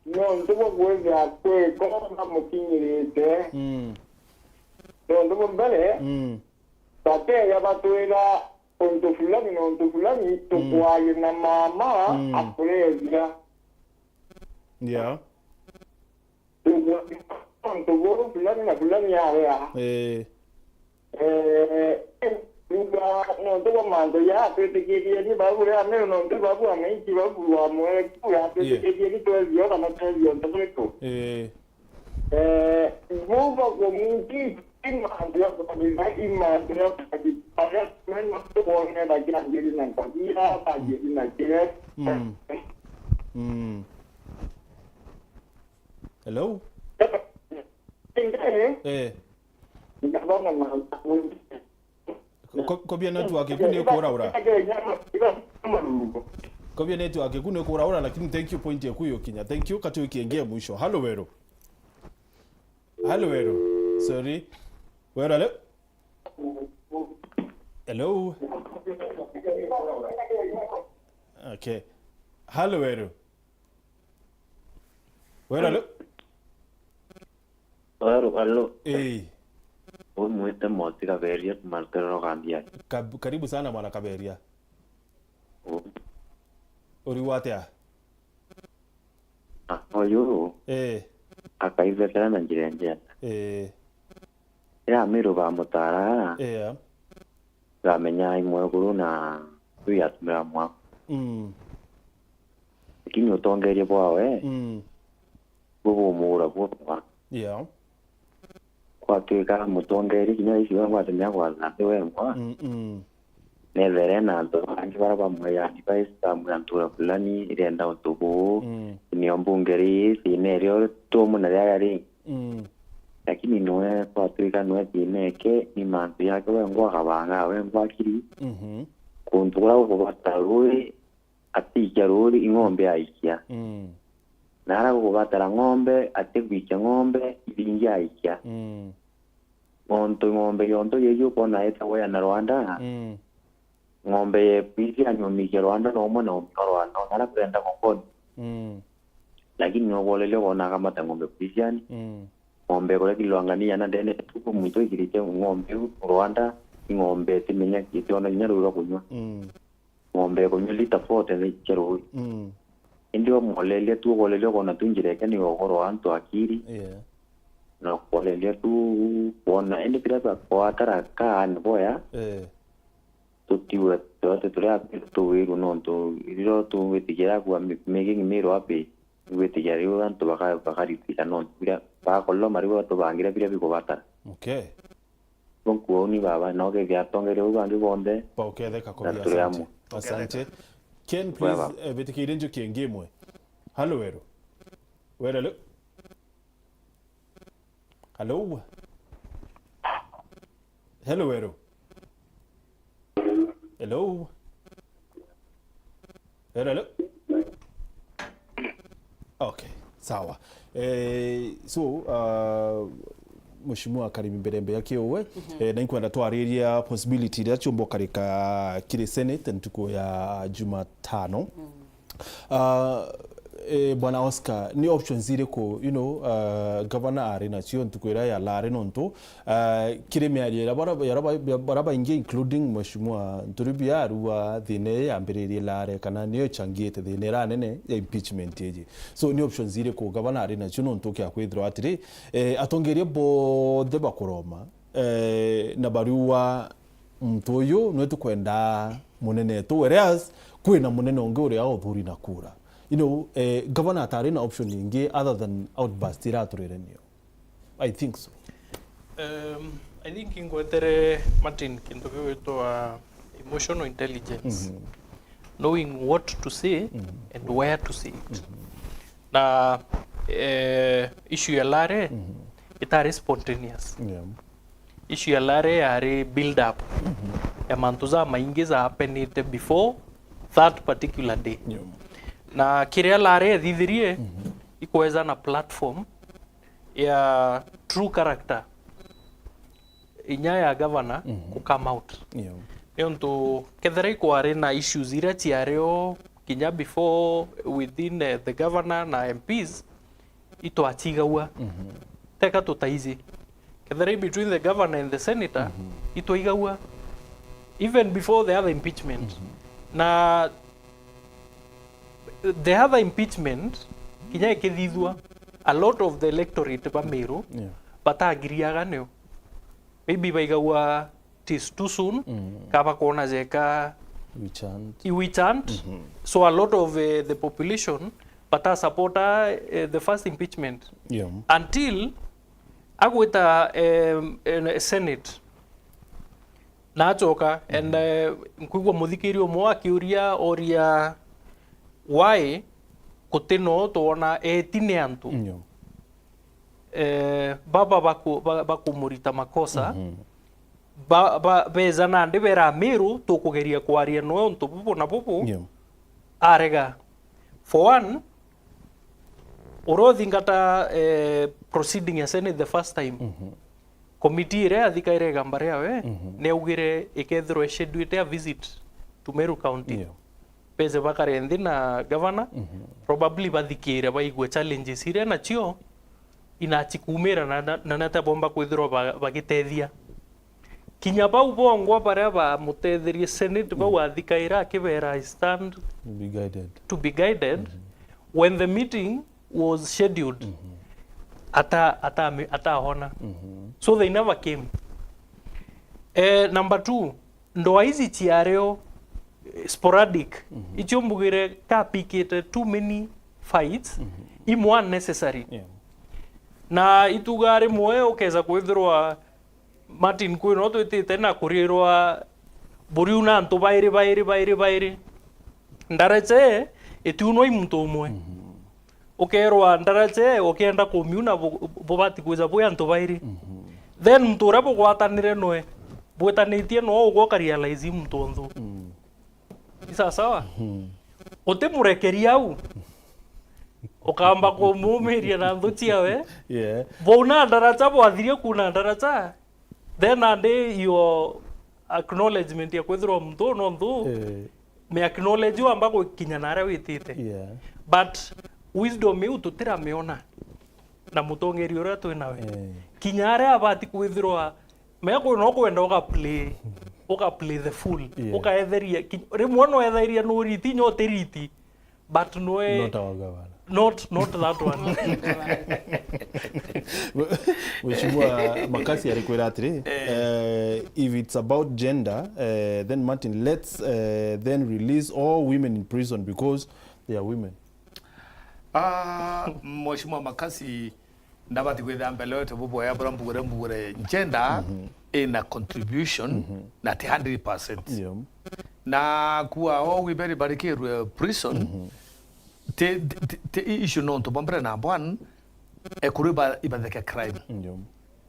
Nontu bwa kwithia kwiko bamukinyirite. Mm. Nontu bwa mbere, mm, bateya batwira untu fulani na untu fulani, mm, tukwaria na mama, mm, akurethia. Yeah. Untu buu fulani na fulani aria. Eh. Eh, nontu bwa mantu ya atwitikirie ni bau ria ni nontu babu amaiti babu wa mweku ya, yeah, atwitikirie ni twethio kana twethio ntu bwitu. Eh. Eh, buu bwa community i mantu ya kuthamina, i mantu ya kuthamina, aria mena tuone bakianjiri na nkabira, bakianjiri na kire. Mm. Mm. Hello? Eh. Ko-, kobia network eku ni kuraura. Kobia network eku ni kuraura, lakini thank you, point eku yukinya. Thank you, katuikie ngi ya mwisho. Halo Weru. Halo Weru. Sorry. Weru, halo? Hello? Okay. Halo Weru. Weru, halo? Weru, halo. Ii. Umwite Moti Kaberia, kuma Ruterero Kandiani. Kab-, karibu sana mwana Kaberia. U. Uri atia? Ah, uyu. Ii. Akaithekera na njira njega. Ii. Riria Amiru bamutara, yeah, ndamenya i mwekuru na riu yatumira mwa. Mm. Lakini utongeria bwawe, mm, bubumuura bwothe. Yeah. Kwatuika mutongeria kinya icio wengwa atumia gwatha nthi wengwa. Mm, mm. Nethere na antu bangi bara bamwe ya advice, bamwira ntura fulani irenda untu buu. Mm. Nio mbunge ri, thina irio tumu na riaga ri. Mm. Lakini nwe kwatuika nwe thina eke, ni mantu yake wengwa akabanga, wengwa akiri. Mhm. Kuntu kuria gukubatara ruri, atiikia ruri, ing'ombe aikia. Mm. Na aria gukubatara ng'ombe, atigwikia ng'ombe, ibingi aikia. Mm. Nontu ng'ombe yonto yeyo ukona itagwa ya na Rwanda, mm, ng'ombe ye prison umikia Rwanda na umwe na umia Rwanda, ona aria kurenda gukoni. Mm. Lakini nogwoleria ukona akamata ng'ombe prison. Mm. Ng'ombe kuria kilwangania na ndene tuku muntu ikirite ng'ombe iu Rwanda, i ng'ombe itimenya, itiona kinya ruu rwa kunywa. Mm. Ng'ombe ikunywa lita forty cia rui. Mm. Indi wamwoleria tu, ukoleria ukona tu njira eke ni ugukora antu akiri. Yeah. Na ukoleria tu kwona, indi biria biakwatara kaa ni boya. Eh. Tutiwe, turia tuwirwe nontu irio tugwitikia yaku making mirwa api, gwitikia riu antu baka-, bakaritira nontu biria bakoloma riu batubangire biria bikubatara. Okay. Nkuoni baba, na ukethia atongeria bau bangi bonthe, bauketheka na kobia, turi amwe. Asante. Asante. Ken, please, eh, bitikirie njukie ngi imwe. Halo, Weru. Weru, halo. Halo. Halo, Weru. Halo. Hello, hello. Okay, sawa. Eh, so, uh, Mheshimiwa Karimi Mbere Mbeya Kiuwe, mhm, eh, na inkwenda twariria possibility iria ciumba ukarika kiri Senate ntuku ya Jumatano. Mm. Uh, eh, Bwana Oscar, ni options iriku, you know, uh, governor ari nacio ntuku iria ya lari nontu Ah, kiri miario iria bara, ya bara, ya bara baingi, including Mheshimiwa Nturibia, arua thina ii yambiririe lare kana niyo ichangiite thina iria nene ya impeachment iji. So, ni options iriku gavana ari nacio nontu kia kwithirwa atiri, eh, atongeria bonthe bakuroma, eh, na bariua muntu uyu nwe tukwenda munene tu, whereas kwina munene ungi uria uthuri na kura. You know, eh, gavana atari na option ingi other than outburst iraturire nio. I think so. Um, I think ingwetere Martin kintu gigwitwa emotional intelligence. Mhm. Knowing what to say, mhm, and where to say it. Mhm. Na, eh, issue ya lare, mhm, itari spontaneous. Yeah. Issue ya lare yari build up, mhm, ya mantu jamaingi ja happenite before that particular day. Yeah. Na kiria lare ethithirie, mhm, ikweza na platform ya true character inya ya governor, mhm, ku come out. Yeah. Niuntu kethira ikwari na issues iria ciario kinya before within, eh, the governor na M Ps, itwacigagua. Mhm. Teka tutaiji. Kethira i between the governor and the senator, mhm, itwaigagua even before the other impeachment. Mhm. Na the other impeachment, kinya ikithithua, a lot of the electorate ba Meru, yeah, batagiriaga nio. Maybe baigagua it is too soon, mm, ka bakona jeka we chant. I we chant. Mhm. So a lot of, eh, the population bata support, eh, the first impeachment. Yeah. Until agwita, em, en-, Senate. Na acoka, mhm, and, eh, nkwigua muthikiria umwe akiuria oria why guti no twona eti ni antu. Nyo. eh, baba baku-, ba-, bakumurita makosa, mhm, ba-, ba-, beza nandi bera Miru, tukugeria kwaria noe untu bubu na bubu, yeah, arega. For one, uria uthingata, eh, proceeding ya Senate the first time, mhm, committee iria yathikaire igamba riawe, mhm, neaugire ikethirwa ischedulete a visit to Meru County. Yeah. Beze bakare nthi na governor, mhm, probably bathikire baigue challenges iria nacio inachikumira na, na, na nata bomba kwithirwa ba-, bagitethia. Kinya bau bongwa baria bamutetherie Senate bau, mm, athikaira akibera, "I stand Be guided. To be guided." Mhm. When the meeting was scheduled, mhm, ata-, ata-, atahona. Mhm. So they never came. Eh, number two, ndoa ici ciario, eh, sporadic. Mhm. Icio mbugire kapikite too many fights, mhm, imwe unnecessary. Yeah. Na ituga rimwe ukeza kwithirwa Martin, kwi no twitite na kurirwa buriu na antu bairi, bairi, bairi, bairi. Ndarache itiunwa i muntu umwe. Mhm. Ukerwa ndarache ukienda kumiuna bu-, bubati kwija bwi antu bairi. Mhm. Then muntu uria bugwatanire noe, bwitanitie no ugwa ukarealize i muntu o nthu. Mm. Ni sawa sawa? Mhm. Utimurekeria au. Ukamba kumumiria na nthu ciawe. Yeah. Bwauna ndaracha, bwathirie kuuna ndaracha, then andi your acknowledgement ya kwithirwa muntu no nthu, eh, me acknowledge wamba gwikinya na aria witite. Yeah. But wisdom iu tutiramiona na mutongeria uria twi nawe. Eh. Kinya aria abati kwithirwa, mea kwi no kwenda uga play, uga play the fool, yeah, ukaetheria ki-, rimwe no etheria no riti, nyo ti riti, but no e-, not our governor. Not, not that one. Mheshimiwa Makasi arikwira atiri, eh, eh, if it's about gender, eh, then Martin, let's, eh, then release all women in prison because they are women. Ah, Mheshimiwa Makasi, ndabati kwithira mbelewe tubu bwega buria mbugure, mbugure gender, mhm, ina contribution, mhm, na ti hundred percent. Yeah. Na kuwa o wi beri barikirwe prison, mhm, ti, ti, ti, ti issue nontu bwa mbere number one, ekuru iba-, ibatheke crime. Yeah.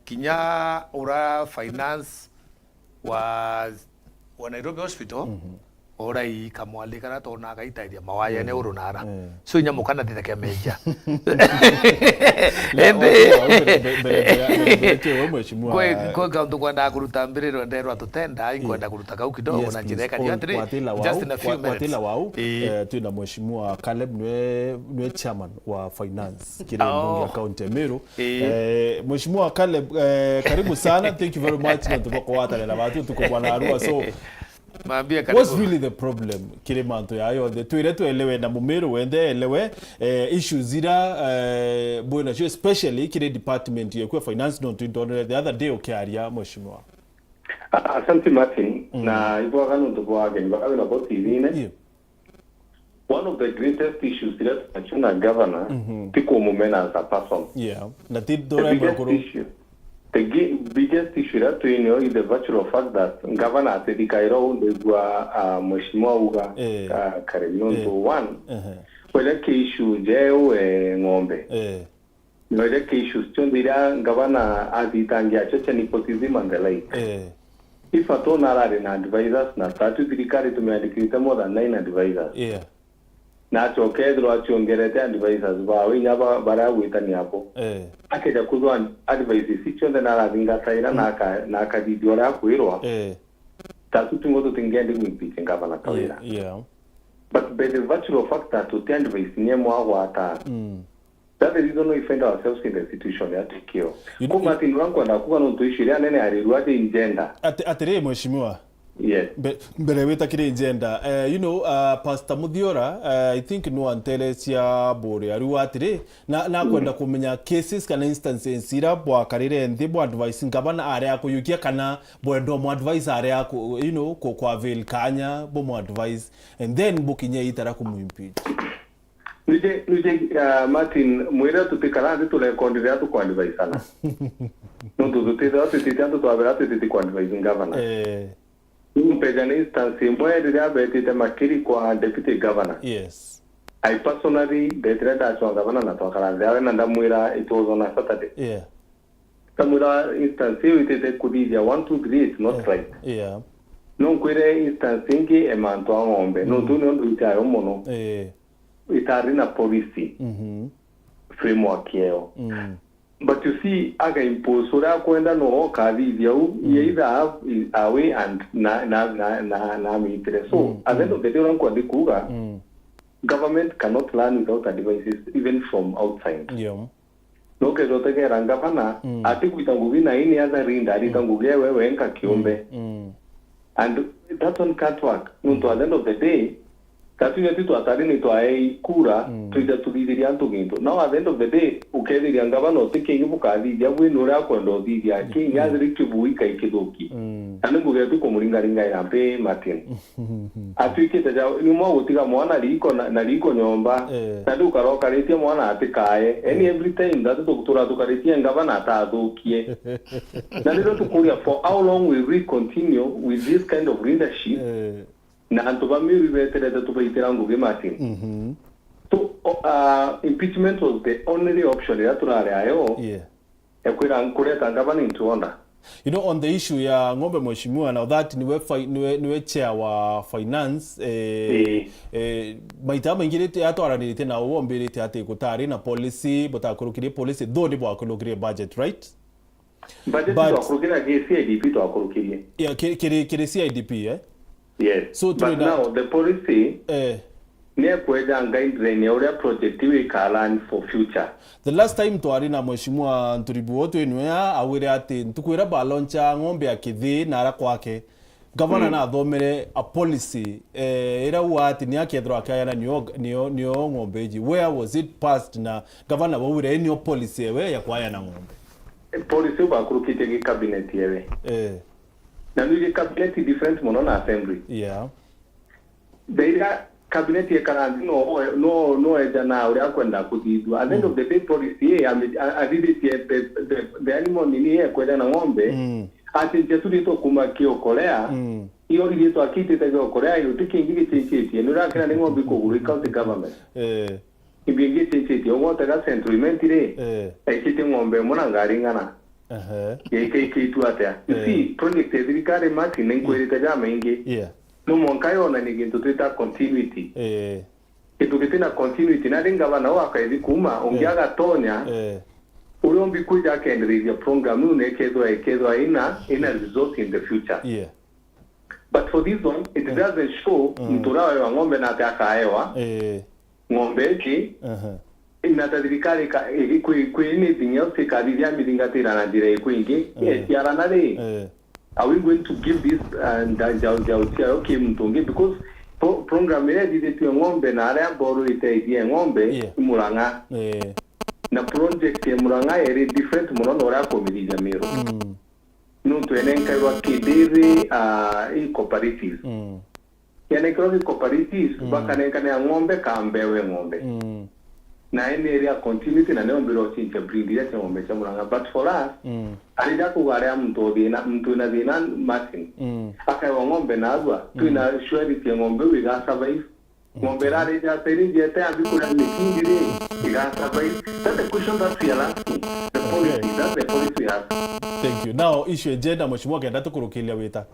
Kinya ura finance wa, wa Nairobi Hospital, mhm, urai kamwali karia tona gaitairia mawaya, mm, ne uru nara. Eh. So inya mukana thitheke meja. Ende. Mbere, mbere, mbere, mbere, mbere, mbere, mheshimiwa. Kwe, kwe kauntu kwenda kuruta mbiriro nderwa tutenda, inkwenda, yeah, kuruta kau kidogo, yes, na njira please. Ikari atiri, watila wau, just in a few wa-, minutes. Watila wau, eh, eh, twina mheshimiwa Caleb nwe, nwe chairman wa finance kiri, oh, mbunge ya county ya Meru. Eh. Eh, Mheshimiwa Caleb, eh, karibu sana. Thank you very much nontu bwa kugwatanira batu tuko bwana Arua. So, mambia karibu. What's really the problem kiri mantu ya yonthe? Twire twelewe na mumiru wenthe elewe, eh, issues ira, eh, bwina cio, especially kiri department yeku ya finance, nontu indonere the other day ukiaria, Mheshimiwa. A-, asante Martin, mm, na ibwaga nontu bwa ageni baria wina bo T V-ine. Yeah. One of the greatest issues iria tunacio na governor, mhm, ti kumumena as a person. Yeah. Na ti the biggest issue, the gi-, biggest issue iria twinayo is the virtual fact that governor atithikaira uu ndegua, ah, mheshimiwa uga, eh, ah, kare nontu, eh, one, ehe, wele ki issue jeu, eh, ng'ombe. Eh. Noire ki issues cionthe iria ngavana athitangia acio cia nepotism and the like. Eh. If at all narari na advisors, na statue thirikari tumiandikirite more than nine advisors. Yeah. Na acoke ethirwa aciongerete advisors bawe inya ba-, baria agwitania abo. Eh. Akeja kwithwa advice ici cionthe narathingataira, mm, na aka-, na akathithia uria akwirwa. Eh. Statue tingo tutingendi gwimpeach ngavana Kawira. Yeah, yeah. But by the virtue of fact that tuti advice ni emwe agwata. Mm. That the reason we find ourselves in the situation ya tukio. You know, Kuma ati nwa nkwenda kuga nontu issue iria nene arirua ati gender. Ati-, atiri, mheshimiwa. Yes. Mbe-, mbere wita kiri gender, eh, you know, uh, Pastor Muthiora, uh, I think no anterecia bure ariu atiri, na, na, mm, kwenda kumenya cases kana instances ira bwakarire nthi bwa advice ngavana aria akuyukia kana bwendwa mu advice aria aku-, you know, ku-, ku avail kanya bo mu advice and then bukinye itara kumu impeach. Nuje, nuje, ah, Martin, mwire tutikara nthi turekondi riria tukwadvaisana. Nontu tutithirwa twitite antu twabera twitite kwadvise ngavana. Eh. Mpeja ni instance imwe riria betite Makiri kwa deputy governor. Yes. I personally ndetire ndacwa ngavana na twakara nthi awe na ndamwira it was on a Saturday. Yeah. Ndamwira instance iyo itite kuthithia one, two, three, it's not right. Yeah. No nkwire instance ingi e mantu a ng'ombe. No tu ni undu itayo muno. Eh. Itari na policy Mhm. framework iyo. Mm. But you see, aga impose uria akwenda no ukathithia u, he either have a way and na na na na na mitire. So at the end of the day, uria nkwendi kuuga, Mm. government cannot learn without advices even from outside. Yeah. No kethira utegera ngavana, Mm. atikwita ngugi na any other leader, arita ngugi ewe wenka kiumbe. Mm. And that one can't work. Nontu at the end of the day, katunya tu twatari ni twaei kura, Mm. twija tuthithiria antu gintu. Now at the end of the day, ukethiria ngavana uti kingi bukathithia bwi ni uria akwenda uthithia. Kingi athiri kibu ikai kithuki. Mm. Na ni ngugi tu kumuringaringa ya mpi Martin. Atwikite ja, ni mwa gutiga mwana riko na, na riko nyomba. Eh. Na ndu ukarokaritie mwana atikae. Any every time that tukutura tukaritie ngavana atathukie. Na riria tukuria, for how long will we continue with this kind of leadership? Eh. Na antu ba Meru beterete tubaitira ngugi Martin. Mhm. So, uh, impeachment was the only option iria turari ayo. Yeah. Ekwira nkureta ngavana into order. You know, on the issue ya ng'ombe, mheshimiwa, now that niwe fi-, niwe, niwe chair wa finance, eh, Eh. eh, maita maingi rite atwaranirite na uombirite ati gutari na policy, butakurukirie policy, though ni bwakurukirie budget, right? Budget But- twakurukirie, ki C I D P twakurukirie. Yeah, kiri, kiri, kiri C I D P, eh? Yes. So, But turi na- now the policy Eh. ni ekweja guideline ya uria project iu ikalan for future. The last time twari na mheshimiwa Nturibu wo twinwe ya awire ati ntuku iria balauncha ng'ombe ya Kithii na ara kwake, gavana nathomere a policy, eh, iria uga ati ni akethirwa akiayana nio, nio, nio ng'ombe iji. Where was it passed na gavana waugire nio policy ewe ya kwayana ng'ombe? Policy iu bakurukitie gi cabinet ewe. Eh. Na ni gi cabinet different muno na assembly. Yeah. Thaira cabinet ekara nthi no, no, no eja na uria akwenda kuthithua. At the end of the day, policy ye ame-, a-, athithitie the, the, the animal nini ye kwenda na ng'ombe. Mm. Ati nja tu ritwa kuma kiokorea. Mm. Iyo ritwa akitite kiokorea, iyo ti kingi gichenjetie. Ni urakira ni ng'ombe kuguru i county government. Eh. Ibingi gichenjetie. Ugotega Central Imenti ri. Eh. Ekite ng'ombe imwe na ngari ng'ana. Ehe. Yaikaikitue atia? You Eh. see, project ya thirikari Martin, ninkwirite jamaingi. Yeah. No mwanka yonanie gintu twita continuity. Eh. Gintu gitina continuity, na ringa bana wakaithi kuma, ungi Eh. agatonya, Eh. uria umbi kwija akendereithia program iu na ikethwa, ikethwa ina, ina results in the future. Yeah. But for this one, it doesn't show mtu uraewa ng'ombe na ati akaewa. Eh. Ng'ombe iji, Aha. na ta thirikari ka-, i-, kwi, kwi anything else ikathithia mithingatira na njira ikwingi, Eh. iciarana ri, Eh. are we going to give this, uh, nda-, njau, njau ciayo ki muntu ungi? Because pro-, program iria ithithitue ng'ombe na aria mboru iteithie ng'ombe Yeah. i Murang'a. Eh. Na project ya Murang'a iri different muno na uria akumithithia Meru. Mm. Nuntu enenkairwa kidiri, uh, i cooperatives. Mm. Yanenkerwa ki cooperatives, mm, bakanenkanira ng'ombe ka mbewe ng'ombe. Mm. Na ene area continuity na neo mbira ochincha breed iria cia ng'ombe cia Murang'a. But for us, mm, arija kuga aria muntu o thina, muntu wina thina Martin, mm, akaewa ng'ombe na arua, mm, twina surety ya ng'ombe iu iga survive. Ng'ombe irarija seri njete ambi kuria mitindi ri, iga survive. That's the question that we are asking. The policy, okay, that's the policy we have. Thank you. Now, issue agenda, mheshimiwa, kenda tukurukiria wita.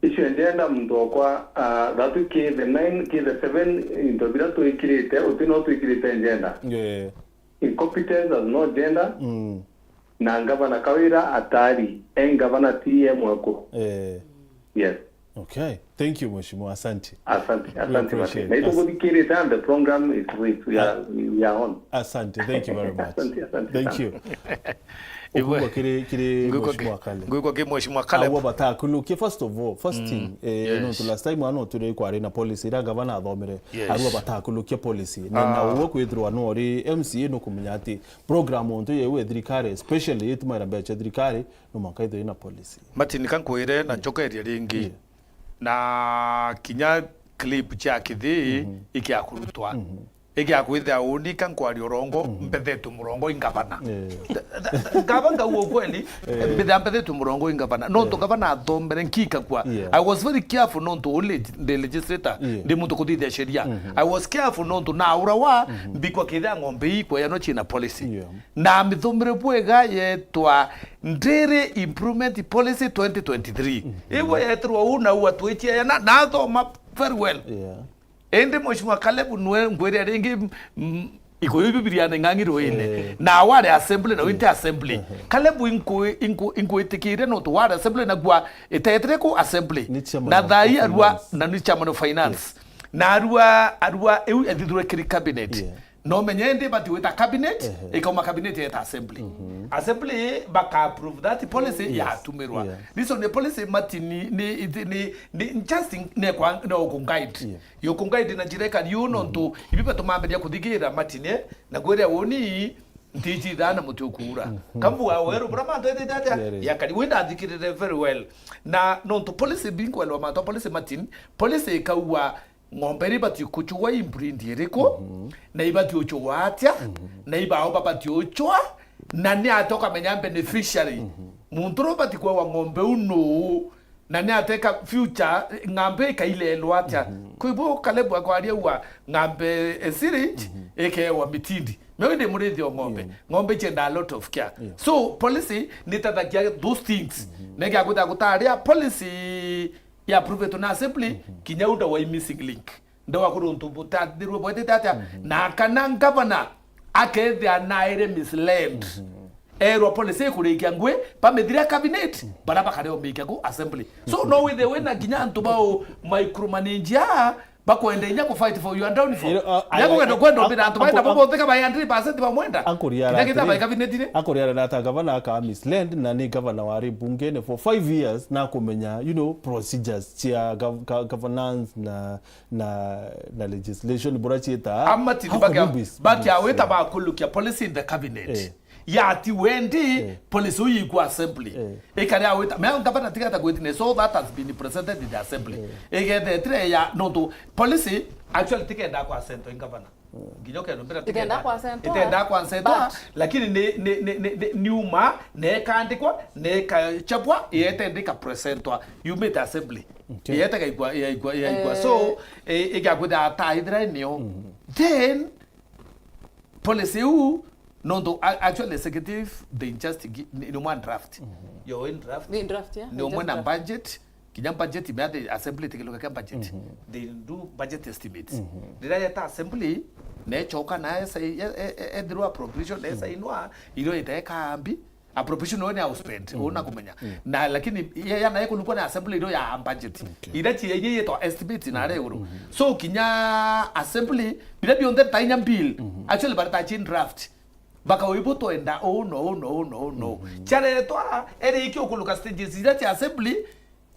Icio njenda muntu okwa, ah, thatu ki the nine, ki the seven, into bira twikirite, uti no twikirite njenda. Yeah. Incompetence has no gender. Mm. Na ngavana Kawira atari, e ngavana ti e mweku. Eh. Yes. Okay. Thank you, mheshimiwa. Asante. Asante, we asante, appreciate. Na ituguthikirite and the program is with, we are, we are on. Asante. Thank you very much. Asante, asante. Thank you. Igwe. Ukugwa kiri, kiri ngwikwa ki-, mheshimiwa Kale. Ngwikwa ki mheshimiwa Kale. Arua batakulukia, first of all, first, mm, thing, eh, yes, nontu last time ano turi kwari na policy iria gavana athomere. Yes. Arua batakulukia policy. Na, ah, na uwe kwithirwa no ri M C A no kumenya ati program onto yewe thirikari, especially itumaira mbeca thirikari, no mwanka ithwe na policy. Martin, ka nkwire na, mm, njokerie ringi. Yeah. Na kinya clip cia Kithii, mhm, ikiakurutwa. Mhm. Igia kwithia uni ka nkwaria urongo, mbethetwe murongo i ngavana. Eh. Th-, th-, ngavana ngauga ukweli, mbithia mbethetwe murongo i ngavana. Nontu ngavana athomere nkika kwa. Yeah. I was very careful nontu uli ndi legislator, ndi muntu kuthithia sheria. I was careful nontu na ura wa mbikwa kithia ng'ombe ii kweyanwa ciina policy. Yeah. Na mithomere bwega yetwa Ndiri Improvement Policy twenty twenty-three. Iwe yetirwa u na u atwichia na, na athoma very well. Yeah. Indi Mheshimiwa Caleb nwe ngwire ringi, mm, ikuyu Biblia ni ng'ang'i ruine. Eh. Na wari assembly na winte assembly. Caleb inkwi-, inkwi-, inkwitikiire nontu wari assembly na gwa itetire ku assembly. Ni chairman of finance. Na thai arua na ni chairman of finance. Yes. Na arua, arua iu ethithirwe kiri cabinet. Yeah. No menye indi bati wita cabinet, ikauma cabinet yeta assembly. Assembly baka approve that policy, yes, yatumirwa. Yeah. Reason ni policy mati ni, ni, ni, ni, ni just ni kwa, no ku guide. Yeah. Yo ku guide na njira ikari uu nontu ibi batumambiria kuthigira matine na kwiria uni ntiji ithana muti ukuura. Kambu wa weru bura mantu ethite atia? Yeah, yeah. Yakari, we ndathikirire very well. Na nontu policy binkwelewa mantu policy matin, policy ikauga ng'ombe iri ibati kuchugwa i breed iriku, na ibati uchugwa atia, na ibao babati uchwa, na ni atia ukamenya beneficiary. Muntu uria ubati kwewa ng'ombe u nuu, na ni ateka future ng'ambe ikailelwa atia. Kwi bu Caleb akwaria ua ng'ambe esiri ikewa mitindi. Meu ndi murithio ng'ombe. Yeah. Ng'ombe ichienda a lot of care. Yeah. So policy ni itethagia those things. Nenge akwita gutaria policy ya approvetwe na assembly, kinya u ndawa i missing link. Ndawa kuri untu butathirwe bwetete atia, na kana ngavana akethia naire misled. Erwa policy ikurikia ngui, bamithira cabinet, bara bakare omikia ku assembly. So, no withe wina kinya antu bao micromanage a, bakwenda inya ku fight for your downfall. You know, uh, I, ya kwenda, I, kwenda I, umbira antu baita bobotheka by hundred percent bamwenda. Kinya kitha by cabinet ni. Akuriara na ata gavana aka misled, na ni gavana wari bungene for five years, na kumenya, you know, procedures cia gov-, ga-, governance na, na, na legislation bura cieta. Amati bakia, bakia wita bakulukia policy in the cabinet. Eh. Yati wendi, eh, policy uyu ikwa assembly. Eh. Ikari awita, mea ngavana tigeta gwitine, so that has been presented in the assembly. Eh. Igethetire ya, nontu policy, actually, tikenda kwa assent in governor. Nginya ukenda mbira. Itenda kwa sentwa. Itenda kwa sentwa, but lakini ni, ni, ni, ni, ni, niuma, na ikandikwa, na ikachapwa, yetendika presentwa, yumite assembly. Okay. Yetega ikwa, ya ikwa, ya ikwa. Eh. So, eh, igakwitha ta ithira nio. Then, policy u, nontu, a-, actually, executive, they just gi-, ni, ni one draft. Yo in draft. Ni draft, yeah. Ni umwe na budget, kinya budget, me ati assembly tikiluka kia budget. They do budget estimates. Riria yeta assembly, nechoka na esa-, e-, e-, e-, ethirwa appropriation, esainwa, irio itaeka ambi, appropriation one ya spend, una kumenya. Na lakini ya, ya nae kulukwa na assembly irio ya budget. Okay. Ira chi ye yetwa estimate na re iguru. So kinya assembly, bila bionthe tainya bill, actually barata chin draft. Baka uibu twenda, oh no, oh no, oh no, oh no. Charetwa, eri ikio kuluka stages ira chi assembly,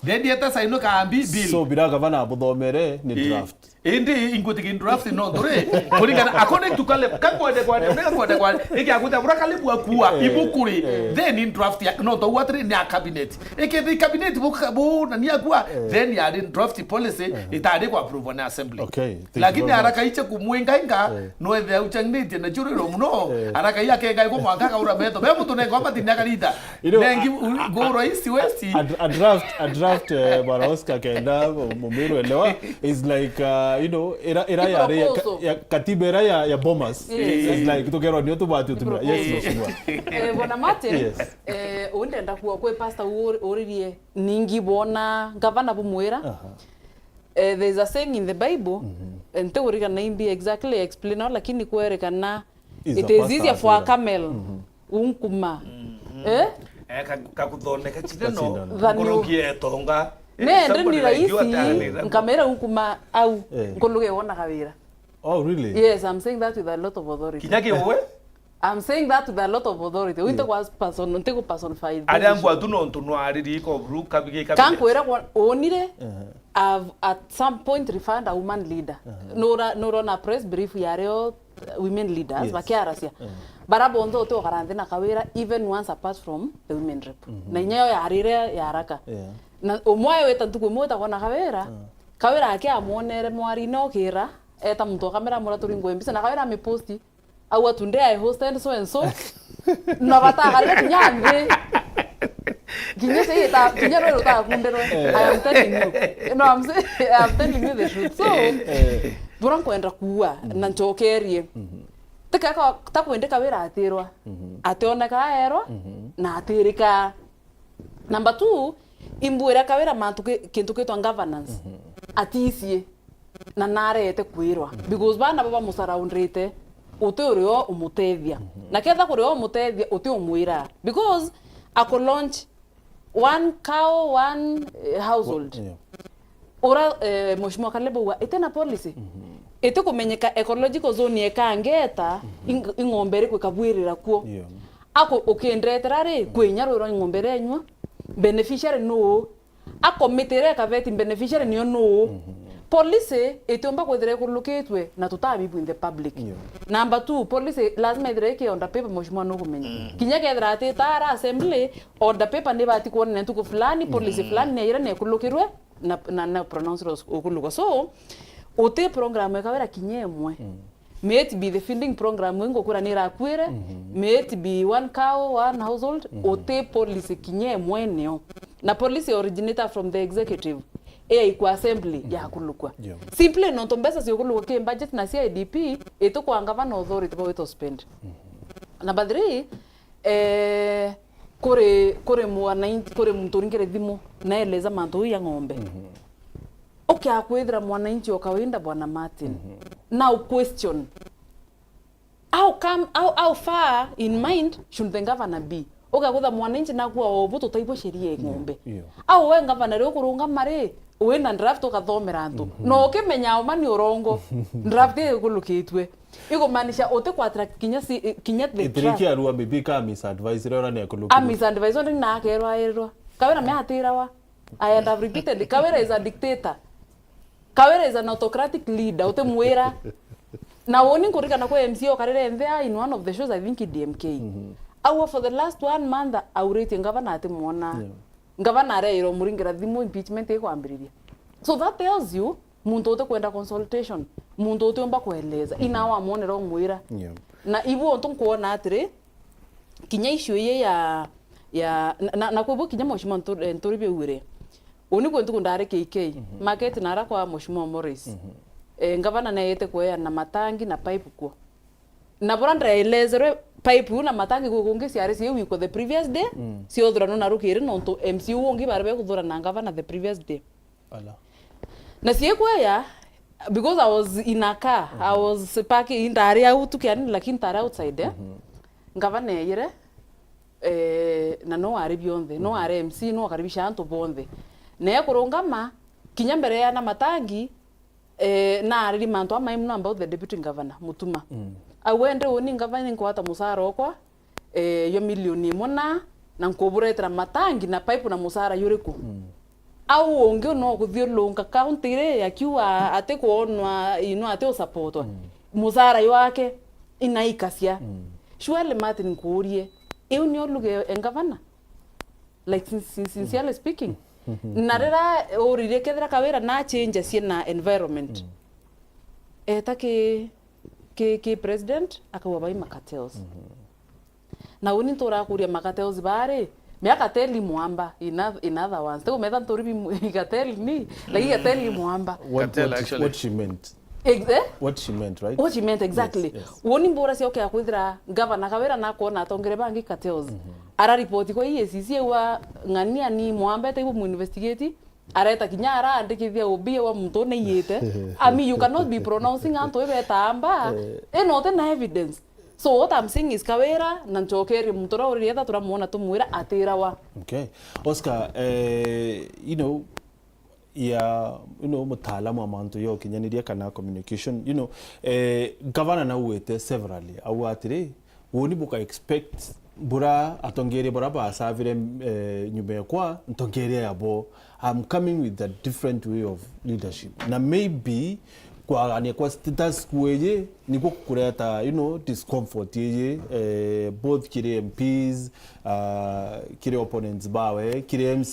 then yeta saino kambi bill. So, bila gavana abuthomere ni draft. Indi inkwitikia draft no nduri, kuringana, according to Caleb, kakwende kwende, kakwende kwende, iki akwenda bura Caleb akua, ibukuri, then in draft ya, no to what ni a cabinet. Iki the cabinet bu, bu na ni akua, then ya draft policy, itari kwa approve na assembly. Okay, thank you very much. Lakini haraka iche kumwinga inga, no ethe uchangnitie na churiro muno, haraka iya kenga iko mwaka kaura metho. Be mutu nengo mati ni akarita. You know, nengi, a, a, go a, east west. A, a draft, a draft, eh, Bwana Oscar kenda, mu-, mumiru elewa, is like, uh, you know, ira, ira ya, ya, ya katiba ira ya, ya Bomas. Yes. It's like, tukerwa nio tubati utumira. Yes, Mheshimiwa. Eh, Bwana Martin, yes, eh, undenda kuwa kwe pastor ur-, uririe ningi bona gavana bumwira. Aha. Eh, there's a saying in the Bible, eh, ntikurikana imbi exactly explain, lakini kwerekana, it is easier for a camel unkuma. Eh? Eh, ka-, kakuthoneka cindano, cindano. Than you. Nkuruki etonga. Eh, nende ni rahisi, nkamera unkuma au, eh, nkuluge wonaga wira. Oh, really? Yes, I'm saying that with a lot of authority. Kinya ki uwe? I'm saying that with a lot of authority. Wite kwa person, ntiku personify. Ari angwa tu nontu no ariri iko bru kabige kabige. Kankwira kwa onire, I've at some point referred a woman leader. Nura, nurona press brief ya reo women leaders, yes, bakiaracia. Bara bonthe uti ukara nthi na kawira, even once apart from the women rep. Na inya yo yarire ya haraka. Na umwe wita ntuku imwe witagwa na kawira, kawira ake amwonere mwari no kira, eta muntu wa kamera, amwira turingwe mbica, na Kawira amiposti. Au atu nde I hosted so and so. Na batakarire kinya nthi. Kinya cia ita, kinya rwe rutakundirwe. I am telling you. No, I'm saying, I am telling you the truth. So, bura nkwenda kuua, na ncokerie. Tikeka ta kwendeka wira atirwa. Ationeka aerwa, na atirika. Number two, imbwira Kawira mantu ki-, kintu kitwa governance. Aticie. Na narete kwirwa. Because bana bo bamusurroundite, uti urio umutethia. Na ketha kuri o umutethia, uti umwira. Because ako launch one cow, one, eh, household. Yeah. Ura, eh, Mheshimiwa Caleb auga, iti na policy. Iti kumenyeka ecological zone yekangeta, ing-, ing'ombe iriku ikabwirira kuo. Yeah. Ako ukindetera ri, kwi inya rwirwa ng'ombe irenyua, beneficiary nuu? A committee iria ikaveti beneficiary nio nuu? Policy itiumba kwithira ikurulukitwe na tutabibwa in the public. Yeah. Number two, policy lazima ithire iki order paper, Mheshimiwa nukumenya. Kinya kethira ati ta ara assembly, order paper nibati kwonania ntuku fulani, policy fulani niaira na ikurulukirwe na, na, na pronounce ukurulukwa. So, uti program ya Kawira kinya imwe. May it be the feeding program ii ngukwira ni irakuire, may it be one cow, one household, uti policy kinya imwe nio. Na policy originator from the executive, iyaikwa assembly yakulukwa. Yeah. Simply nontu mbeca ciukulukwa ki budget na C I D P, itukwa ngavana authority bwa gwita spend. Number three, eh, kuri, kuri mwananchi, kuri muntu uringire thimu, naeleza mantu uu ya ng'ombe. Ukiakwithira mwananchi o kawaida, Bwana Martin, now question, how come, how, how far in mind should the governor be? Ugakwitha mwananchi nakua obu tutaigua sheria ya ng'ombe. Yeah. Au we governor ri ukurungama ri, wina draft ukathomera antu. No ukimenya uma ni urongo, draft ikulukitwe. Ikumaanisha uti ku attract kinya si, kinya the trust. Itirikia rua bibi ka misadvise ria ura ni akulukire. A misadvise ndi na akerwa airwa. Kawira me atirawa. I and have repeated, Kawira is a dictator. Kawira is an autocratic leader, utimwira. Na woni nkuririkana kwi M C A ukarire nthi a in one of the shows, I think D M K. Au for the last one month, auritie ngavana atimwona. Yeah. Ngavana areirwo muringira thimu impeachment ikwambiriria. So that tells you, muntu utikwenda consultation, muntu utiumba kueleza, ina wamwonera umwira. Yeah. Na ibu untu nkwona atiri, kinya issue ii ya, ya, na, na, na kwibu kinya Mheshimiwa Ntu-, eh, Nturi biaugire, uni kwi ntuku ndari K K, market nara kwa Mheshimiwa Morris. Eh, ngavana neeyite kueana matangi na pipe kuo. Na bura ndaelezerwe pipe iu na matangi kwi kungi ciari ciiwikwa the previous day, ciothuranwa na rukiri nontu M C A uu ungi bari bekuthurana na ngavana the previous day. Ala. Na ciikweya, because I was in a car, I was parking, ndari au tu kiani, lakini ndari outside, eh? Ngavana eeyire, eh, na no ari bionthe, no ari M C, no akaribisha antu bonthe. Na ekurungama, kinya mbere ya na matangi, eh, naaririe mantu amai mono about the deputy governor, Mutuma. Au ende uni ngavana ninkwata mucara okwa, eh, yo milioni imwe na, na nkuburetera matangi na pipe na mucara yuriku? Au ungi no kuthiurunka county ri akiuga ati kwonwa, you know, ati usupportwa. Mucara yake inaikacia. Surely Martin nkuurie, iu nio luge e ngavana? Like, sin-, sin-, sincerely speaking. Na rira uririe kethira Kawira na change cie na environment. Eta ki, ki, ki president, akauga bai ma cartels. Na uni nturakuria ma cartels bari, mea cartel i mwamba, in oth-, in other words. Tigumetha nturi bi mu-, cartel ni, lakini cartel i mwamba. What, Cartel, what, actually. What she meant? Ex-, eh? What she meant, right? What she meant, exactly. Yes, yes. Woni mbura cia ukea kwithira ngavana Kawira na kwona atongere bangi cartels. Ara report kwa E A C C ewa ng'ania ni mwamba eta ibu mu investigate. Areta kinya araandikithia ubia wa muntu neiyite. I mean, you cannot be pronouncing antu ibetaamba. Eh. Ino uti na evidence. So what I'm saying is Kawira na ncokerie muntu uria uriri etha turamwona tumwira atirawa. Okay. Oscar, eh, you know, ya, you know, mutaalamu wa mantu ya ukinyaniria kana communication, you know, eh, gavana nauwite severally, au atiri, woni buka expect bura atongeria bura basavire, eh, nyuma ekwa ntongeria yabo. I'm coming with a different way of leadership. Na maybe kwagania kwa status quo iji nikuo kukureta, you know, discomfort iji, eh, both kiri M Ps, ah, kiri opponents bawe, kiri M C